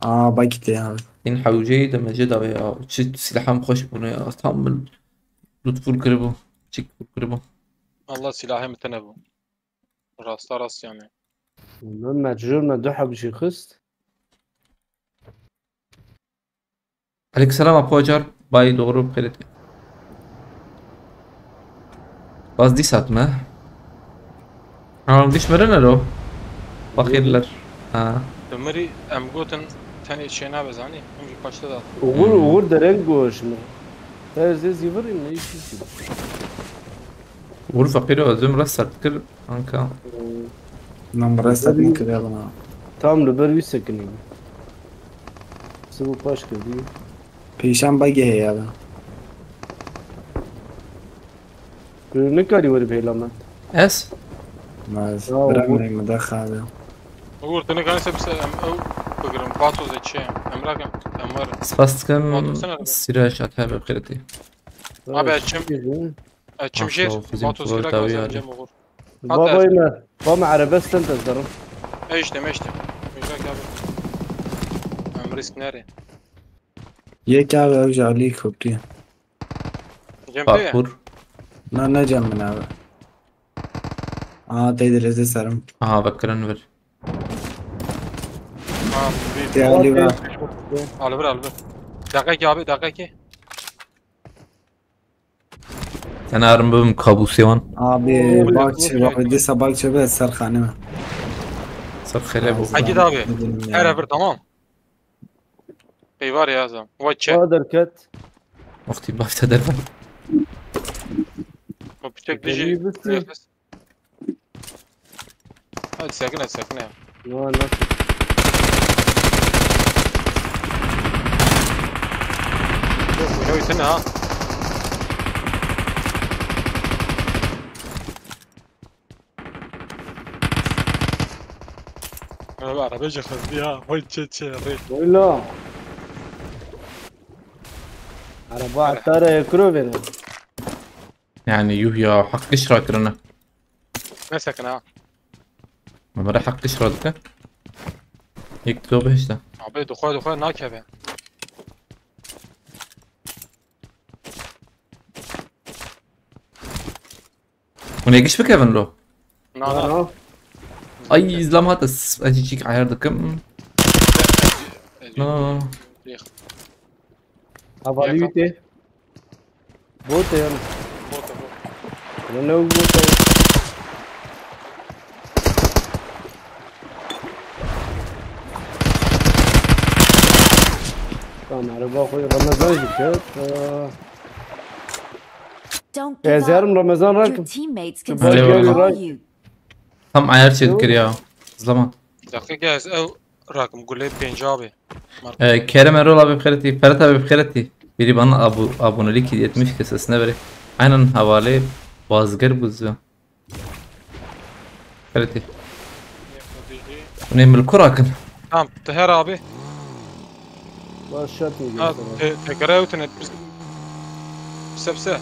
Aa bak gitti abi. Bin hewceyê de mece dawe ya. Çi silaham xweş bûne ya. Tam min loot full kiribû. Çik full kiribû. Allah silahê min tine bû. Rasta rast yani. Min mecbur me du heb jî xist. Aleykümselam Apo Acar. Bay doğru kredit. Baz dis atma. Ha, diş meren alo. Fakirler. Ha. Demiri em gotin tenê çê nabe zanî. Em jî paşte da. Uğur, Uğur dereng goş mi? Terzê zîvirî mi? Hiç hiç. Uğur fakir özüm rast satkir. Anka. Nan rest etmek kiriya bana. Tam li ber wî sekinî. Sibu paş kivî. Pêşan bagê heye abi. Tu nikarî werî pêla me. Ez? Maz. Ya, Bırak bu- me mı da xabe. Uğur, tu nikarî se bise em ew bigirin. Vato ze çi? Em rakim. Em werin. Spas dikim. Otursana abi. Siraj at her bir kredit. Abi, açım. Açım jêr. Vato zî kirak dawiya. Cem Uğur. Babay me. Ba me erebe sten ez derim. Eştim, eştim. Mecrak abi. Em risk nere? Yek abi ev jî alî koptî. Cem te ya? Parkur. Na ne cem min abi. Aa teyde leze serim. Aha, vekirin vir. Ha, Te alî var. Al bir, al bir. Dakika ki abi, dakika ki. Sen arım bim kabusê wan. Abi bak çi abi disa bak çi be ser xanime. Ser xele bu. Hadi abi. Dedim ya. Her bir tamam. Eyvar ya zam. Vay çe. Ba derket. Wextî bafte dervan. Bu piçek Geliyor diji. bu. Hadi sakın et, sakın et. No, nasıl? Yok, yok, sen ha. Abi araba cıkıldı ya. Vay çe çe. Oyla. Araba atara ekro verin. Yani yuh ya, haqq iş rakirine. Ne sakın ha. Memere haqq iş radike. Yek do behişte. Abi doxay doxay nakeve. Hûn ê giş bikevin lo? Na na. Ay, izlam hat ez, ez çîk ayar dikim. No, no, no. Havali wî tê. Bote yan. Bote, bote. Ne ne bote. Lan araba xwe Ramazan jî ket. Don't give Ez up. Yarım Ramazan Your rakim. Teammates can Eyvallah. Still call you. Tam ayar çêdikir ya. Zlama. Dakika ez ew rakim gulê pênc abi. Ee, Kerem Erol abi bixêretî, Ferhat abi bixêretî. Biri bana abu, abonelik hediye etmiş, kesesine vereyim. Aynen havale bazger buzu. Xeletî. Hûn ê min li ku rakin? Tamam, tu her abi. Baş şart mı Ha, göster? Te-, tekere ew tine. Pise pise.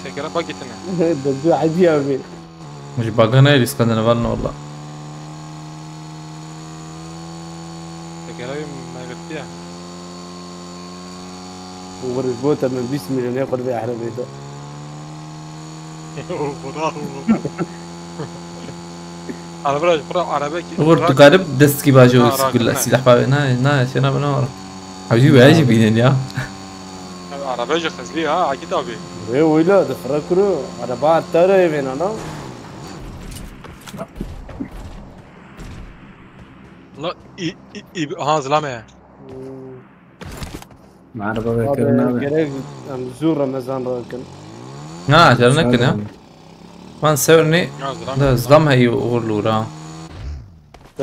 Tekere bak gitine. Döndü hadi abi. Ji baga ne lîskandine van walla. Tekere ew me girtiye. Uğur ji bo te min bîst milyon ê xwe vê erebê de. Uğur, Uğur. Araba, araba ki. Uğur, tu garip destki bajo silah babe. Na, na, şey na bana. Abi, bu acı binen ya. Araba ji xizli ha, Akit abi. Ve öyle de fıra kuru. Araba atar evin ana. La, i, i, i, ha, zilame. Hmm. Merhaba, abi, bekir nabe. Gerek em zû Remezan rakin. Na, acele nekin ya. Man severni da zlam heyi uğurlu ra.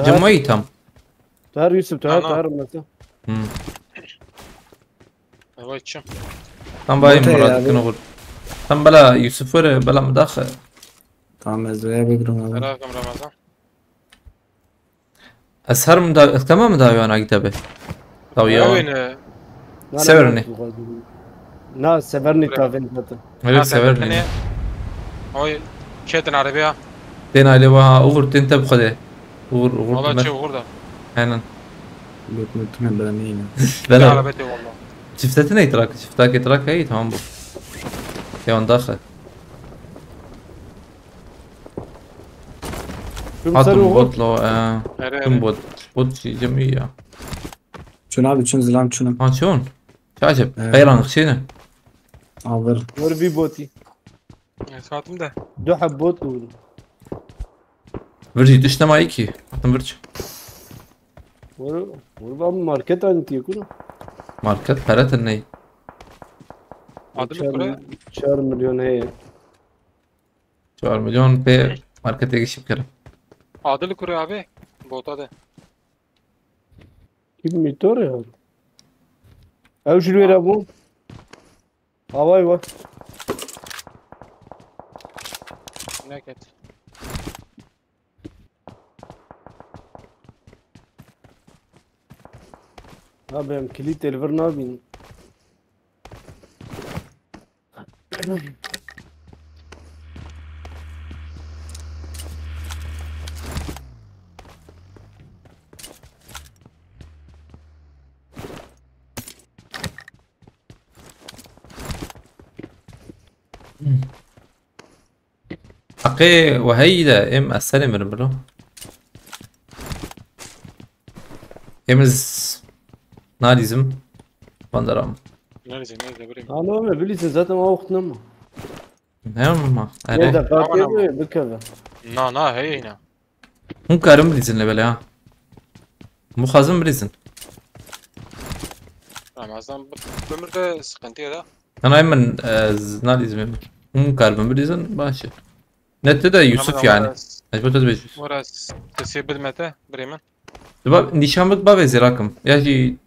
Cemayî tam. Tahar Yusuf, Tahar, Tahar Remezan. Hmm. Ewa çim. Tam bay Murat kin uğur. Tam bela Yusuf were, bela midaxe. Tamam, ez veye bigrim abi. Selam Remezan. Ez her min da, ez temam da yana gitabe. Taw ya. Öyle. Severni. Na, Severni taven zaten. Öyle Severni. Oy, kedin arabaya. Den aile va uğur ten tab xode. Uğur, uğur. Valla çe uğur da. Aynen. Götüne tüne ben neyim? Bela. Arabete valla. Çiftetine itrak, çiftak itrak hey tamam bu. Yawan daxe. Hatim bot lo, e, Ere, ere. Bot, bot şey cem iyi ya. Çun abi, çun zilam çunum. Ha çun. Çacep. Evet. Beyran xşene. Alır. Vur bir boti. E, saatim de. Du heb bot vurdum. Virci düştü ama iyi ki. Hatim virci. Vur, vur ben market aynı diye kuru. Market pere ne? Adı ne kuru? Çar milyon hey. Çar milyon pê marketê gişî bikirim. Adil kuru abi. Bota de. Kim motor ya? Ew ji wêre bû. Havay bak. Neket. Abi em kilît elvir nabîn. Heqê we heyî de êm ez serê mirim bilo. Êm ez nalîzim. Banderam. Nalîzim, nalîzim, birîm. Alo, me bilîzin zaten o wextine mi? Ne ama? Ere. Ne de Aman, aman. Bikeve. Na, na, heyî ne. Hûn karin bilîzin lebele ha. Hûn xwazin bilîzin. Ramazan bimir de sıkıntıya da. Ana min e, nalîzim êm. Hûn karin bilîzin baş e. Ne te de Yusuf yani. Ez bu te dibêjim. Ora tesir bilmete biremen. Diba nîşan bik bavê zêrakim. Ya jî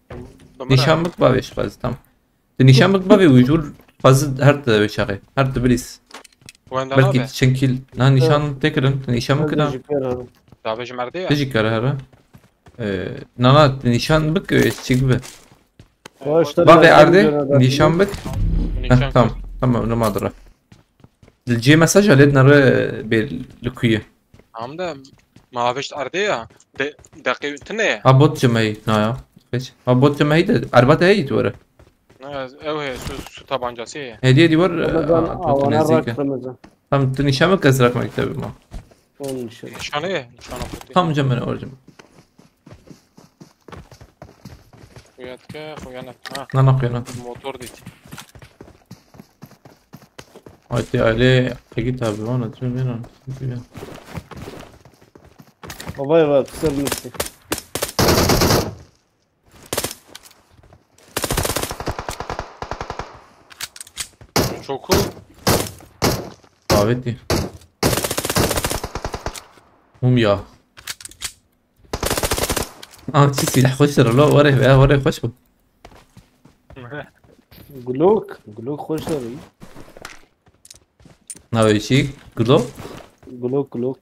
nîşan bik bavê şixwaz tam. Tu nîşan bik bavê û jûr xwaz her tu wê çaxê. Her tu bilîz. Belkî tu çend kîl. Na nîşan tê kirin. Tu nîşan bik kirin. Davê ji merdê ya. Tijî kare here. Ee, na na tu nîşan bik e, çik bi. Bavê erdê nîşan bik. Heh, tamam. Tamam, nima dire. Li cê mesaja lê dinere bê li ku ye. Tamam da ma avêşt erdê ya. De, deqê tune ye. Ha bot cemeyî, na ya. Peki. Ha bot cemeyî de erbat heyî tu were. Ne, ew heye, su, su tabancası ye. Hediye dî were. Ramazan, a, awana nêzîk e. Rak Ramazan. Tam tu nîşan bik ez rak mektebê ma. Nîşanê ye, nîşana botê. Tam cemene or cem. Xuya dike, xuya ne. Ha. Na, na, xuya ne. Motor dît. Ay te aile qegî tabi vana tüm yenan. Havay var, kısa bir nokta. Çoku. Daveti. Mumya. Ah, çi silah xweş lo, were, ya, were xweş bû. Glock, Glock xweş lo. Navê çi? Glock? Glock, Glock.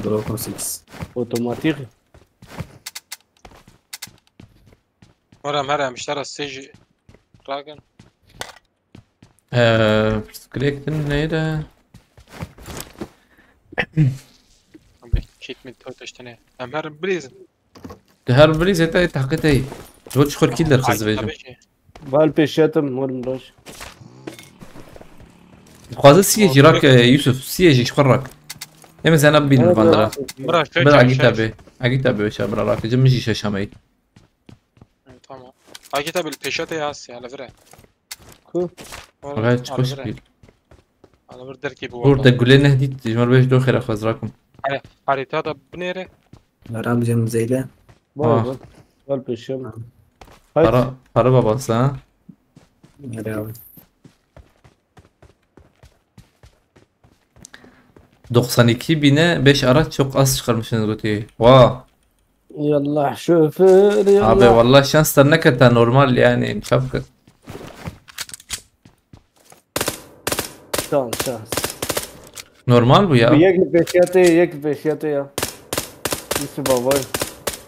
Glock on six. Otomatik. Ora, mera, miştara sej rakin. Eee, pirsgirêk din neyre? Abi, kit mi to teştene. Em her bilîzin. Tu her bilî zêde tahqît ey. Roj xwe kî derxiz dibêjim. Val pêşetim, hol miraj. Dixwaze siyê jî rak, e, Yusuf, siyê jî xwe rak. Em zena bînin Evet, vandira. evet. Mira, şey, Bira şey, agî şey. Tabi. Agî tabi şa bira rak. Cim jî şeşameyî. Tamam. Agî tabi pêşete ya siyê, hele vire. Ku? Oğlum, Evet, hadi çıkmış vire. Değil. Hadi vire derkî bu Burada valla. Gule ne dit, cimar beş do xera xwez rakim. Hadi, harita da binêre. Meram cem zeyle. Vay Ha. Vay. Gel peşim. Ha. Hadi. Para, para babası ha. Merhaba. Doksan iki bine beş araç çok az çıkarmışsınız Guti. Vaa. Yallah şoför yallah. Abi vallahi şans da ne kadar normal yani. Çapkın. Tamam şans. Normal bu ya. Bu yek li pêşiya te, yek li pêşiya te ya. Yusuf Bavay.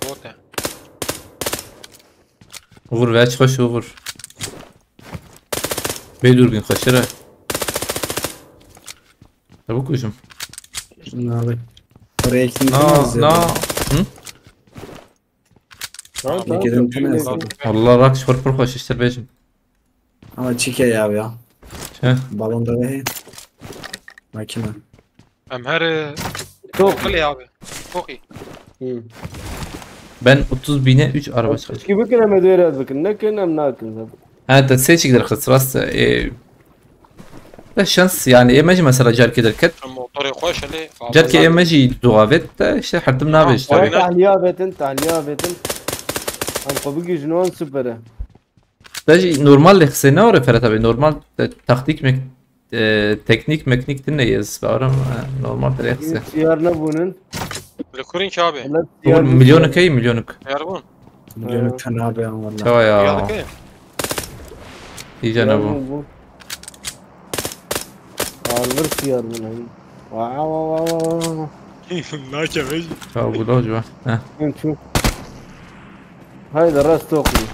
Bote. Uğur ve aç hoş Uğur. Bê dûrbîn xweşir e. Te bikujim. Nabe. Oraya kim Na, na. Hı? Tamam, tamam, Yekeden çok tane iyi. Hesabı. Allah rak şor pir xweş iştir bêjim. Ama çike ya ya. Çe? Balon da he. Makine. Em her, e, Çok. Çok iyi abi. Çok iyi. Hı. Ben otuz bine üç araba çıkacak. Ki bikin em ê dê red bikin. Nekin em nakin zaten. Ha, te sê çik derxist rast. E, de şans yani. E, me jî mesela carkê derket. Em motorê xweş hele. Carkê e me jî dua vet de işte hertim nabe işte. Ama tahliye betin, tahliye betin. Em xwe bigihîjin wan super e. Te jî normal lê qisê ne were Ferhat abi. Normal te-, taktik mek-, e, teknik meknik din ne yez. Baram, e, normal te lê qisê. Siyar nebûnin. Li kurîn ki abi. Millet Oğlum, siyar milyonik değil. Hey, milyonik. Siyar bûn. Milyonik Evet. Tane abi ya valla. Çawa ya. Siyar ki. İyice ne Siyar bu? Bûn bu. Alır siyar bûn hey. Vaa vaa vaa vaa. Nake bej. Ya bu da hoca. Heh. Mümkün. Haydi rast okuyun.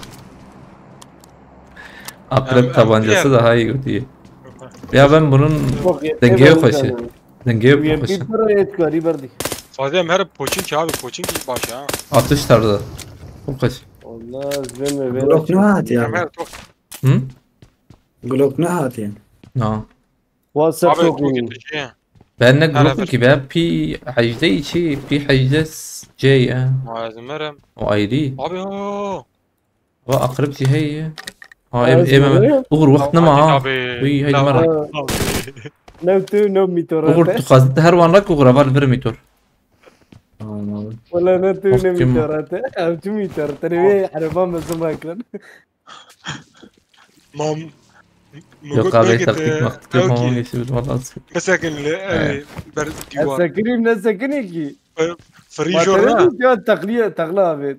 Akrep Em, em, tabancası em. Daha iyi diye. Ya ben bunun Bak, dengeye yeter koşu. Olacağım. Dengeye Bu yem koşu. Bir para et gari verdi. Fazla em her poçin ki abi, poçin ki baş ha. Atış tarzı. Bu kaç? Allah zeme Glock ne hat ya? Em her çok. Hı? Glock ne hat ya? No. WhatsApp Abi çok çok iyi. Kötü şey. Ben ne Her Glock haber. Ki be? P hejdeh içi, P hejdeh C ya. Malzeme rem. O ayrı. Abi o. Va akrep jî heye. Ha, em, Evet, em, em. Doğru. Uğur, wext nema ha. Abi, Uy, heydi tamam. Mera. Abi. Ne tu ne mitora Uğur, te? Tu xwazit her wan rak Uğur, ava li vir mitor. Tamam abi. Wala ne tu ne Mahkum. Mitora te? Ev tu mitora te? Ne araba mezun bakın. Mam. Yok abi, taktik maktik yok, mamam geçti, bir valla. Mesela ki, Evet. Ber diwa. Esekirim ne sekini ki? Frijor ha. Ya takliye, takla abi.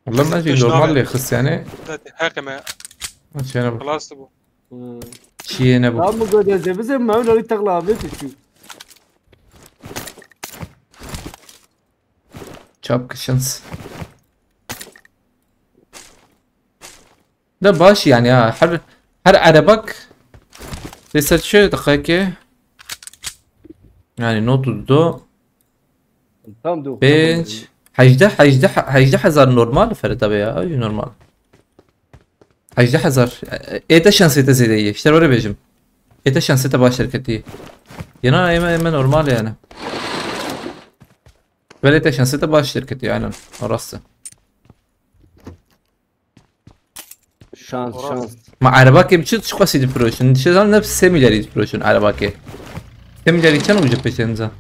Ulan ne şey normal lê xist yani. Zaten her keme. Şey ne bu? Xlas bu. Hmm. Çiye ne bu? Lan bu gödeze bize mevla takla abi şu. Çap kişans. Da baş yani ha. Her, her erebak. Mesela şu dakika. Yani not do. Tam do. Pênc. Hejdeh, hejdeh, hejdeh hezar normal Ferhat abi ya. Ay, normal. Hejdeh hezar. E, e, ête şansê te zêde ye. İşte öyle bêjim. Ête şansê te baş şirketî. Yena ême, ême normal yani. Belê te şansê te baş şirketî aynen. O rast e. Şans, şans. Ma erebakê bi çi çiqasî difiroşin? Dişê zan ne sê milyarî difiroşin erebakê. Sê milyarî çend uca pêşên za?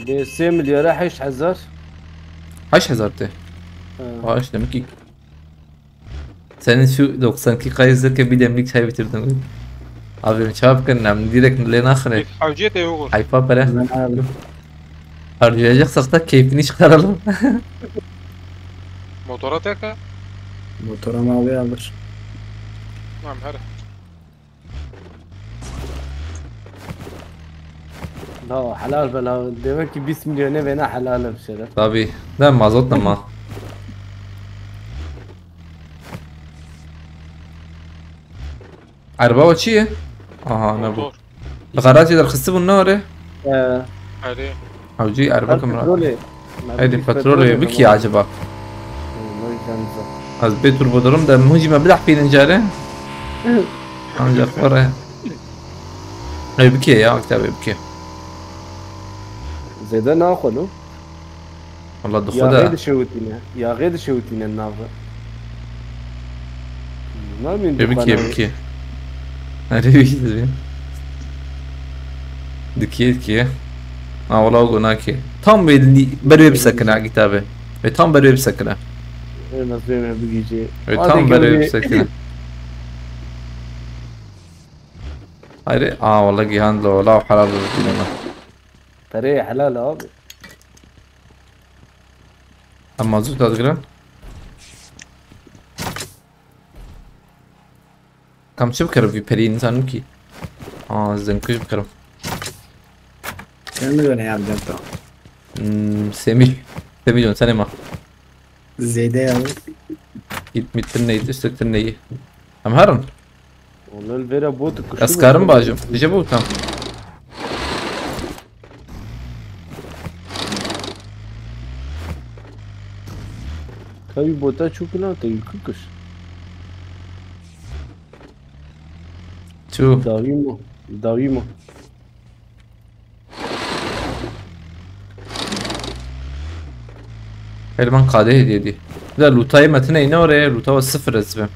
Bê sê milyara heşt hezar. Heşt hezar tê. Ha. Baş demek ki. Senin şu doksan iki kayı izlerken bir demlik çay bitirdim. Abi çay bikin, nem direkt lê naxine. Hewciyê tê Uğur. Hayfa pere. Ben abi. Harcayacaksak da keyfini çıkaralım. Motora teke. Motora mavi alır. Tamam, her. La helal be la. Demek ki bir milyon ne bana helal bir şeyler. Tabii. Ne mazot ne ma. Araba o çi ye? Aha, ne bu? Motor. Li garajê derxistibûn ne were? Ee, Erê. Hewcî erbe kim ra? Petrolê. Heydi petrolê bikî acaba? Hı, o yüzden güzel. Ez bê turbo durum da mucî me bidah pînin care. Ancak var ya. Ey bikî ya, kitabê bikî. Zêde naxwe lo. Wala dixwe de. Yaxê dişewitîne. Yaxê dişewitîne navê. Namîn. Ê bikê, bikê. Erê bikê. Dikê, dikê. Ha wala o gunakê. Tam wê li-, ber wê bisekine kitabê. Wê tam ber wê bisekine. Ê, nasıl yemeğe bigîcê. Wê tam ber wê bisekine. Hayri, aa wala gihan lo, wala helal olsun. Perê helal abi. Em mazût da digirin. Kam çi bikirim vî perî nizanim kî. Aa, ez dengkuj bikirim. Sen ne ne yapacaksın? Hmm, Semî. Semî can, sen ema. Zêde ya. Git mitin neydi, üstektin neyi? Em herin. Ondan vera bot kuşu. Ez karim bacım. Dije bu tam. Tabii bota çok lan, tabii kukuş. Çu. Dawî mo. Dawî mo. Her man kade hediye di. Da lutayê me tine ine oraya, luta wa sıfır ez be.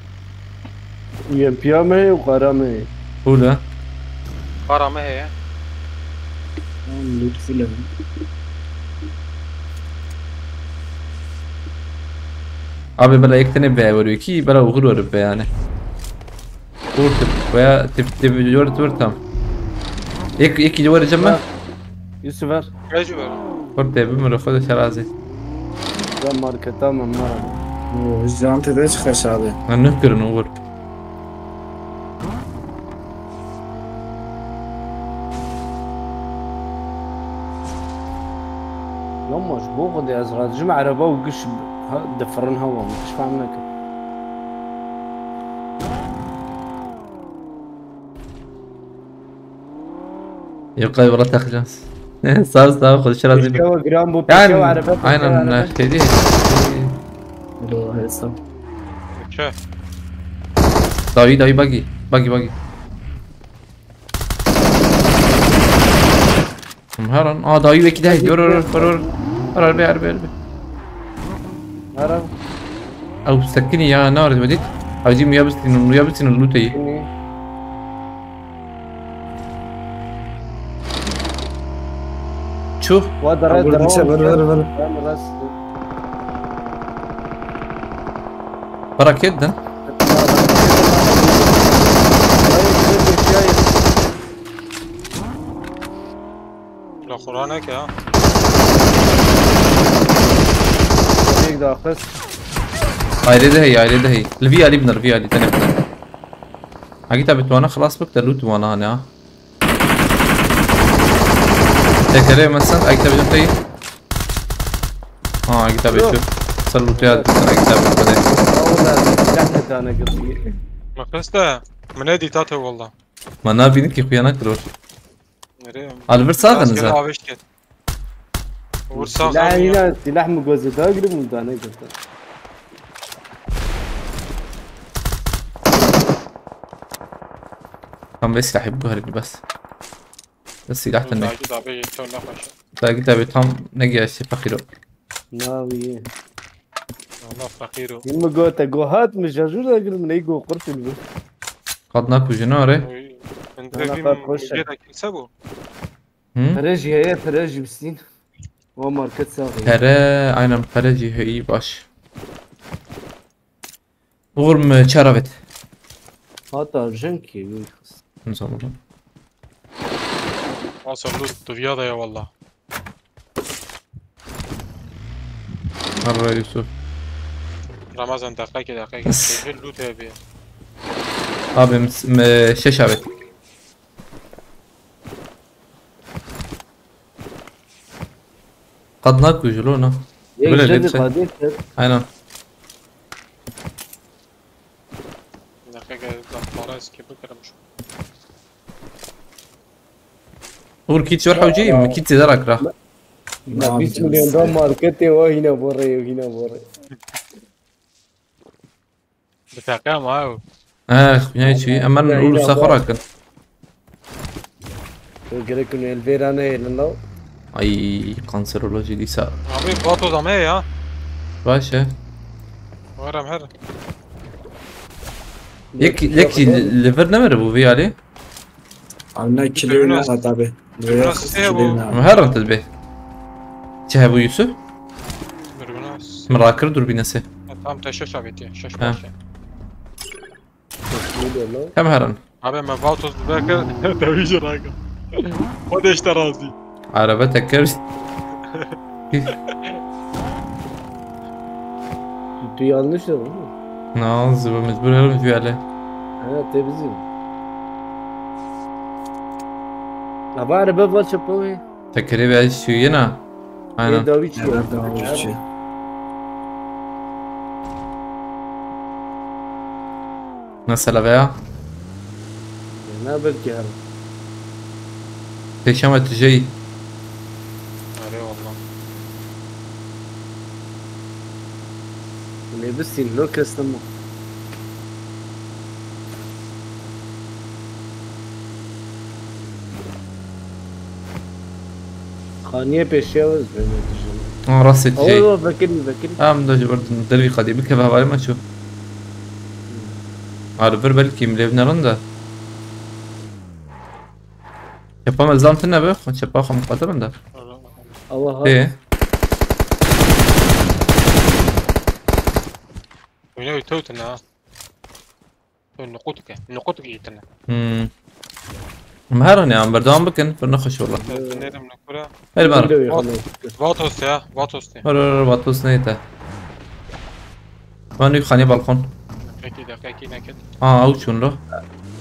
U M P A me heye û qara me heye. Hûle. Qara me heye. Tamam, lütfüle. Abi bela yek tane be, wero ki bela uğur wero be yani. Vur tip veya tip tip vur tam. Ek, ek vur cem mi? Yusuf ver. Kaç ver? Vur tip mi, xwe de şerazi. Ya marketa mı mara? Oo, jantê de çıkış abi. Ben ne görün, vur. Yamaç bu kadar ez razıcım araba û giş ha, difirin hava mı? Hiç faham nekim. Yok, ay, valla takacağız. Sağ ol, sağ ol, konuşacağız. Pêşkewa giran bû, pêşkewa erebe, pêşkewa erebe. Aynen, şey değil. Yo, hesap. Okey. Dawî, dawî, buggy. Buggy, buggy. Hum, her an. Aa, dawî wekî de. Yor, yor, yor, yor, yor. Her arbe, arbe, arbe. Her an. Ew sekinî ya, ne arbe dît. Hacî, muya bistînin, muya bistînin, lûteyî. Sekinî. Çû. Wa dere, dere. Ver, ver, ver. Ben rast. Para kêt din. La Qur'an ke ha. Yek daha kız. Ayrı de hey, ayrı de hey. Li vî alî binir, vî alî tenê binir. Agî tabi tuwana xelas bik de loot wana hani ha. Tekere mesela, agî tabi tey. Ha, agî tabi şu. Ser loot ya, agî tabi bide. Oğlum, bir tane tane kız. Maqes de, min nedît te walla. Ma nabînin ki xuya nekiro. Nereye? Alvir saxin za. Aweş ket. Vur sax. Silah yine, silah mı gözü daha gülüm mü daha ne göster. Tam ve silahı bu herhalde bas. Bas silah da ne? Daha git abi, yeter laf aşağı. Daha git abi, tam ne gelsin fakir o. Naviye. Valla fakir o. Yılmı gote go hat mı, jajur da gülüm ne go kurşun bu. Kadına kujuna are. Oy, ben de bilmiyorum, kimse bu. Hı? Pere jî heye, pere jî bistîn. O market sax e. Pere, aynen, pere jî heye, baş. Uğur mu çara vet? Hata jinkî wî xist. Nizam oğlum. Hasan dur, tu viya da ya valla. Harra Yusuf. Ramazan, dakika ki, dakika ki. Şehir loot evi. Abi, m- m- şeş abi. Qad naku jilo na. Yek Böyle jedi lipse. Kadir kir. Aynen. Dakika ki, para eski bıkırım şu. Uğur kit jor hewcî mi? Kit zêde rakira. Na bîst milyon da marketê wa hîna borê, hîna borê. Bi teqe ama ew. Eh, xuyay çi? Emen Ya, Uğur ya, sa bu- xora kin. Tu gerek û elvêra nehêlin law. Ay, kanseroloji dîsa. Abi, Vatos ama ya. Baş e. Varım her. Yek, yek jî li vir nemere bu vî alî. Amına kilo ne at abi. Biraz şey bu. Ama her an tedbê. Çi hebû Yusuf? Dürbünüz. Min rakir durbînesê. Tam te şeş abeti. Şeş Ha. parça. Ne diyor lan? Hem her an. Abi, me Vatos bekir. Tabii ki rakir. O da işte razı. Araba teker. Tu yanlış dedin mi? Na, ziba mecbur herim vî alî. Ha, te bizim. Ava araba var çapoy. Tekerê ve şuyena. Aynen. Ê dawî çi? Nerede o şey? Mesela veya. Ne belki her. Pêşema tijeyî. Are valla. Lêbistî lo kestim. Xaniye pêşiya ez bêne dijim. Ha, rastê tijeyî. Awa vekirî vekirî. Em de ji ber dervî qedî bike ve hevalê me çû. Arı vir belkî milê vine rind e. Çepa me zam tine be, xwe çepa xwe miqate rind e. Awa ha. Ê, Oyna ütewtine ha. Nuqut ke. Nuqut ke yitine. hmm. Em her ne em berdewam bikin, bir nexweş valla. Nedim ne kura. Her bar. Window yakaladı. Vatos ya. Vatos diye. Var var var, Vatos neydi? Ben yük hani balkon. Peki dakika ki neket. Aa, avuç şunu.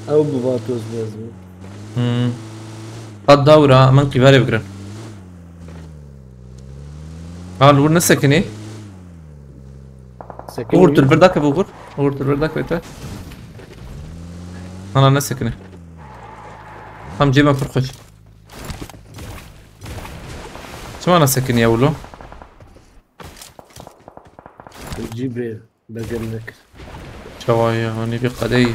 Ew bi Vatos bezmi. Hmm. Qad dawra, min qîvarê bigirin. Ha, li wir nesekinî. Uğur, tu li vir dakeve, Uğur. Uğur, tu li vir dakeve te. Ana nesekinî. Tam cêma pir xweş. Çima nesekinî ya wilo? Cî bê begenmek. Çawa ya, hani bir kadey.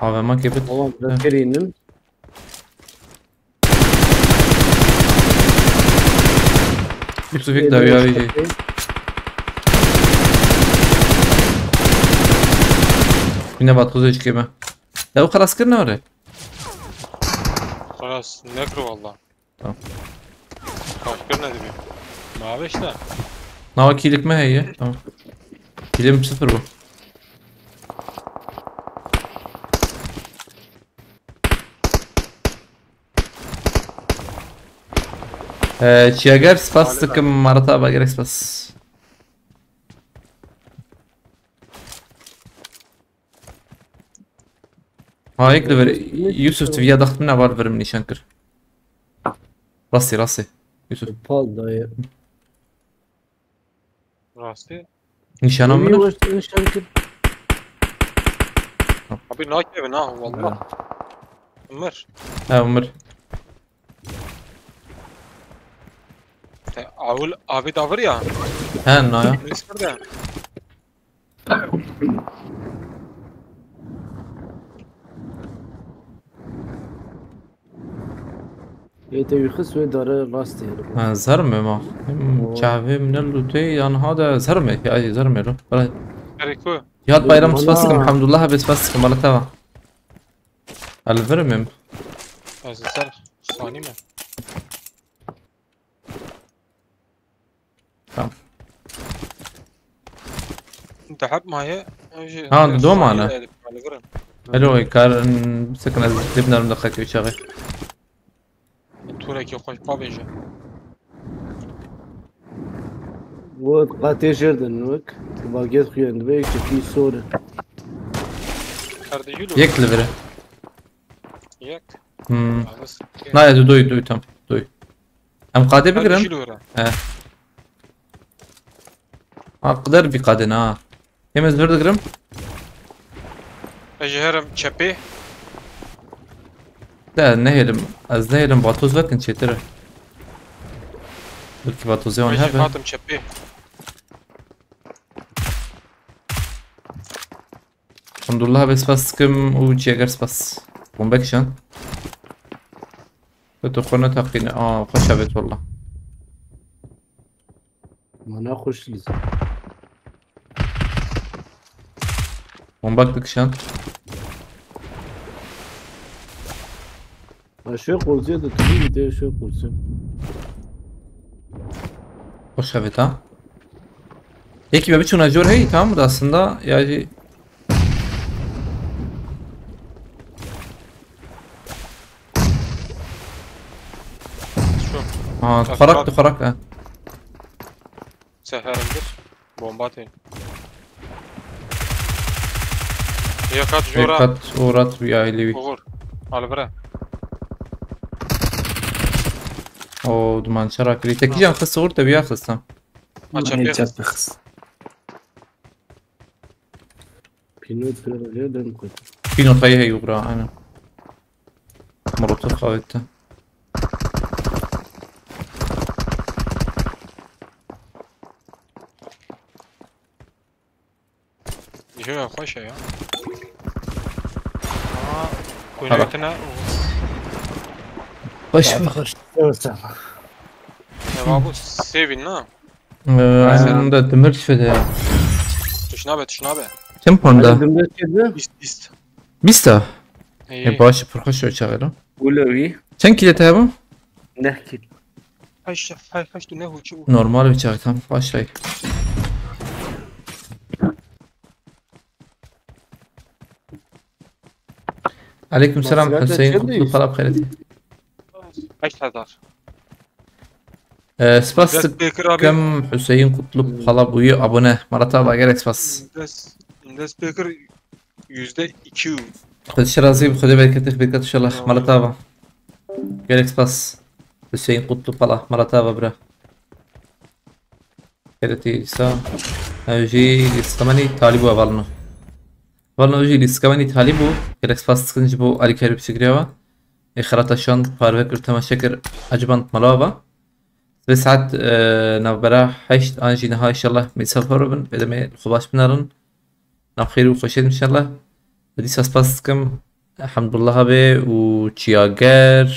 Abi, ma kebit. Tamam, bekerînin. Yusuf ilk dawiya vêjî. Yine bat kuzey çıkıyor be. Ya bu karas kır ne var ya? Xelas, nekir valla. Tamam. Kaşkir ne dibi? Mavi işte. Nava kilik mi heye? Tamam. Kilim sıfır bu. Ee, Çiyager spas, takım Marata Bagerek spas. Ha, yek li vir. Yusuf, tu viya daxt min, ava li vir min nîşan kir. Rastî, rastî. Yusuf. Pal dayı. Rastî. Nîşana min. Yavaş nişan kir. Abi nakeve na valla. Ömer. He, Ömer. Te awil abi davir ya. He, na ya. Neyse burada. Ê te wî xist wê dare rastê. Ha, zer me ma. Hem çavê min lûtê yan ha de zer me. Ya, zer me lo. Bra. Eriko. Yat bayram Bana- spas dikim. Elhamdulillah, be spas dikim. Bala tava. Elvirim em. Ez ser sani mi? Tamam. Deheb maye. Ha, doma ne? Alo, kar, sakın ez dibnerim de kakı çağı. Turekî xweş pavêje. Wek qatê jêr din wek. Baget xuyen dibe yek çekî sor e. Kardejî lo. Yek li vire. Yek. Hmm. Yalnız. Nayê, tu doy, doy, tam, doy. Em qadê bigirin. Kardejî lo vire. He. Ha, qeder bir qadê na. Hem ez dur digirim. Ez ji herim çepê. De, nehêlim. Ez nehêlim, vatoz vekin çêtir e. Belkî vatozê wan Ez jî hebe. Hatim çepê. Elhamdulillah, be spas dikim û çi eger spas. Bombek şan. Ve tu xwe ne teqîne. Aa, xweş evet valla. Mana xweş lîz. Bombak dikişan. Ha, şey kursiye de tabii bir de şey kursiye. Hoş evet ha. Peki, bir çuna jor hey, tamam mı da aslında ya şey. Şu. Ha, Bak, tukarak, bak. Tukarak ha. Seherimdir. Bomba atayım. Yakat jora. Yakat, uğrat, bir aile bir. Uğur. Al bire. O duman çarak. Teki can kısa uğur tabi ya kısa. Aç yapıyor. Pînot pêro jê dem kut. Pînot heye hey ugra, aynen. Molotof avette. Yo, xweş e ya. Aa, Hala. Kuyruğuna. Hoş mu? Evet, tamam. Ya bu sevin ha. Ee, aynen de demir şöyle ya. Tuşuna be, tuşuna be. Çend puan da? Hadi dümdüz çizdi. Bîst, bîst. Bîst ha? İyi. E, başı pırhoş o çağırın. Gulevi. Çend kilo tabi bu? Ne kilo? Haş, haş, haş, tu ne huçu bu? Normal bir çağır, tamam. Başlay. Aleyküm selam, Hüseyin Kutlu Pala bixêr hatî. Heşt hezar. Ee, spas dikim Hüseyin Kutlu Pala bûyî abone. Marat ava, gelek spas. Dest, dest pêkir yüzde iki. Xwedê şirazî bi Xwedê bereketê bereket inşallah. Tamam. Marat ava. Gelek spas. Hüseyin Kutlu Pala. Marat ava bira. Keretî sa. Ew jî lîstikemenî talî bû hevalno. Hevalno ew jî lîstikemenî talî bû. Gelek spas dikin ji bo alîkarî piçekiriya we. Ê xerata şand parve kir, temaşe kir, eciband mala ve. Sibê saet, e, navbera heşt an jî niha inşallah mêsa fero bin. Bêdemê li xwe baş binarin. Nav xêr û xweşiyet inşallah. Dîsa spas dikim Hemdullah abi û Çiyager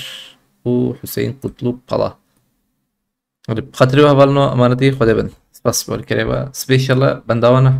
û Hüseyin Kutlu Pala. Hadi, bi xatirê we hevalno, emanetî Xwedê bin. Spas bol kerê we. Sibê inşallah bendawana.